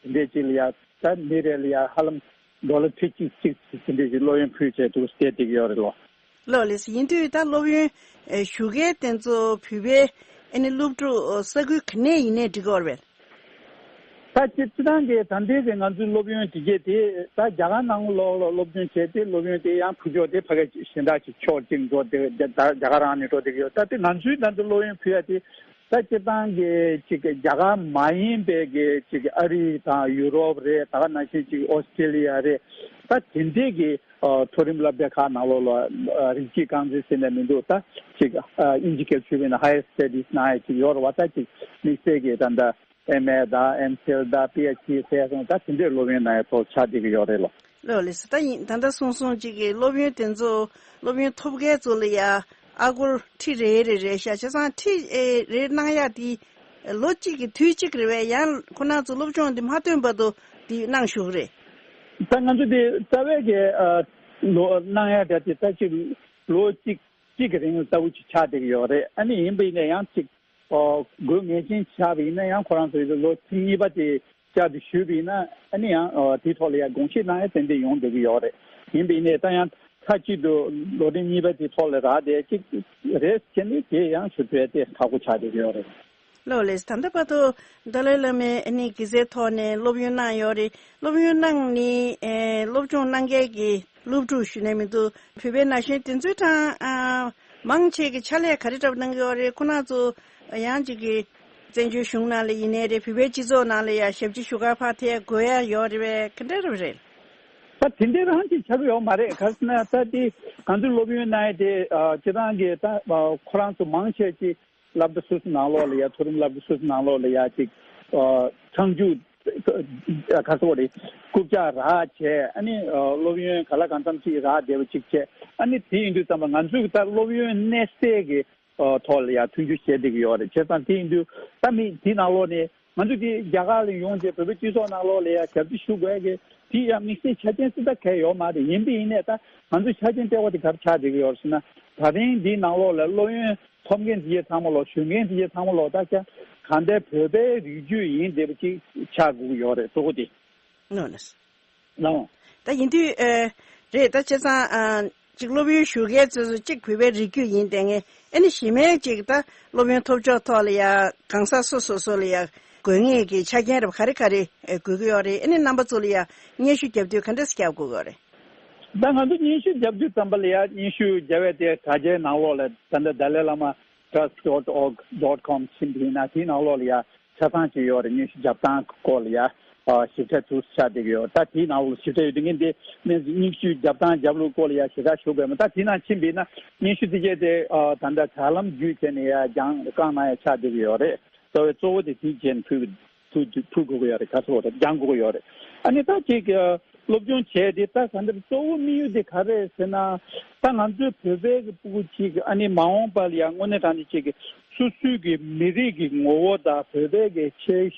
འདྲས་ཅིག་ལ་ཡ་ད་མི་རེ་ལ་ཡ་ཧ་ལམ་ཌོ་ལར་ཁྲི་གཅིག་གཅིག་དེ་འདྲས་ཅིག་སློབ་ཡོན་ཕུལ་བྱས་འདུག་བསྡད་བསྡད་ཀྱི་ཡོད་རེད་ལོ། ལགས་ལགས་སོ། ཡིན་དུས་ད་སློབ་ཡོན་ཨེ་ཞུ་མཁན་དེ་ཚོ་བུད་པའི་ཨ་ནི་སློབ་ཕྲུག་ས་ཁུལ་ག་ནས་ཡིན་ནའི་འགྲིག་གི་ཡོད་རེད་པས། ད་སྤྱི་སྤྱི་བཏང་གི་ད་ལྟའི་གི་ང་ཚོའི་སློབ་ཡོན་དེ་གས་དེ་ད་རྒྱ་གར་ནང་ལོགས་ལ་སློབ་སྦྱོང་བྱས་ཏེ་སློབ་ཡོན་དེ་ཡང་ཕུལ་ཕྱོགས་དེ་ཕ་གི་གཞན་དག་ཅིག་ཕྱོགས་གཅིག་འགྲོ་དེ་རྒྱ་ད་རྒྱ་གར་རང་ནས་འགྲོ་བསྡད་ཀྱི་ཡོད། ད་དེ་ང་ཚོའི་ད་ལྟ་སློབ་ཡོན་ཕུལ་ཡ་དེ་ད་སྤྱི་བཏང་གི་ཅིག་རྒྱ་གར་མ་ཡིན་པའི་གི་ཅིག་ཨ་རི་དང་ཡུ་རོབ་རེད། ད་ག་ནང་བཞིན་ཅིག་ཨོ་སི་ཀྲི་ལི་ཡ་རེད། ད་དེ་འདྲས་ཀྱི་ཨ་མཐོ་རིམ་སློབ་གྲྭ་ཁག་ནང་ལོགས་ལ་ཨ་རིགས་གཅིག་རྐང་འཛིན་ཟེར་ནས་མི་འདུག་ད་ཅིག་ཨ་དབྱིན་ཇི་སྐད་ཞུས་པ་ཡིན་ན་higher studies གནང་ཡ་ཅིག་ཡོད་རེད་བ། ད་ཅིག་དམིགས་བསལ་གྱི་ད་ལྟ་ཨེམ་ཨེ་དང་ཨེམ་ཕིལ་དང་པི་ཨེཆ་ཌི་ཟེར་སོང་ད་དེ་འདྲའི་སློབ་ཡོན་གནང་ཡ་ཐོག་ཆགས་བསྡད་ཀྱི་ཡོད་རེད་ལོ། ལགས་ལགས་སོ། ད་ཡིན་ད་ལྟ་གསུངས་སོང་ཅིག་གི་སློབ་ཡོན་དེ་ཚོ་སློབ་ཡོན་ཐོབ་མཁན་ཚོ་ལ་ཡ་ཨ་སྒོར་ཁྲི་རེ་རེ་རེ་བཞག་བྱས་ཙང་ཁྲི་ཨེ་རེ་གནང་ཡ་དེ་ལོ་གཅིག་གི་དུས་གཅིག་རེད་པས། ཡང་ཁོ་རང་ཚོ་སློབ་སྦྱོང་འདི་མ་ཐོན་བར་དུ་འདི་གནང་བཞུགས་རེད། ད་ང་ཚོ་འདི་རྩ་བའི་གི་ཨ་ལོ་གནང་ཡ་འདྲ་དེ་ད་ཅིག་ལོ་གཅིག་གཅིག་གི་རིང་ལ་ལྟ་བུ་ཅིག་ཆགས་བསྡད་ཀྱི་ཡོད་རེད། ཨ་ནི་ཡིན་པ་ཡིན་ན་ཡང་ཅིག་ཨོ་དགོས་ངེས་ཅན་ཆགས་པ་ཡིན་ན་ཡང་ཁོ་རང་ཚོ་ལོ་གཅིག་གཉིས་པ་དེ་བསྐྱར་དུ་ཞུས་པ་ཡིན་ན་ཨ་ནི་ཡང་ཨོ་དེའི་ཐོག་ལ་ཡང་དགོངས་བཞེས་གནང་ཡ་ཏན་ཏན་ཡོང་བསྡད་ཀྱི་ཡོད་རེད། ཡིན་པ་ཡིན་ནའི་ད་ཡང་མཐའ་གཅིག་ཏུ་ལོ་རིམ་གཉིས་པ་དེའི་ཐོག་ལ་རག་བསྡད་ཅིག་རེད་ཟེར་ནས་དེ་ཡང་ཞུ་ཐུབ་ཡ་དེ་ཁག་པོ་ཆགས་བསྡད་ཀྱི་ཡོད་རེད། ལགས་ལགས། ད་ལྟ་བར་དུ་ཏཱ་ལའི་བླ་མས་ཨ་ནི་དགེ་རྩའི་ཐོག་ནས་སློབ་ཡོན་གནང་ཡོད་རེད། སློབ་ཡོན་གནང་ནི་ཨེ་སློབ་སྦྱོང་གནང་མཁན་གྱི་སློབ་ཕྲུག་ཞུ་ནས་མི་འདུག་བོད་པའི་ན་གཞོན་དེ་ཚོའི་གྲས་ཨ་མང་ཆེ་གི་ཕྱག་ལས་ག་རེ་འདྲ་པོ་གནང་གི་ཡོད་རེད། ཁོ་རང་ཚོ་ཡང་ཅིག་གི་བཙན་བྱོལ་གཞུང་ནང་ལ་ཡིན་ནའི་རེད། བོད་པའི་སྤྱི་ཚོགས་ནང་ལ་ཡང་ཞབས་ཕྱི་ཞུ་ག་ཕར་ཐད་དགོས་ཡ་ཡོད་རེད་པས། ག་འདྲ་རེད་པ་རེད། ད་དེ་འདྲའི་རང་ཅིག་ཆགས་ཀྱི་ཡོད་མ་རེད། ག་རེ་ཟེར་ན་ད་དེ་ང་ཚོའི་སློབ་ཡོན་གནང་ཡ་དེ་ཨ་སྤྱིར་བཏང་གི་ད་ཨ་ཁོ་རང་ཚོ་མང་ཆེ་ཅིག་སློབ་གྲྭ་སོ་སོའི་ནང་ལོགས་ལ་ཡ་མཐོ་རིམ་སློབ་གྲྭ་སོ་སོའི་ནང་ལོགས་ལ་ཡ་ཅིག་ཨ་ཚང་རྒྱུ་ག་ཚོད་རེད། རྐུབ་བཀྱག་རག་བྱས་ཨ་ནི་ཨ་སློབ་ཡོན་ག་ལ་གང་འཚམ་ཅིག་རག་བསྡད་པ་ཅིག་བྱས། ཨ་ནི་དེ་ཡིན་དུས་ཙམ་པ་ང་ཚོས་ད་སློབ་ཡོན་གནས་སའི་གི་ཨ་ཐོག་ལ་ཡ་མཐུན་འགྱུར་བྱས་བསྡད་ཀྱི་ཡོད་རེད། བྱས་ཙང་དེ་ཡིན་དུས་ད་མི་དེའི་ནང་ལོགས་ནས་ང་ཚོ་དེ་རྒྱ་གར་ལ་ཡོང་བྱས་བོད་པའི་སྤྱི་ཚོགས་ནང་ལོགས་ལ་ཡ་ཞབས་ཕྱི་ཞུ་དགོས་ཀྱི་དེ་ཡང་དམིགས་བསལ་ཆ་རྐྱེན་སུ་ད་གལ་ཡོད་མ་རེད། ཡིན་པ་ཡིན་ནའི་ད་ང་ཚོའི་ཆ་རྐྱེན་ལྟེ་བ་དེ་ག་རེ་ཆགས་བསྡད་ཀྱི་ཡོད་རེད་ཟེར་ན། ད་རིང་འདིའི་ནང་ལོགས་ལ་སློབ་ཡོན་ཐོབ་མཁན་དེ་གའི་ཚང་མ་ལོག་ཞུ་མཁན་དེ་གའི་ཚང་མ་ལོག་ད་ཆ་གང་ལྟར་བོད་པའི་རིགས་རྒྱུད་ཡིན་བསྡད་པ་ཅིག་ཆགས་དགོས་ཀྱི་ཡོད་རེད། གཙོ་བོ་དེ་ལགས་ལགས། ལའོ། ད་ཡིན་དུས་ཨེ་རེད། ད་བྱས་ཙང་ཨ་ཅིག་སློབ་ཡོན་ཞུ་མཁན་ཚོ་ཚོ་གཅིག་བོད་པའི་རིགས་རྒྱུད་ཡིན་བསྡད་མཁན། ཨ་ནི་གཞན་མའི་ཅིག་ད་སློབ་ཡོན་ཐོབ་ཕྱོགས་ཐོག་ལ་ཡ་གང་ཟག་སོ་སོ་སོ་ལ་ཡ་དགོས་ངེས་ཀྱི་ཆ་རྐྱེན་རབ་ག་རེ་ག་རེ་ཨེ་དགོས་ཀྱི་ཡོད་རེད། ཨ་ནི་རྣམ་པ་ཚོ་ལ་ཡ་སྙན་ཞུ་རྒྱབ་དུས་ག་འདྲས་རྒྱབ་དགོས་ཀྱི་ཡོད་རེད། ད་ང་ཚོ་སྙན་ཞུ་རྒྱབ་དུས་ཙམ་པ་ལ་ཡ་སྙན་ཞུ་རྒྱབ་ཡ་དེ་དྲ་རྒྱའི་ནང་ལོགས་ལ་ད་ལྟ་Dalai Lama Trust dot org dot com ཕྱིན་པ་ཡིན་ན་དེའི་ནང་ལོགས་ལ་ཡ་ཆ་ཚང་ཅིག་ཡོད་རེད། སྙན་ཞུ་རྒྱབ་སྟངས་སྐོར་ལ་ཡ་ཨ་ཞིབ་ཕྲ་ཚུར་ཆགས་བསྡད་ཀྱི་ཡོད། ད་དེའི་ནང་ལོགས་ཞིབ་ཕྲ་ཡོད་དུས་ངས་འདི་སྙན་ཞུ་རྒྱབ་སྟངས་རྒྱབ་ལུགས་སྐོར་ལ་ཡ་ཞེ་དྲག་ཞུ་དགོས་མེད། ད་དེའི་ནང་ཕྱིན་པ་ཡིན་ན་སྙན་ཞུ་དེ་གས་དེ་ཨ་ད་ལྟ་དྲ་ལམ་བརྒྱུད་བྱས་ནས་ཡ་རྒྱང་བཀང་གནང་ཡ་ཆགས་བསྡད་ཀྱི་ཡོད་རེད། རྩ་བའི་གཙོ་བོ་དེ་དེའི་རྗེས་ཕུལ་ཕུལ་ཕུལ་དགོས་ཀྱི་ཡོད་རེད། ག་ཚོད་རེད་རྒྱང་དགོས་ཀྱི་ཡོད་རེད། ཨ་ནི་ད་ཅིག་ཨ་སློབ་སྦྱོང་བྱས་ཏེ་ད་ག་འདྲ་གཙོ་བོ་དམིགས་ཡུལ་དེ་ག་རེ་རེད་ཟེར་ན། ད་ང་ཚོའི་བོད་པའི་གི་སྤུ་གུ་ཅིག་ཨ་ནི་མ་འོངས་པ་ལ་ཡང་དངོས་གནས་དྲང་གནས་ཅིག་གི་སོ་སོའི་གི་མི་རིགས་ཀྱི་ངོ་བོ་དང་བོད་པའི་གི་ཆོས་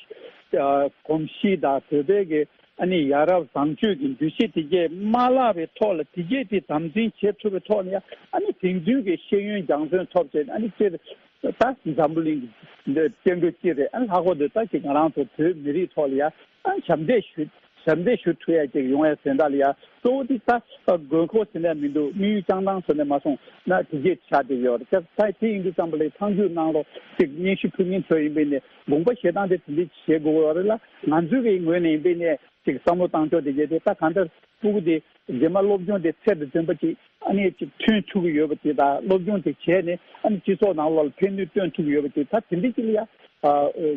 ཨ་གོམས་གཤིས་དང་བོད་པའི་གི་ཨ་ནི་ཡ་རབས་བཟང་སྤྱོད་ཀྱི་འདུ་ཤེས་དེ་གས་མ་བརླག་པའི་ཐོག་ལ་དེ་གས་དེ་དམ་འཛིན་བྱེད་ཐུབ་པའི་ཐོག་ནས་ཡང་ཨ་ནི་དེང་དུས་ཀྱི་ཤེས་ཡོན་སྦྱང་བརྩོན་ཐོབ་བྱས་ཨ་ནི་སྤྱིར། ད་འཛམ་བུ་གླིང་གི་སྐྱེ་འགྲོ་སྤྱི་རེད། ཨ་ལྷག་པར་དུ་ད་ཅིག་ང་རང་ཚོ་བོད་མི་རིགས་ཐོག་ལ་ཡ་ཨ་ཞབས་འདེགས་ཞུ་ཞབས་འདེགས་ཞུ་ཐུབ་ཡ་ཅིག་ཡོང་ཡ་ཟེར་ད་ལ་ཡ་གཙོ་བོ་དེ་ད་དགོས་མཁོ་ཟེར་ནས་མི་འདུག་དམིགས་ཡུལ་བཅངས་སྟངས་ཟེར་ནས་མ་སོང་ན་དེ་གས་ཆགས་བསྡད་ཡོད་རེད། ད་དེ་ཡིན་དུས་ཙམ་པ་ལ་མཐའ་མཇུག་ནང་ལོགས་ཅིག་སྙན་ཞུ་ཕུལ་མཁན་ཚོ་ཡིན་པས་ནས་དགོངས་པ་བཞེས་སྟངས་དེ་དེ་འདྲས་བྱེད་དགོས་ཡོད་རེད་ལ། ང་ཚོའི་གི་ངོས་ནས་ཡིན་པས་ནས། ཅིག་བསམ་བློ་བཏང་ཕྱོགས་དེ་གས་དེ་ད་གང་ལྟར་སྤུ་གུ་དེ་རྗེས་མ་སློབ་སྦྱོང་དེ་ཚད་དང་ལྡན་པ་ཅིག་ཨ་ནི་ཅིག་ཐོན་ཐུབ་ཀྱི་ཡོད་པ་ཅིག་དང་སློབ་སྦྱོང་དེ་བྱས་ནས་ཨ་ནི་སྤྱི་ཚོགས་ནང་ལོགས་ལ་ཕན་ནུས་བཏོན་ཐུབ་ཀྱི་ཡོད་པ་ཅིག་ད་དེ་འདྲ་ཅིག་ལ་ཡ་ཨ་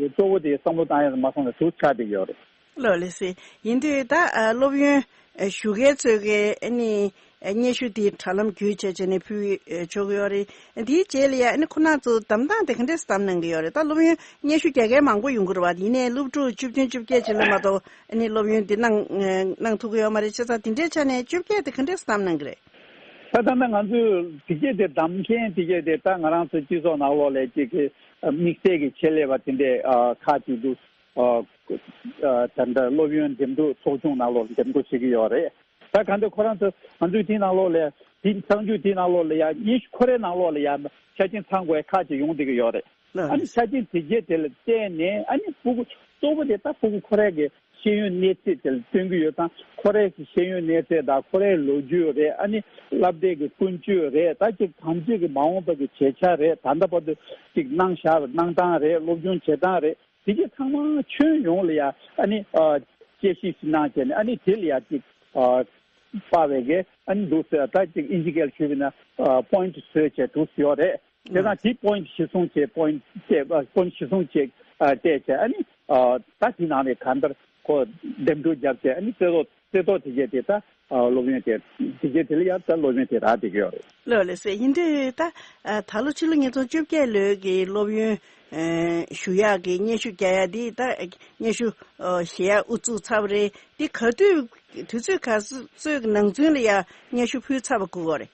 གཙོ་བོ་དེ་བསམ་བློ་བཏང་ཡ་མ་སོང་ན་ཟུར་ཆག་བསྡད་ཀྱི་ཡོད་རེད། ལགས་ལགས་སེ། ཡིན་དུས་ད་ཨ་སློབ་ཡོན་ཨ་ཞུ་མཁན་ཚོས་ཀྱི་ཨ་ནི་ཨ་སྙན་ཞུ་དེ་དྲ་ལམ་བརྒྱུད་བྱས་བྱས་ནས་ཕུལ་ཨ་ཆོག་གི་ཡོད་རེད། དེའི་རྗེས་ལ་ཡ་ཨ་ནི་ཁོ་རང་ཚོ་གདམ་སྟངས་དེ་ག་འདྲས་གདམ་གནང་གི་ཡོད་རེད། ད་སློབ་ཡོན་སྙན་ཞུ་རྒྱག་མཁན་མང་པོ་ཡོང་གི་རེད་བ། ཡིན་ནའི་སློབ་ཕྲུག་བཅུ་བདུན་བཅོ་བརྒྱད་ཅིག་ལ་མ་གཏོགས་ཨ་ནི་སློབ་ཡོན་འདི་གནང་གནང་ཐུབ་ཀྱི་ཡོད་མ་རེད། བྱས་ཙང་དེ་འདྲའི་ཆ་ནས་བཅོ་བརྒྱད་དེ་ག་འདྲས་གདམ་གནང་གི་རེད། ད་ད་ལྟ་ང་ཚོས་དེ་གས་དེ་གདམ་མཁན་དེ་གས་དེ་ད་ང་རང་ཚོ་སྤྱི་ཚོགས་ནང་ལོགས་ལ་ཅིག་གི་དམིགས་བསལ་གྱི་ཆེད་ལས་པ་དེ་འདྲས་ཁག་ཅིག་འདུག་ད་ལྟ་སློབ་ཡོན་འགྲེམས་སྒྲུག་ཚོགས་ཆུང་ནང་ལོགས་འགྲེམས་སྒྲུག་བྱེད་ཀྱི་ཡོད་རེད། ད་གང་ལྟར་ཁོ་རང་ཚོ་ང་ཚོའི་དེའི་ནང་ལོགས་ལ་དེ་གསར་འགྱུར་དེའི་ནང་ལོགས་ལ་ཡ་སྙན་ཞུ་ཁོ་རའི་ནང་ལོགས་ལ་ཡ་ཆ་རྐྱེན་ཚང་དགོས་ཁག་ཅིག་ཡོང་བསྡད་ཀྱི་ཡོད་རེད། ཨ་ནི་ཆ་རྐྱེན་དེ་གས་དེ་ལ་བལྟས་ནས་ཨ་ནི་སྤུ་གུ་གཙོ་བོ་དེ་ད་སྤུ་གུ་ཁོ་རའི་གི་ཤེས་ཡོན་གནས་ཚད་དེ་ལ་སྟོན་གྱི་ཡོད་ཙང་ཁོ་རའི་གི་ཤེས་ཡོན་གནས་ཚད་དང་ཁོ་རའི་ལོ་རྒྱུས་རེད། ཨ་ནི་སློབ་གྲྭའི་གི་ཀུན་སྤྱོད་རེད། ད་ཅིག་གང་ཅིག་གི་མ་འོངས་པ་གི་བྱེད་འཆར་རེད། ད་ལྟ་བར་དུ་ཅིག་གནང་བཞག་གནང་སྟངས་རེད། སློབ་སྦྱོང་བྱེད་སྟངས་རེད། དེ་གས་ཚང་མ་ཁྱོན་ཡོངས་ལ་ཡ་ཨ་ནི་ཨ་དཔྱད་ཞིབ་ཞིག་གནང་བྱས་ནས་ཨ་ནི་དེ་ལ་ཡ་ཅིག་ཨ་དཔག་པའི་གི་ཨ་ནི་འདུག་ཟེར། ད་ཅིག་ཨིན་ཇི་སྐད་ལ་ཞུས་པ་ཡིན་ན་ཨ་པོ་ཡིན་ཊི་བཟོས་བྱས་འདུག་ཡོད་རེད། དེ་དང་དེ་པོ་ཡིན་ཊི་གཞིར་བཟུང་བྱས་པོ་ཡིན་ཊི་བལྟས་པ་པོ་ཡིན་ཊི་གཞིར་བཟུང་བྱས་ཨ་བལྟས་བྱས་ཨ་ནི་ཨ་ད་དེ་ནང་ནས་གང་ལྟར་ཁོ་འདེམས་སྒྲུག་བརྒྱབ་བྱས་ཨ་ནི་རྩེ་ཐོག་རྩེ་ཐོག་དེ་གས་དེ་ད་ཨ་སློབ་ཡོན་དེ་དེ་གས་དེ་ལ་ཡང་ད་སློབ་ཡོན་དེ་རག་བསྡད་ཀྱི་ཡོད་རེད། ལགས་ལགས་སེ། ཡིན་དུས་ད་ཨ་ད་ལོ་ཕྱི་ལོ་ཉིས་སྟོང་བཅོ་བརྒྱད་ལོའི་གི་སློབ་ཡོན་ཨ་ཞུ་ཡག་གི་སྙན་ཞུ་རྒྱག་ཡག་འདི་ད་སྙན་ཞུ་ཨ་ཞུ་ཡག་དབུ་བཙུགས་ཚར་བ་རེད། འདི་ག་དུས་དུས་ཚོད་ག་ཚོད་ཀྱི་ནང་ཚུན་ལ་ཡ་སྙན་ཞུ་ཕུལ་ཚར་བ་དགོས་ཀྱི་རེད།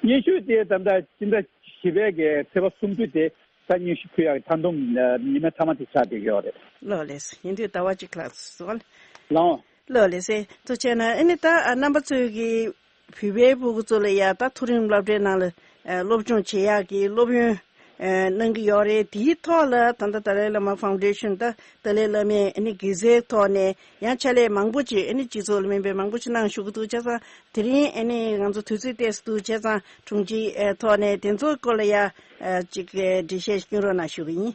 སྙན་ཞུ་དེ་ད་ལྟ་སྤྱི་ཟླ་བཞི་པའི་གི་ཚེས་པ་སུམ་ཅུ་དེ་ད་སྙན་ཞུ་ཕུལ་ཡག་མཐའ་སྡོམ་ཉི་མ་མཐའ་མ་དེ་ཆགས་བསྡད་ཡོད་རེད། ལགས་ལགས་སེ། ཡིན་དུས་ཟླ་བ་གཅིག་ལྷག་སོང་། ལགས། ལགས་ལགས་སེ། ཐུགས་རྗེ་གནང་། ཨ་ནི་ད་ཨ་རྣམ་པ་ཚོས་ཀྱི་བོད་པའི་སྤུ་གུ་ཚོ་ལ་ཡ་ད་མཐོ་རིམ་སློབ་གྲྭའི་ནང་ལ་ཨ་སློབ་སྦྱོང་བྱེད་ཡག་གི་སློབ་ཡོན་ཨ་གནང་གི་ཡོད་རེད། དེའི་ཐོག་ལ་ད་ལྟ་ཏཱ་ལའི་བླ་མ་ཕའུན་ཌེ་ཤན་ད་ཏཱ་ལའི་བླ་མས་ཨ་ནི་དགེ་རྩའི་ཐོག་ནས་ཡང་ཕྱག་ལས་མང་པོ་ཅིག་ཨ་ནི་སྤྱི་ཚོགས་ལ་སྨན་པའི་མང་པོ་ཅིག་གནང་བཞུགས་ཀྱི་འདུག། བྱས་ཙང་དེ་རིང་ཨ་ནི་ང་ཚོ་དུས་ཚོད་ཏོག་ཙམ་འདུག། བྱས་ཙང་དྲུང་ཆེའི་ཨ་ཐོག་ནས་དེ་ཚོའི་སྐོར་ལ་ཡ་ཨ་ཅིག་ཨ་འགྲེལ་བཤད་སྐྱོན་རོགས་གནང་ཞུ་གི་ཡིན།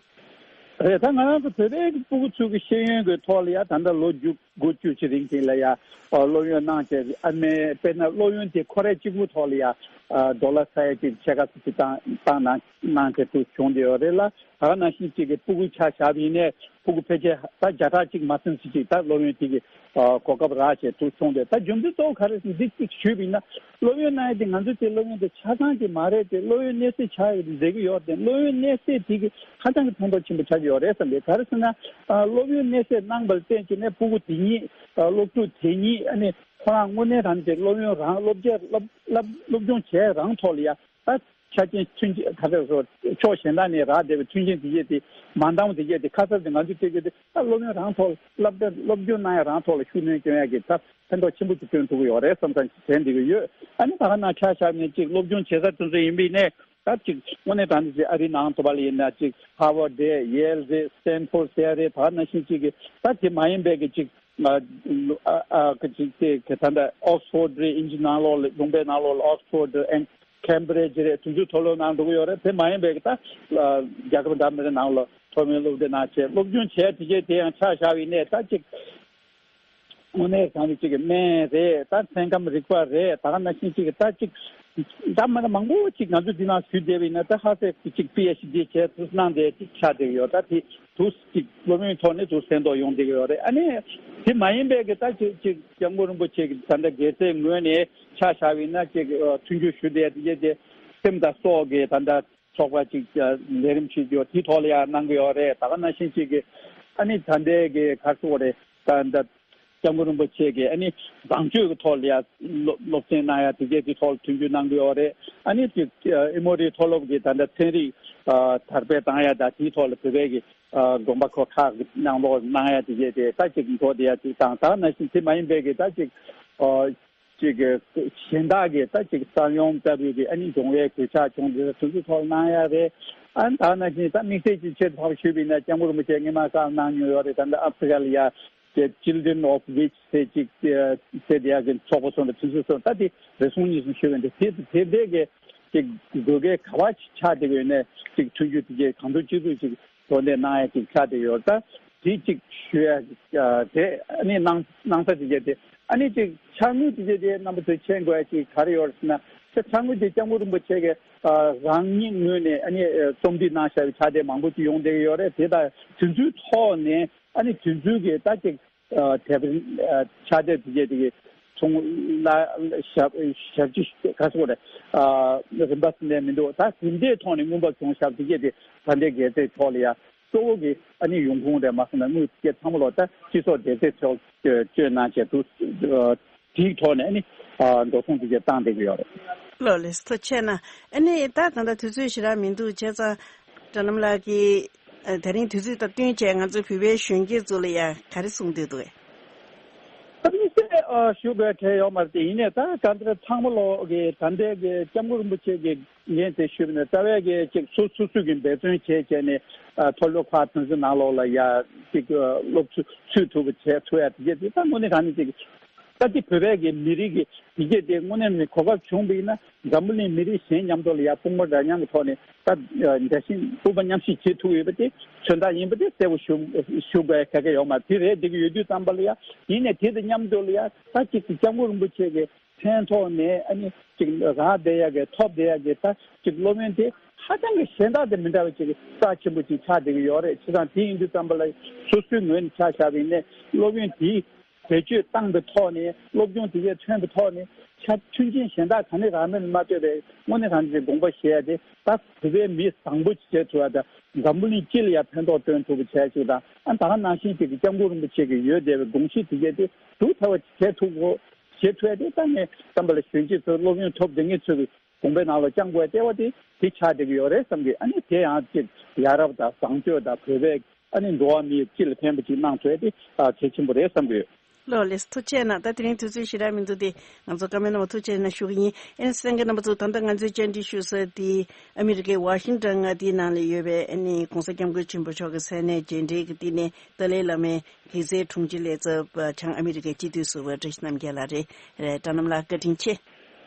རེད། ད་ང་རང་ཚོ་བོད་པའི་སྤུ་གུ་ཚོའི་གི་ཤེས་ཡོན་གྱི་ཐོག་ལ་ཡ་ད་ལྟ་ལོ་རྒྱུ་དགུ་བཅུ་ཅིག་རིང་དེ་ལ་ཡ་ཨ་སློབ་ཡོན་གནང་བྱས། ཨ་མའི་དཔེར་ན་སློབ་ཡོན་དེ་ཁོ་རའི་གཅིག་པུ་ཐོག་ལ་ཡ་ཨ་ཌོ་ལར་ས་ཡ་གཅིག་ཕྱེད་ཀ་ཙམ་ཅིག་བཏང་བཏང་གནང་གནང་བྱས་འདུག་བྱུང་བསྡད་ཡོད་རེད་ལ། ད་ག་ནང་བཞིན་གཅིག་གི་སྤུ་གུ་ཆ་བཞག་པ་ཡིན་ནའི་སྤུ་གུ་ཕལ་ཆེར་ད་བརྒྱ་ཕྲག་གཅིག་མ་ཟིན་ཙམ་ཅིག་ད་སློབ་ཡོན་དེ་གི་ཨ་གོ་སྐབས་རག་བྱས་འདུག་བྱུང་བསྡད། ད་རྒྱུ་མཚན་གཙོ་བོ་ག་རེ་ཟེར་ན་འདི་གཅིག་ཞུས་པ་ཡིན་ན། སློབ་ཡོན་གནང་ཡ་དེ་ང་ཚོ་དེ་སློབ་ཡོན་དེ་ཆ་ཚང་གི་མ་རེད་དེ། སློབ་ཡོན་གནས་སའི་ཆ་ཡ་དེ་མཛད་ཀྱི་ཡོད་དེ། སློབ་ཡོན་གནས་སའི་དེ་གི་ཧ་ཅང་གི་ཕན་ཐོགས་ཆེན་པོ་ཆགས་ཀྱི་ཡོད་རེད་བསམ་གི། ག་རེ་ཟེར་ན་ཨ་སློབ་ཡོན་གནས་སའི་གནང་བ་ལ་བརྟེན་བྱས་ནས་སྤུ་གུ་དེ་ཉིད་ཨ་སློབ་ཕྲུག་དེ་ཉིད་ཨ་ནི་ཁོ་རང་དངོས་གནས་རང་དེ་སློབ་ཡོན་རང་སློབ་བྱ་སློབ་སློབ་སློབ་སྦྱོང་བྱས་རང་ཐོག་ལ་ཡ་ད་ཆ་རྐྱེན་མཐུན་རྐྱེན་ག་ཚོད་སོ་ཕྱོགས་གཞན་དག་ནས་རག་བསྡད་པའི་མཐུན་རྐྱེན་དེ་གས་དེ་མ་འདང་བ་དེ་གས་དེ་ཁ་གསབ་དེ་ང་ཚོས་སྤྲད་རྒྱུ་དེ་ད་སློབ་ཡོན་རང་ཐོག་སློབ་གྲྭ་སློབ་སྦྱོང་གནང་ཡ་རང་ཐོག་ལ་ཤུགས་སྣོན་སྐྱོན་ཡ་གི་ད་ཕན་ཐོགས་ཆེན་པོ་ཞིག་སྐྱོན་ཐུབ་ཀྱི་ཡོད་རེད་བསམ་བསམ་ཞིག་དྲན་བསྡད་ཀྱི་ཡོད། ཨ་ནི་ད་ག་ནང་ཆ་བཞག་ནས་ཅིག་སློབ་སྦྱོང་བྱེད་ས་དེ་ཚོ་ཡིན་པ་ཡིན་ནའི་ད་ཅིག་དངོས་གནས་དྲང་གནས་ཅིག་ཨ་རིའི་ནང་དུ་བ་ལ་ཡིན་ན་ཅིག་ཧར་ཝར་རེད། ཡེལ་རེད། སི་ཊན་ཕོར་ཟེར་ཡ་རེད། ད་ག་ནང་བཞིན་ཅིག་གི་ད་དེ་མ་ཡིན་པའི་གི་ཅིག་ཨ་ཨ་ཨ་གི་ཅིག་དེ་གི་ད་ལྟ་ཨོག་སི་ཕོར་རེད། དབྱིན་ཇི་ནང་ལོགས་ལ་ལུང་པའི་ནང་ལོགས་ལ་ཨོག་སི་ཕོར་རེད། ཨེན་ཁེམ་བྷི་རི་ཇི་རེད། དེ་ཚོའི་མཐོ་སློབ་ནང་འགྲོ་གི་ཡོད་རེད། དེ་མ་ཡིན་པའི་གི་ད་ཨ་རྒྱལ་ཁབ་འདྲ་མི་འདྲ་ནང་ལ་མཐོ་དམན་སློབ་གྲྭའི་ནང་བྱས་སློབ་སྦྱོང་བྱས་དེ་གས་དེ་ཡང་ཆ་བཞག་པ་ཡིན་ནའི་ད་ཅིག་དངོས་གནས་ཀྱང་ཅིག་གི་སྨན་རེད། ད་མཚན་སྐམ་རིག་པ་རེད། ད་ག་ནང་བཞིན་ཅིག་གི་ད་ཅིག་འདྲ་མི་འདྲ་མང་པོ་ཅིག་ང་ཚོ་འདི་ནང་ཞུས་བསྡད་པ་ཡིན་ན་ད་ཧ་སེ་ཅིག་པི་ཨེཆ་ཌི་བྱས་ཐུབ་གནང་བསྡད་ཅིག་ཆགས་བསྡད་ཡོད། ད་དེ་དུས་ཅིག་སློབ་ཡོན་ཐོག་ནས་དུ་སེམས་ཐོག་ཡོང་བསྡད་ཡོད་རེད། ཨ་ནི་དེ་མ་ཡིན་པའི་གི་ད་ཅིག་ཅིག་སྐྱབས་མགོན་རིན་པོ་ཆེ་གི་ད་ལྟ་དགེ་རྩའི་ངོས་ནས་ཆ་བཞག་པ་ཡིན་ན་ཅིག་མཐུན་འགྱུར་ཞུ་བསྡད་དེ་གས་དེ་སེམས་དང་སྲོག་གི་ད་ལྟ་ཚོགས་པ་ཅིག་ལས་རིམ་ཞིག་ཡོད། དེའི་ཐོག་ལ་ཡང་གནང་གི་ཡོད་རེད། ད་ག་ནང་བཞིན་ཅིག་གི་ཨ་ནི་ད་ལྟའི་གི་ག་རེ་ཟེར་དགོས་རེད། ད་ད་སྐྱབས་མགོན་རིན་པོ་ཆེ་གི་ཨ་ནི་བཟང་སྤྱོད་ཀྱི་ཐོག་ལ་ཡང་སློབ་སློབ་ཚན་གནང་ཡ་དེ་གས་དེའི་ཐོག་ལ་མཐུན་འགྱུར་གནང་གི་ཡོད་རེད། ཨ་ནི་ཅིག་ཨི་མོ་རི་མཐོ་སློབ་ཀྱི་ད་ལྟ་ཚན་རིག་དར་སྤེལ་བཏང་ཡ་ད་དེའི་ཐོག་ལ་བོད་པའི་གི་དགོན་པ་ཁག་ཁག་གི་ནང་ལོགས་གནང་ཡ་དེ་གས་དེ་ད་ཅིག་འགྲོ་བསྡད་ཡ་ཅིག་དང་། ད་ག་ནང་བཞིན་དེ་མ་ཡིན་པའི་གི་ད་ཅིག་ཅིག་གཞན་དག་གིས་ད་ཅིག་གསར་ཡོང་ལྟ་བུའི་གི་ཨ་ནི་སྦྱོང་བའི་གོད་ཆག་བྱུང་དེ་དུས་ཚོད་ཐོག་གནང་ཡ་རེད། ཨ་ནི་ད་ནང་བཞིན་ད་དམིགས་བསལ་གྱི་ཆེད་དུ་ཕར་ཞུས་པ་ཡིན་ན་སྐྱབས་མགོན་རིན་པོ་ཆེ་སྔོན་མ་བཀའ་གནང་མྱོང་ཡོད་རེད། ད་ལྟ་ཨ་ཧྥི་རི་ཀ་ལ་ཡ་ཅེ་Children of Witch་ཟེར་ཅིག་ཟེར་དེ་ཡ་གི་ཚོགས་པ་སོང་ད་དུས་ཚོད་སོང་ད་དེ་རེ་ཟུང་གཉིས་གསུམ་ཞུས་པ་ཡིན། དེ་དེ་དེ་གི་ཅིག་དགོས་གལ་ག་བ་ཆགས་བསྡད་ཀྱི་ཡོད་ནས་ཅིག་མཐུན་འགྱུར་དེ་གའི་གང་ཐུབ་ཅི་ཐུབ་ཅིག་དོ་ནས་གནང་ཡ་ཅིག་ཆགས་བསྡད་ཡོད། ད་དེ་ཅིག་ཞུ་ཡ་དེ་ཨ་ནི་གནང་གནང་ས་དེ་གས་དེ་ཨ་ནི་ཅིག་ཕྱག་དངུལ་དེ་གས་དེ་རྣམ་པ་ཚོས་མཁྱེན་དགོས་ཡ་ཅིག་ག་རེ་ཡོད་རེད་ཟེར་ན། ཕྱག་དངུལ་དེ་སྐྱབས་མགོན་རིན་པོ་ཆེ་གིས་རང་ཉིད་ངོས་ནས་ཨ་ནི་རྩོམ་སྒྲིག་གནང་བཞག་པའི་ཕྱག་དེབ་མང་པོ་ཅིག་ཡོང་བསྡད་ཀྱི་ཡོད་རེད། དེ་དང་དེ་ཚོའི་ཐོག་ནས་ཨ་ནི་དེ་ཚོའི་གི་ད་ཅིག་ཨ་དེབ་ཨ་ཕྱག་དེབ་དེ་གས་དེ་གི་ཚོང་ལ་ཞབས་ཞབས་ཕྱི་ག་ཟེར་དགོས་རེད། ཨ་རིན་པ་ཟིན་ནས་མི་འདུག་ད་དེ་འདྲའི་ཐོག་ནས་མངོན་པ་བྱུང་ཤག་དེ་གས་དེ་ད་ལྟའི་དགེ་རྩའི་ཐོག་ལ་ཡ་གཙོ་བོ་གི་ཨ་ནི་ཡོང་ཁུངས་རེད། མ་སོང་ན་དངུལ་དེ་གས་ཚང་མ་ལོག་ད་སྤྱི་ཚོགས་དགེ་རྩའི་ཐོག་བཅོལ་གནང་བྱས་འདུག་དེའི་ཐོག་ནས་ཨ་ནི་ཨ་འགྲོ་སོང་དེ་གས་བཏང་བསྡད་ཀྱི་ཡོད་རེད། ལགས་ལགས་སོ། ཐུགས་རྗེ་ཆེ་གནང་། ཨ་ནི་ད་ད་ལྟ་དུས་ཚོད་ཞེ་དྲག་མི་འདུག་བྱས་ཙང་དགྲ་ལྷམ་ལགས་ཀྱིས་ཨ་དེ་རིང་དུས་ཚོད་དང་བསྟུན་བྱས་ང་ཚོའི་བོད་པའི་གཞོན་སྐྱེས་ཚོ་ལ་ཡ་ག་རེ་གསུང་འདོད་འདུག་གས། ཨ་ནི་སེ་ཨ་ཞུ་དགོས་གལ་ཡོད་མ་རེད་དེ། ཡིན་ནའི་ད་ག་འདྲ་ཚང་མ་ལོག་གི་ད་ལྟའི་གི་སྐྱབས་མགོན་རིན་པོ་ཆེ་གི་འགན་དེ་ཞུས་པ་ནས་རྩ་བའི་གི་ཅིག་སོ་སོ་སོ་གི་འབད་བརྩོན་བྱས་བྱས་ནས་ཨ་མཐོ་སློབ་ཁག་ཚང་ཚང་ནང་ལོགས་ལ་ཡ་ཅིག་ཨ་སློབ་ཚུ་ཚུད་ཐུབ་པ་བྱས་ཐུབ་ཡ་དེ་གས་དེ་ད་དངོས་གནས་དྲང་གནས་ཅིག་ད་ཅིག་བོད་པའི་གི་མི་རིགས་ཀྱི་དེ་གས་དེ་དངོས་གནས་ནས་གོ་སྐབས་བྱུང་བ་ཡིན་ན་འཛམ་བུ་གླིང་མི་རིགས་གཞན་མཉམ་དུ་ལ་ཡ་དཔུང་པ་འདྲ་མཉམ་གི་ཐོག་ནས་ད་འདྲ་བཞིན་དབུ་མ་མཉམ་གཤིབ་བྱེད་ཐུབ་ཡོད་པ་དེ་མཚོན་རྟགས་ཡིན་པ་དེ་གསལ་པོ་ཞུ་ཞུ་དགོས་ཡ་ག་གེ་ཡོད་མ་རེད། དེ་རེད་འགྲིག་གི་ཡོད་དུས་ཙམ་པ་ལ་ཡ་ཡིན་ནའི་དེ་དང་མཉམ་དུ་ལ་ཡ་ད་ཅིག་སྐྱབས་མགོན་རིན་པོ་ཆེ་གི་མཚན་ཐོག་ནས་ཨ་ནི་ཅིག་རག་བསྡད་ཡ་གི་ཐོབ་བསྡད་ཡ་གི་ད་ཅིག་སློབ་ཡོན་དེ་ཧ་ཅང་གི་གཞན་དག་དང་མི་འདྲ་བའི་ཅིག་རྩ་ཆེན་པོ་ཅིག་ཆགས་བསྡད་ཀྱི་ཡོད་རེད། བྱས་ཙང་དེ་ཡིན་དུས་ཙམ་པ་ལ་སོ་སོའི་ངོས་ནས་ཆ་བཞག་པ་ཡིན་ནའི་སློབ་ཡོན་དེ་བེད་སྤྱོད་བཏང་པའི་ཐོག་ནས་སློབ་སྦྱོང་དེ་གས་ཐོན་པའི་ཐོག་ནས་ཆ་མཐུན་རྐྱེན་གཞན་དག་ག་ནས་རག་མིན་མ་ལྟོས་པའི་དངོས་གནས་དྲང་གནས་ཀྱི་དགོངས་པ་བཞེས་ཡ་དེ་ད་བོད་པའི་མི་བཟང་པོ་ཅིག་བྱེད་ཐུབ་ཡ་དང་འཛམ་བུ་གླིང་སྤྱི་ལ་ཡ་ཕན་ཐོགས་སྟོན་ཐུབ་པ་བྱས་ཅིག་དང་། ཨ་ད་ག་ནང་བཞིན་ཅིག་གི་སྐྱབས་མགོན་རིན་པོ་ཆེ་གི་ཡོད་བསྡད་པའི་དགོངས་གཞི་དེ་གས་དེ་སྒྲུབ་ཐུབ་པ་བྱེད་ཐུབ་དགོས། བྱེད་ཐུབ་ཡ་དེ་ད་ནས་བསམ་པ་ལ་གཞོན་སྐྱེས་ཚོ་སློབ་ཡོན་ཐོབ་བསྡད་མཁན་ཚོ་གི་དགོངས་པའི་ནང་ལ་བཅངས་དགོས་ཡ་ལྟེ་བ་དེ་དེ་ཆགས་བསྡད་ཀྱི་ཡོད་རེད་བསམ་གི། ཨ་ནི་དེ་ཡང་ཅིག་ཡ་རབས་དང་བཟང་སྤྱོད་དང་བོད་པའི་ཨ་ནི་འགྲོ་བ་མིའི་སྤྱི་ལ་ཕན་པ་ཅིག་གནང་ཐུབ་ཡ་དེ་ཨ་གལ་ཆེན་པོ་རེད་བསམ་གི་ཡོད། ལགས་ལགས་སོ། ཐུགས་རྗེ་གནང་། ད་དེ་རིང་དུས་ཚོད་ཞེ་དྲག་མི་འདུག་སྟེ་ང་ཚོ་བཀའ་མོལ་གནང་བ་ཐུགས་རྗེ་གནང་ཞུ་གི་ཡིན། ཨ་ནི་གསན་མཁན་རྣམ་པ་ཚོ་ད་ལྟ་ང་ཚོའི་བཅར་འདྲི་ཞུ་ས་དེ་ཨ་མི་རི་ཀའི་ཝ་ཤིང་ཊོན་མངའ་སྡེའི་ནང་ལ་ཡོད་པའི་ཨ་ནི་༸གོང་ས་༸སྐྱབས་མགོན་ཆེན་པོ་མཆོག་གི་མཚན་གནས་རྒྱས་འབྲེལ་གྱི་བསྟི་གནས་ཏཱ་ལའི་བླ་མའི་དགེ་རྩའི་དྲུང་ཆེ་ལས་ཚབ་བྱང་ཨ་མི་རི་ཀའི་སྤྱི་འཐུས་ཟུར་པ་བཀྲ་ཤིས་རྣམ་རྒྱལ་ལགས་རེད། རེད། དགྲ་ལྷམ་ལགས་བཀའ་དྲིན་ཆེ།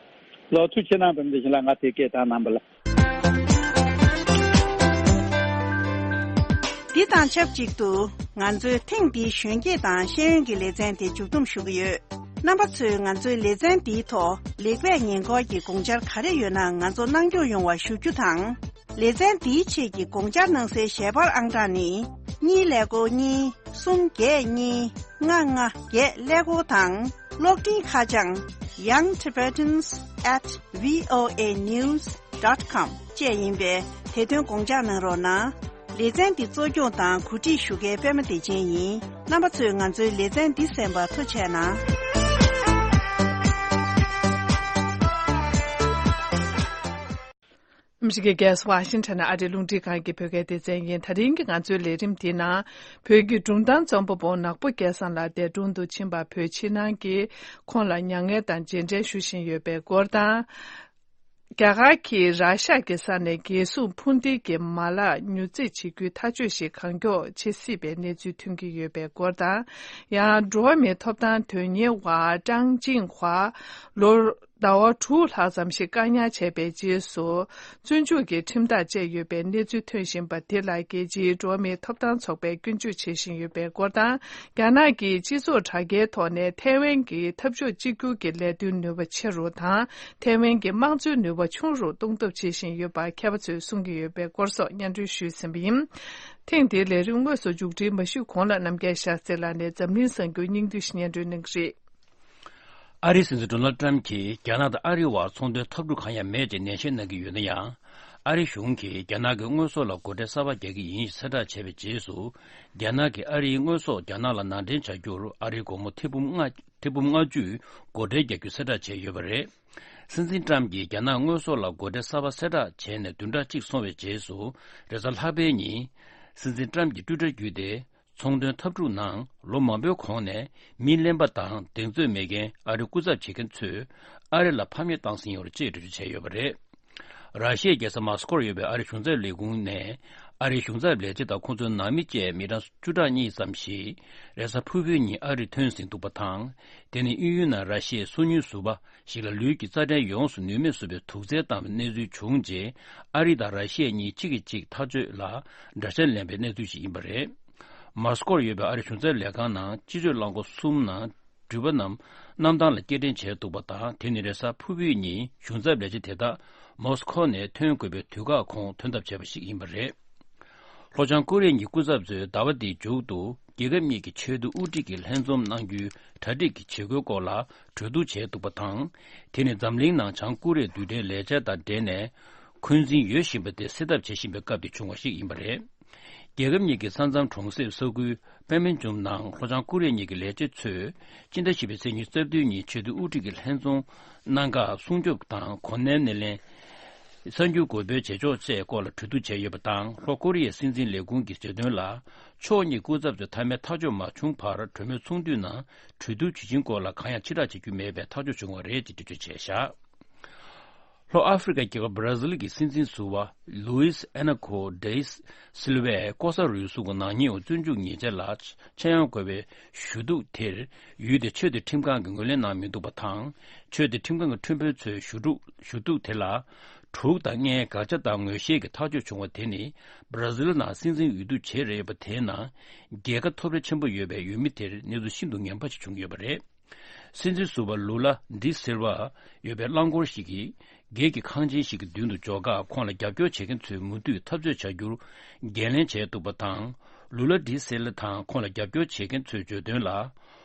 ལགས་ཐུགས་རྗེ་གནང་། བདེ་ཞིང་ལ་ང་དེ་སྐད་བཏང་གནང་བ་ལ། འདི་དང་ཆབས་ཅིག་ཏུ་ང་ཚོའི་ཐེངས་འདིའི་གཞོན་སྐྱེས་དང་ཤེས་ཡོན་གྱི་ལེ་ཚན་དེ་མཇུག་བསྡོམས་ཞུ་གི་ཡོད། རྣམ་པ་ཚོས་ང་ཚོའི་ལེ་ཚན་འདིའི་ཐོག་ལེགས་སྤེལ་ཉེས་འཁོར་གྱི་དགོངས་འཆར་ག་རེ་ཡོད་ན་ང་ཚོ་གནང་སྐྱོང་ཡོང་བ་ཞུ་རྒྱུ་དང་། ལེ་ཚན་འདིའི་ཆེད་ཀྱི་དགོངས་འཆར་གནང་སའི་ཞལ་པར་ཨང་གྲངས་ནི། གཉིས་ཀླད་ཀོར་གཉིས། གསུམ་བརྒྱད་གཉིས། ལྔ་ལྔ་བརྒྱད་ཀླད་ཀོར་དང་། གློག་འཕྲིན་ཁ་བྱང་young tibetans at voa news dot com བཅས་ཡིན་པས་དེ་དོན་དགོངས་འཇགས་གནང་རོགས་གནང་། ལེ་ཚན་འདི་གཙོ་སྐྱོང་དང་གོ་སྒྲིག་ཞུ་མཁན་པད་མ་བདེ་ཆེན་ཡིན། རྣམ་པ་ཚོས་ང་ཚོའི་ལེ་ཚན་འདི་གསན་པར་ཐུགས་རྗེ་གནང་། ཨ་མི་རི་ཀའི་རྒྱལ་ས་ཝ་ཤིང་ཊོན་ཨ་རིའི་རླུང་འཕྲིན་ཁང་གི་བོད་སྐད་སྡེ་ཚན་ཡིན། ད་རིང་གི་ང་ཚོའི་ལས་རིམ་དེའི་ནང་། བོད་ཀྱི་སྒྲུང་གཏམ་རྩོམ་པ་པོ་ནག་པོ་སྐལ་བཟང་ལགས་འདས་གྲོངས་སུ་ཕྱིན་པ་བོད་ཕྱི་ནང་གིས་ཁོང་ལ་མྱ་ངན་དང་རྗེས་དྲན་ཞུ་བཞིན་ཡོད་པའི་སྐོར་དང་། རྒྱ་གར་གྱིས་ར་ཤ་གི་ས་ནས་རྒྱལ་སྲུང་འཕུར་མདེལ་གྱི་མ་ལག་ཉོ་རྩིས་བྱེད་རྒྱུའི་ཐག་གཅོད་ཞིག་གང་མགྱོགས་བྱེད་སྲིད་པའི་གནས་ཚུལ་ཐོན་གྱི་ཡོད་པའི་སྐོར་དང་། ཡང་འགྲོ་བ་མིའི་ཐོབ་ཐང་དོན་གཉེར་བ་ཀྲང་ཅིང་ཧྭ་ལོ། ཟླ་བ་དྲུག་ལྷག་ཙམ་ཞིག་བཀག་ཉར་བྱས་པའི་རྗེས་སུ། བཙོན་འཇུག་གི་ཁྲིམས་ཐག་བཅད་ཡོད་པའི་གནས་ཚུལ་ཐོན་བཞིན་པ་དེ་ལ་རྒྱལ་སྤྱིའི་འགྲོ་བ་མིའི་ཐོབ་ཐང་ཚོགས་པས་སྐྱོན་བརྗོད་བྱེད་བཞིན་ཡོད་པའི་སྐོར་དང་། རྒྱ་ནག་གིས་སྤྱི་ཚོགས་དྲ་རྒྱའི་ཐོག་ནས་ཐའེ་ཝན་གྱི་འཐབ་ཕྱོགས་གཅིག་གྱུར་གྱི་ལས་དོན་ནུས་པ་ཆེ་རུ་དང་། ཐའེ་ཝན་གྱི་དམངས་གཙོའི་ནུས་པ་ཆུང་རུ་གཏོང་ཐབས་བྱེད་བཞིན་ཡོད་པ་མཁས་པ་ཚོས་གསུང་གི་ཡོད་པའི་སྐོར་སོགས་སྙན་སྒྲོན་ཞུས་ཟིན་པ་ཡིན། ཐེངས་འདིའི་ལས་རིམ་དངོས་སུ་མཇུག་སྒྲིལ་མ་ཞུས་གོང་ལ་རྣམ་རྒྱལ་ཤར་རྩེ་ལགས་ནས་འཛམ་གླིང་གསར་འགྱུར་སྙིང་བསྡུས་ཤིག་སྙན་སྒྲོན་གནང་གི་རེད། ཨ་རིའི་སྲིད་འཛིན་ཌོ་ནལ་ཏྲམ་གྱིས་རྒྱ་ནག་དང་ཨ་རིའི་བར་ཚོང་དོན་འཐབ་འཁྲུག་གང་ཡང་མེད་ཅེས་ནན་བཤད་གནང་གི་ཡོད་ན་ཡང་། ཨ་རིའི་གཞུང་གིས་རྒྱ་ནག་གི་དངོས་ཟོག་ལ་སྒོ་ཁྲལ་གསར་པ་རྒྱག་གི་ཡིན་ཞེས་གསལ་བསྒྲགས་བྱས་པའི་རྗེས་སུ། རྒྱ་ནག་གིས་ཨ་རིའི་དངོས་ཟོག་རྒྱ་ནག་ལ་ནང་འདྲེན་བྱ་རྒྱུར་ཨ་རིའི་སྒོར་མོ་ཐེར་འབུམ་ལྔ་ཐེར་འབུམ་ལྔ་བཅུ་སྒོ་ཁྲལ་རྒྱག་རྒྱུ་གསལ་བསྒྲགས་བྱས་ཡོད་པ་རེད། སྲིད་འཛིན་ཏྲམ་གྱིས་རྒྱ་ནག་དངོས་ཟོག་ལ་སྒོ་ཁྲལ་གསར་པ་གསལ་བསྒྲགས་བྱས་ནས་བདུན་ཕྲག་གཅིག་སོང་བའི་རྗེས་སུ། རེས་གཟའ་ལྷག་པའི་ཉིན། སྲིད་འཛིན་ཏྲམ་གྱིས་ཊུའི་ཊར་བརྒྱུད་དེ། ཚོང་དོན་འཐབ་འཁྲུག་ནང་ལོ་མང་པོའི་གོང་ནས་མི་གླེན་པ་དང་གདེང་ཚོད་མེད་མཁན་ཨ་རིའི་སྐུ་ཚབ་བྱེད་མཁན་ཚོས་ཨ་རི་ལ་ཕམ་ཉེས་བཏང་ཟིན་ཡོད་རེད་ཅེས་འགྲེལ་བརྗོད་བྱས་ཡོད་པ་རེད། ར་ཤི་ཡའི་རྒྱལ་ས་མཱ་སི་ཀོར་ཡོད་པའི་ཨ་རིའི་གཞུང་ཚབ་ལས་ཁུངས་ནས་ཨ་རིའི་གཞུང་ཚབ་ལས་བྱེད་དང་ཁོང་ཚོའི་ནང་མི་བཅས་མི་གྲངས་བཅུ་ཕྲག་གཉིས་ཙམ་ཞིག་རེས་གཟའ་ཕུར་བུའི་ཉིན་ཨ་རིར་ཐོན་ཟིན་འདུག་པ་དང་། དེ་ནི་དབྱིན་ཡུལ་ནང་ར་ཤི་ཡའི་སོ་ཉུལ་ཟུར་པ་ཞིག་ལ་ལུས་ཀྱི་རྩ་ཁྲལ་ཡོངས་སུ་ནུས་མེད་བཟོས་པའི་དུག་རྫས་བཏང་བའི་གནས་ཚུལ་བྱུང་རྗེས། ཨ་རི་དང་ར་ཤི་ཡ་གཉིས་གཅིག་གིས་གཅིག་ཐག་གཅོད་ལ་འགྲེལ་བཤད་ལེན་པའི་གནས་ཚུལ་ཞིག་ཡིན་པ་རེད། མཱ་སི་ཀོར་ཡོད་པའི་ཨ་རིའི་གཞུང་ཚབ་ལས་ཁང་ནང་སྤྱི་སྤྱོད་རླངས་འཁོར་གསུམ་ནང་འགྲུལ་པ་རྣམས་གནམ་ཐང་ལ་སྐྱེལ་འདྲེན་བྱས་འདུག་པ་དང་། དེ་ནི་རེས་གཟའ་ཕུར་བུའི་ཉིན་གཞུང་ཚབ་ལས་བྱེད་དེ་དག་མཱ་སི་ཀོ་ནས་ཐོན་དགོས་པའི་དུས་བཀག་གོང་ཐོན་ཐབས་བྱས་པ་ཞིག་ཡིན་པ་རེད། ལྷོ་བྱང་ཀོ་རི་ཡ་གཉིས་སྐུ་ཚབ་ཚོས་ཟླ་བ་འདིའི་མཇུག་ཏུ་རྒྱལ་ཁབ་གཉིས་ཀྱི་ཆེས་མཐོའི་དབུ་ཁྲིད་ཀྱི་ལྷན་འཛོམས་གནང་རྒྱུའི་གྲ་སྒྲིག་གི་བྱེད་སྒོའི་སྐོར་ལ་གྲོས་བསྡུར་བྱས་འདུག་པ་དང་། དེ་ནི་འཛམ་གླིང་ནང་བྱང་ཀོ་རི་ཡའི་རྡུལ་ཕྲན་ལས་འཆར་དང་འབྲེལ་ནས་འཁོན་འཛིན་ཡོད་བཞིན་པ་དེ་སེལ་ཐབས་བྱེད་བཞིན་པའི་སྐབས་དེ་བྱུང་བ་ཞིག་ཡིན་པ་རེད། རྒྱལ་ཁབ་གཉིས་ཀྱི་ས་མཚམས་གྲོང་གསེབ་ས་ཁུལ་པེ་མེན་ཇུམ་ནང་ལྷོ་བྱང་ཀོ་རི་ཡ་གཉིས་ཀྱི་ལས་བྱེད་ཚོས་སྤྱི་ཟླ་བཞི་པའི་ཚེས་ཉི་ཤུ་རྩ་བདུན་ཉིན་ཆེས་མཐོའི་དབུ་ཁྲིད་ཀྱི་ལྷན་འཛོམས་གནང་སྐབས། སྲུང་སྐྱོབ་དང་གོ་གནས་སྣེ་ལེན། གསར་འགྱུར་འགོད་སྤེལ་བྱེད་ཕྱོགས་བཅས་སྐོར་ལ་གྲོས་བསྡུར་བྱས་ཡོད་པ་དང་། ལྷོ་ཀོ་རི་ཡའི་སྲིད་འཛིན་ལས་ཁུངས་ཀྱི་བརྗོད་དོན་ལ། ཕྱོགས་གཉིས་སྐུ་ཚབ་ཚོས་མཐའ་མའི་ཐག་གཅོད་མ་བྱུང་བར་གྲོས་མོལ་ཚོགས་འདུའི་ནང་གྲོས་བསྡུར་ཇི་བཞིན་སྐོར་ལ་གང་ཡང་ཕྱིར་བསྒྲགས་བྱེད་རྒྱུ་མེད་པའི་ཐག་གཅོད་བྱུང་བ་རེད་ཅེས་འགྲེལ་བརྗོད་བྱས་བཞག་ལྷོ་ཨ་ཧྥེ་རི་ཁའི་རྒྱལ་ཁབ་བྷ་ར་ཟིལ་གྱི་སྲིད་འཛིན་ཟུར་པ་ལུའིས་ཨེ་ན་ཁོ་ཌེ་སིལ་ཝས་ལྐོག་ཟ་རུལ་སུངས་ཀྱི་ནག་ཉེས་འོག་བཙོན་འཇུག་ཉེས་ཆད་ལ་ཆད་ཡང་དགོས་པའི་ཞུ་གཏུག་དེར་ཡུལ་དེའི་ཆོས་དད་ཁྲིམས་ཁང་གིས་ངོས་ལེན་གནང་མི་འདུག་པ་དང་། ཆོས་དད་ཁྲིམས་ཁང་གི་ཁྲིམས་དཔོན་ཚོས་ཞུ་གཏུག་ཞུ་གཏུག་དེ་ལ་དྲུག་དང་ལྔའི་དགག་བྱ་དང་ངོས་བཞེས་ཀྱི་ཐག་གཅོད་བྱུང་བ་དེ་ནི་བྷ་ར་ཟིལ་ནང་སྲིད་འཛིན་འོས་བསྡུ་བྱེད་རེ་ཡོད་པ་དེའི་ནང་རྒྱལ་ཁ་ཐོབ་རེ་ཆེན་པོ་ཡོད་པའི་འོས་མི་དེར་གནས་ཚུལ་ཤིན་ཏུ་ངན་པ་ཞིག་བྱུང་ཡོད་པ་རེད། སྲིད་འཛིན་ཟུར་པ་ལུ་ལ་ཌི་སིལ་ཝ་ཡོད་པའི་རླངས་འཁོར་ཞིག་གིས་སྒེར་གྱི་ཁང་ཆེན་ཞིག་གི་མདུན་དུ་འབྱོར་སྐབས། ཁོང་ལ་རྒྱབ་སྐྱོར་བྱེད་མཁན་ཚོས་མུ་མཐུད་འཐབ་རྩོད་བྱ་རྒྱུར་འགན་ལེན་བྱས་འདུག་པ་དང་། ལུ་ལ་ཌི་སིལ་ཝ་དང་ཁོང་ལ་རྒྱབ་སྐྱོར་བྱེད་མཁན་ཚོས་བརྗོད་དོན་ལ།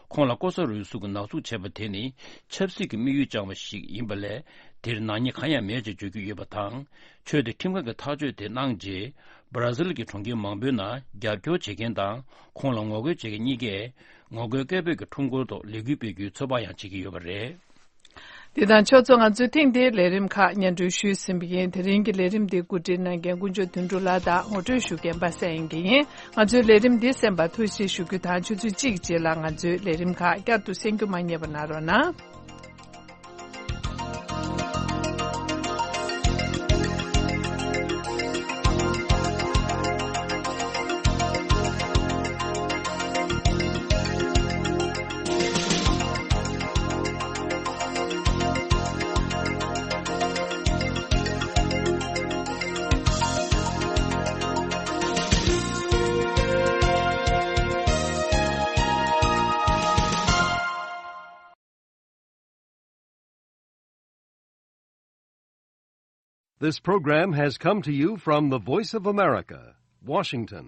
ཁོང་ལ་ལྐོག་ཟ་རུལ་སུངས་ཀྱི་ནག་འཛུགས་བྱས་པ་དེ་ནི་ཆབ་སྲིད་ཀྱི་དམིགས་ཡུལ་བཅངས་པ་ཞིག་ཡིན་པ་ལས། དེར་ནག་ཉེས་གང་ཡང་མེད་ཅེས་བརྗོད་ཀྱི་ཡོད་པ་དང་། ཆོས་དད་ཁྲིམས་ཁང་གི་ཐག་གཅོད་དེ་གནང་རྗེས། བྷ་ར་ཟིལ་གྱི་གྲོང་ཁྱེར་མང་པོའི་ནང་རྒྱབ་སྐྱོར་བྱེད་མཁན་དང་ཁོང་ལ་ངོ་རྒོལ་བྱེད་མཁན་གཉིས་ཀས། ངོ་རྒོལ་སྐད་འབོད་ཀྱི་ཁྲོམ་སྐོར་ཐོག་ལས་འགུལ་སྤེལ་རྒྱུའི་ཚོད་དཔག་ཡང་བྱེད་ཀྱི་ཡོད་པ་རེད། འདི་དང་ཕྱོགས་མཚུངས་ང་ཚོའི་ཐེངས་འདིའི་ལས་རིམ་ཁག་སྙན་སྒྲོན་ཞུས་ཟིན་པ་ཡིན། དེ་རིང་གི་ལས་རིམ་འདི་གོ་སྒྲིག་གནང་མཁན་དཀོན་མཆོག་དོན་གྲུབ་ལགས་དང་ངོ་སྤྲོད་ཞུ་མཁན་པ་སངས་དབྱངས་སྐྱིད་ཡིན། ང་ཚོའི་ལས་རིམ་འདི་གསན་པར་ཐུགས་རྗེ་ཆེ་ཞུ་རྒྱུ་དང་། ཆུ་ཚོད་གཅིག་རྗེས་ལ་ང་ཚོའི་ལས་རིམ་ཁག་བསྐྱར་དུ་གསན་རྒྱུ་མ་བསྙེལ་བ་གནང་རོགས་གནང་། This program has come to you from the Voice of America, Washington.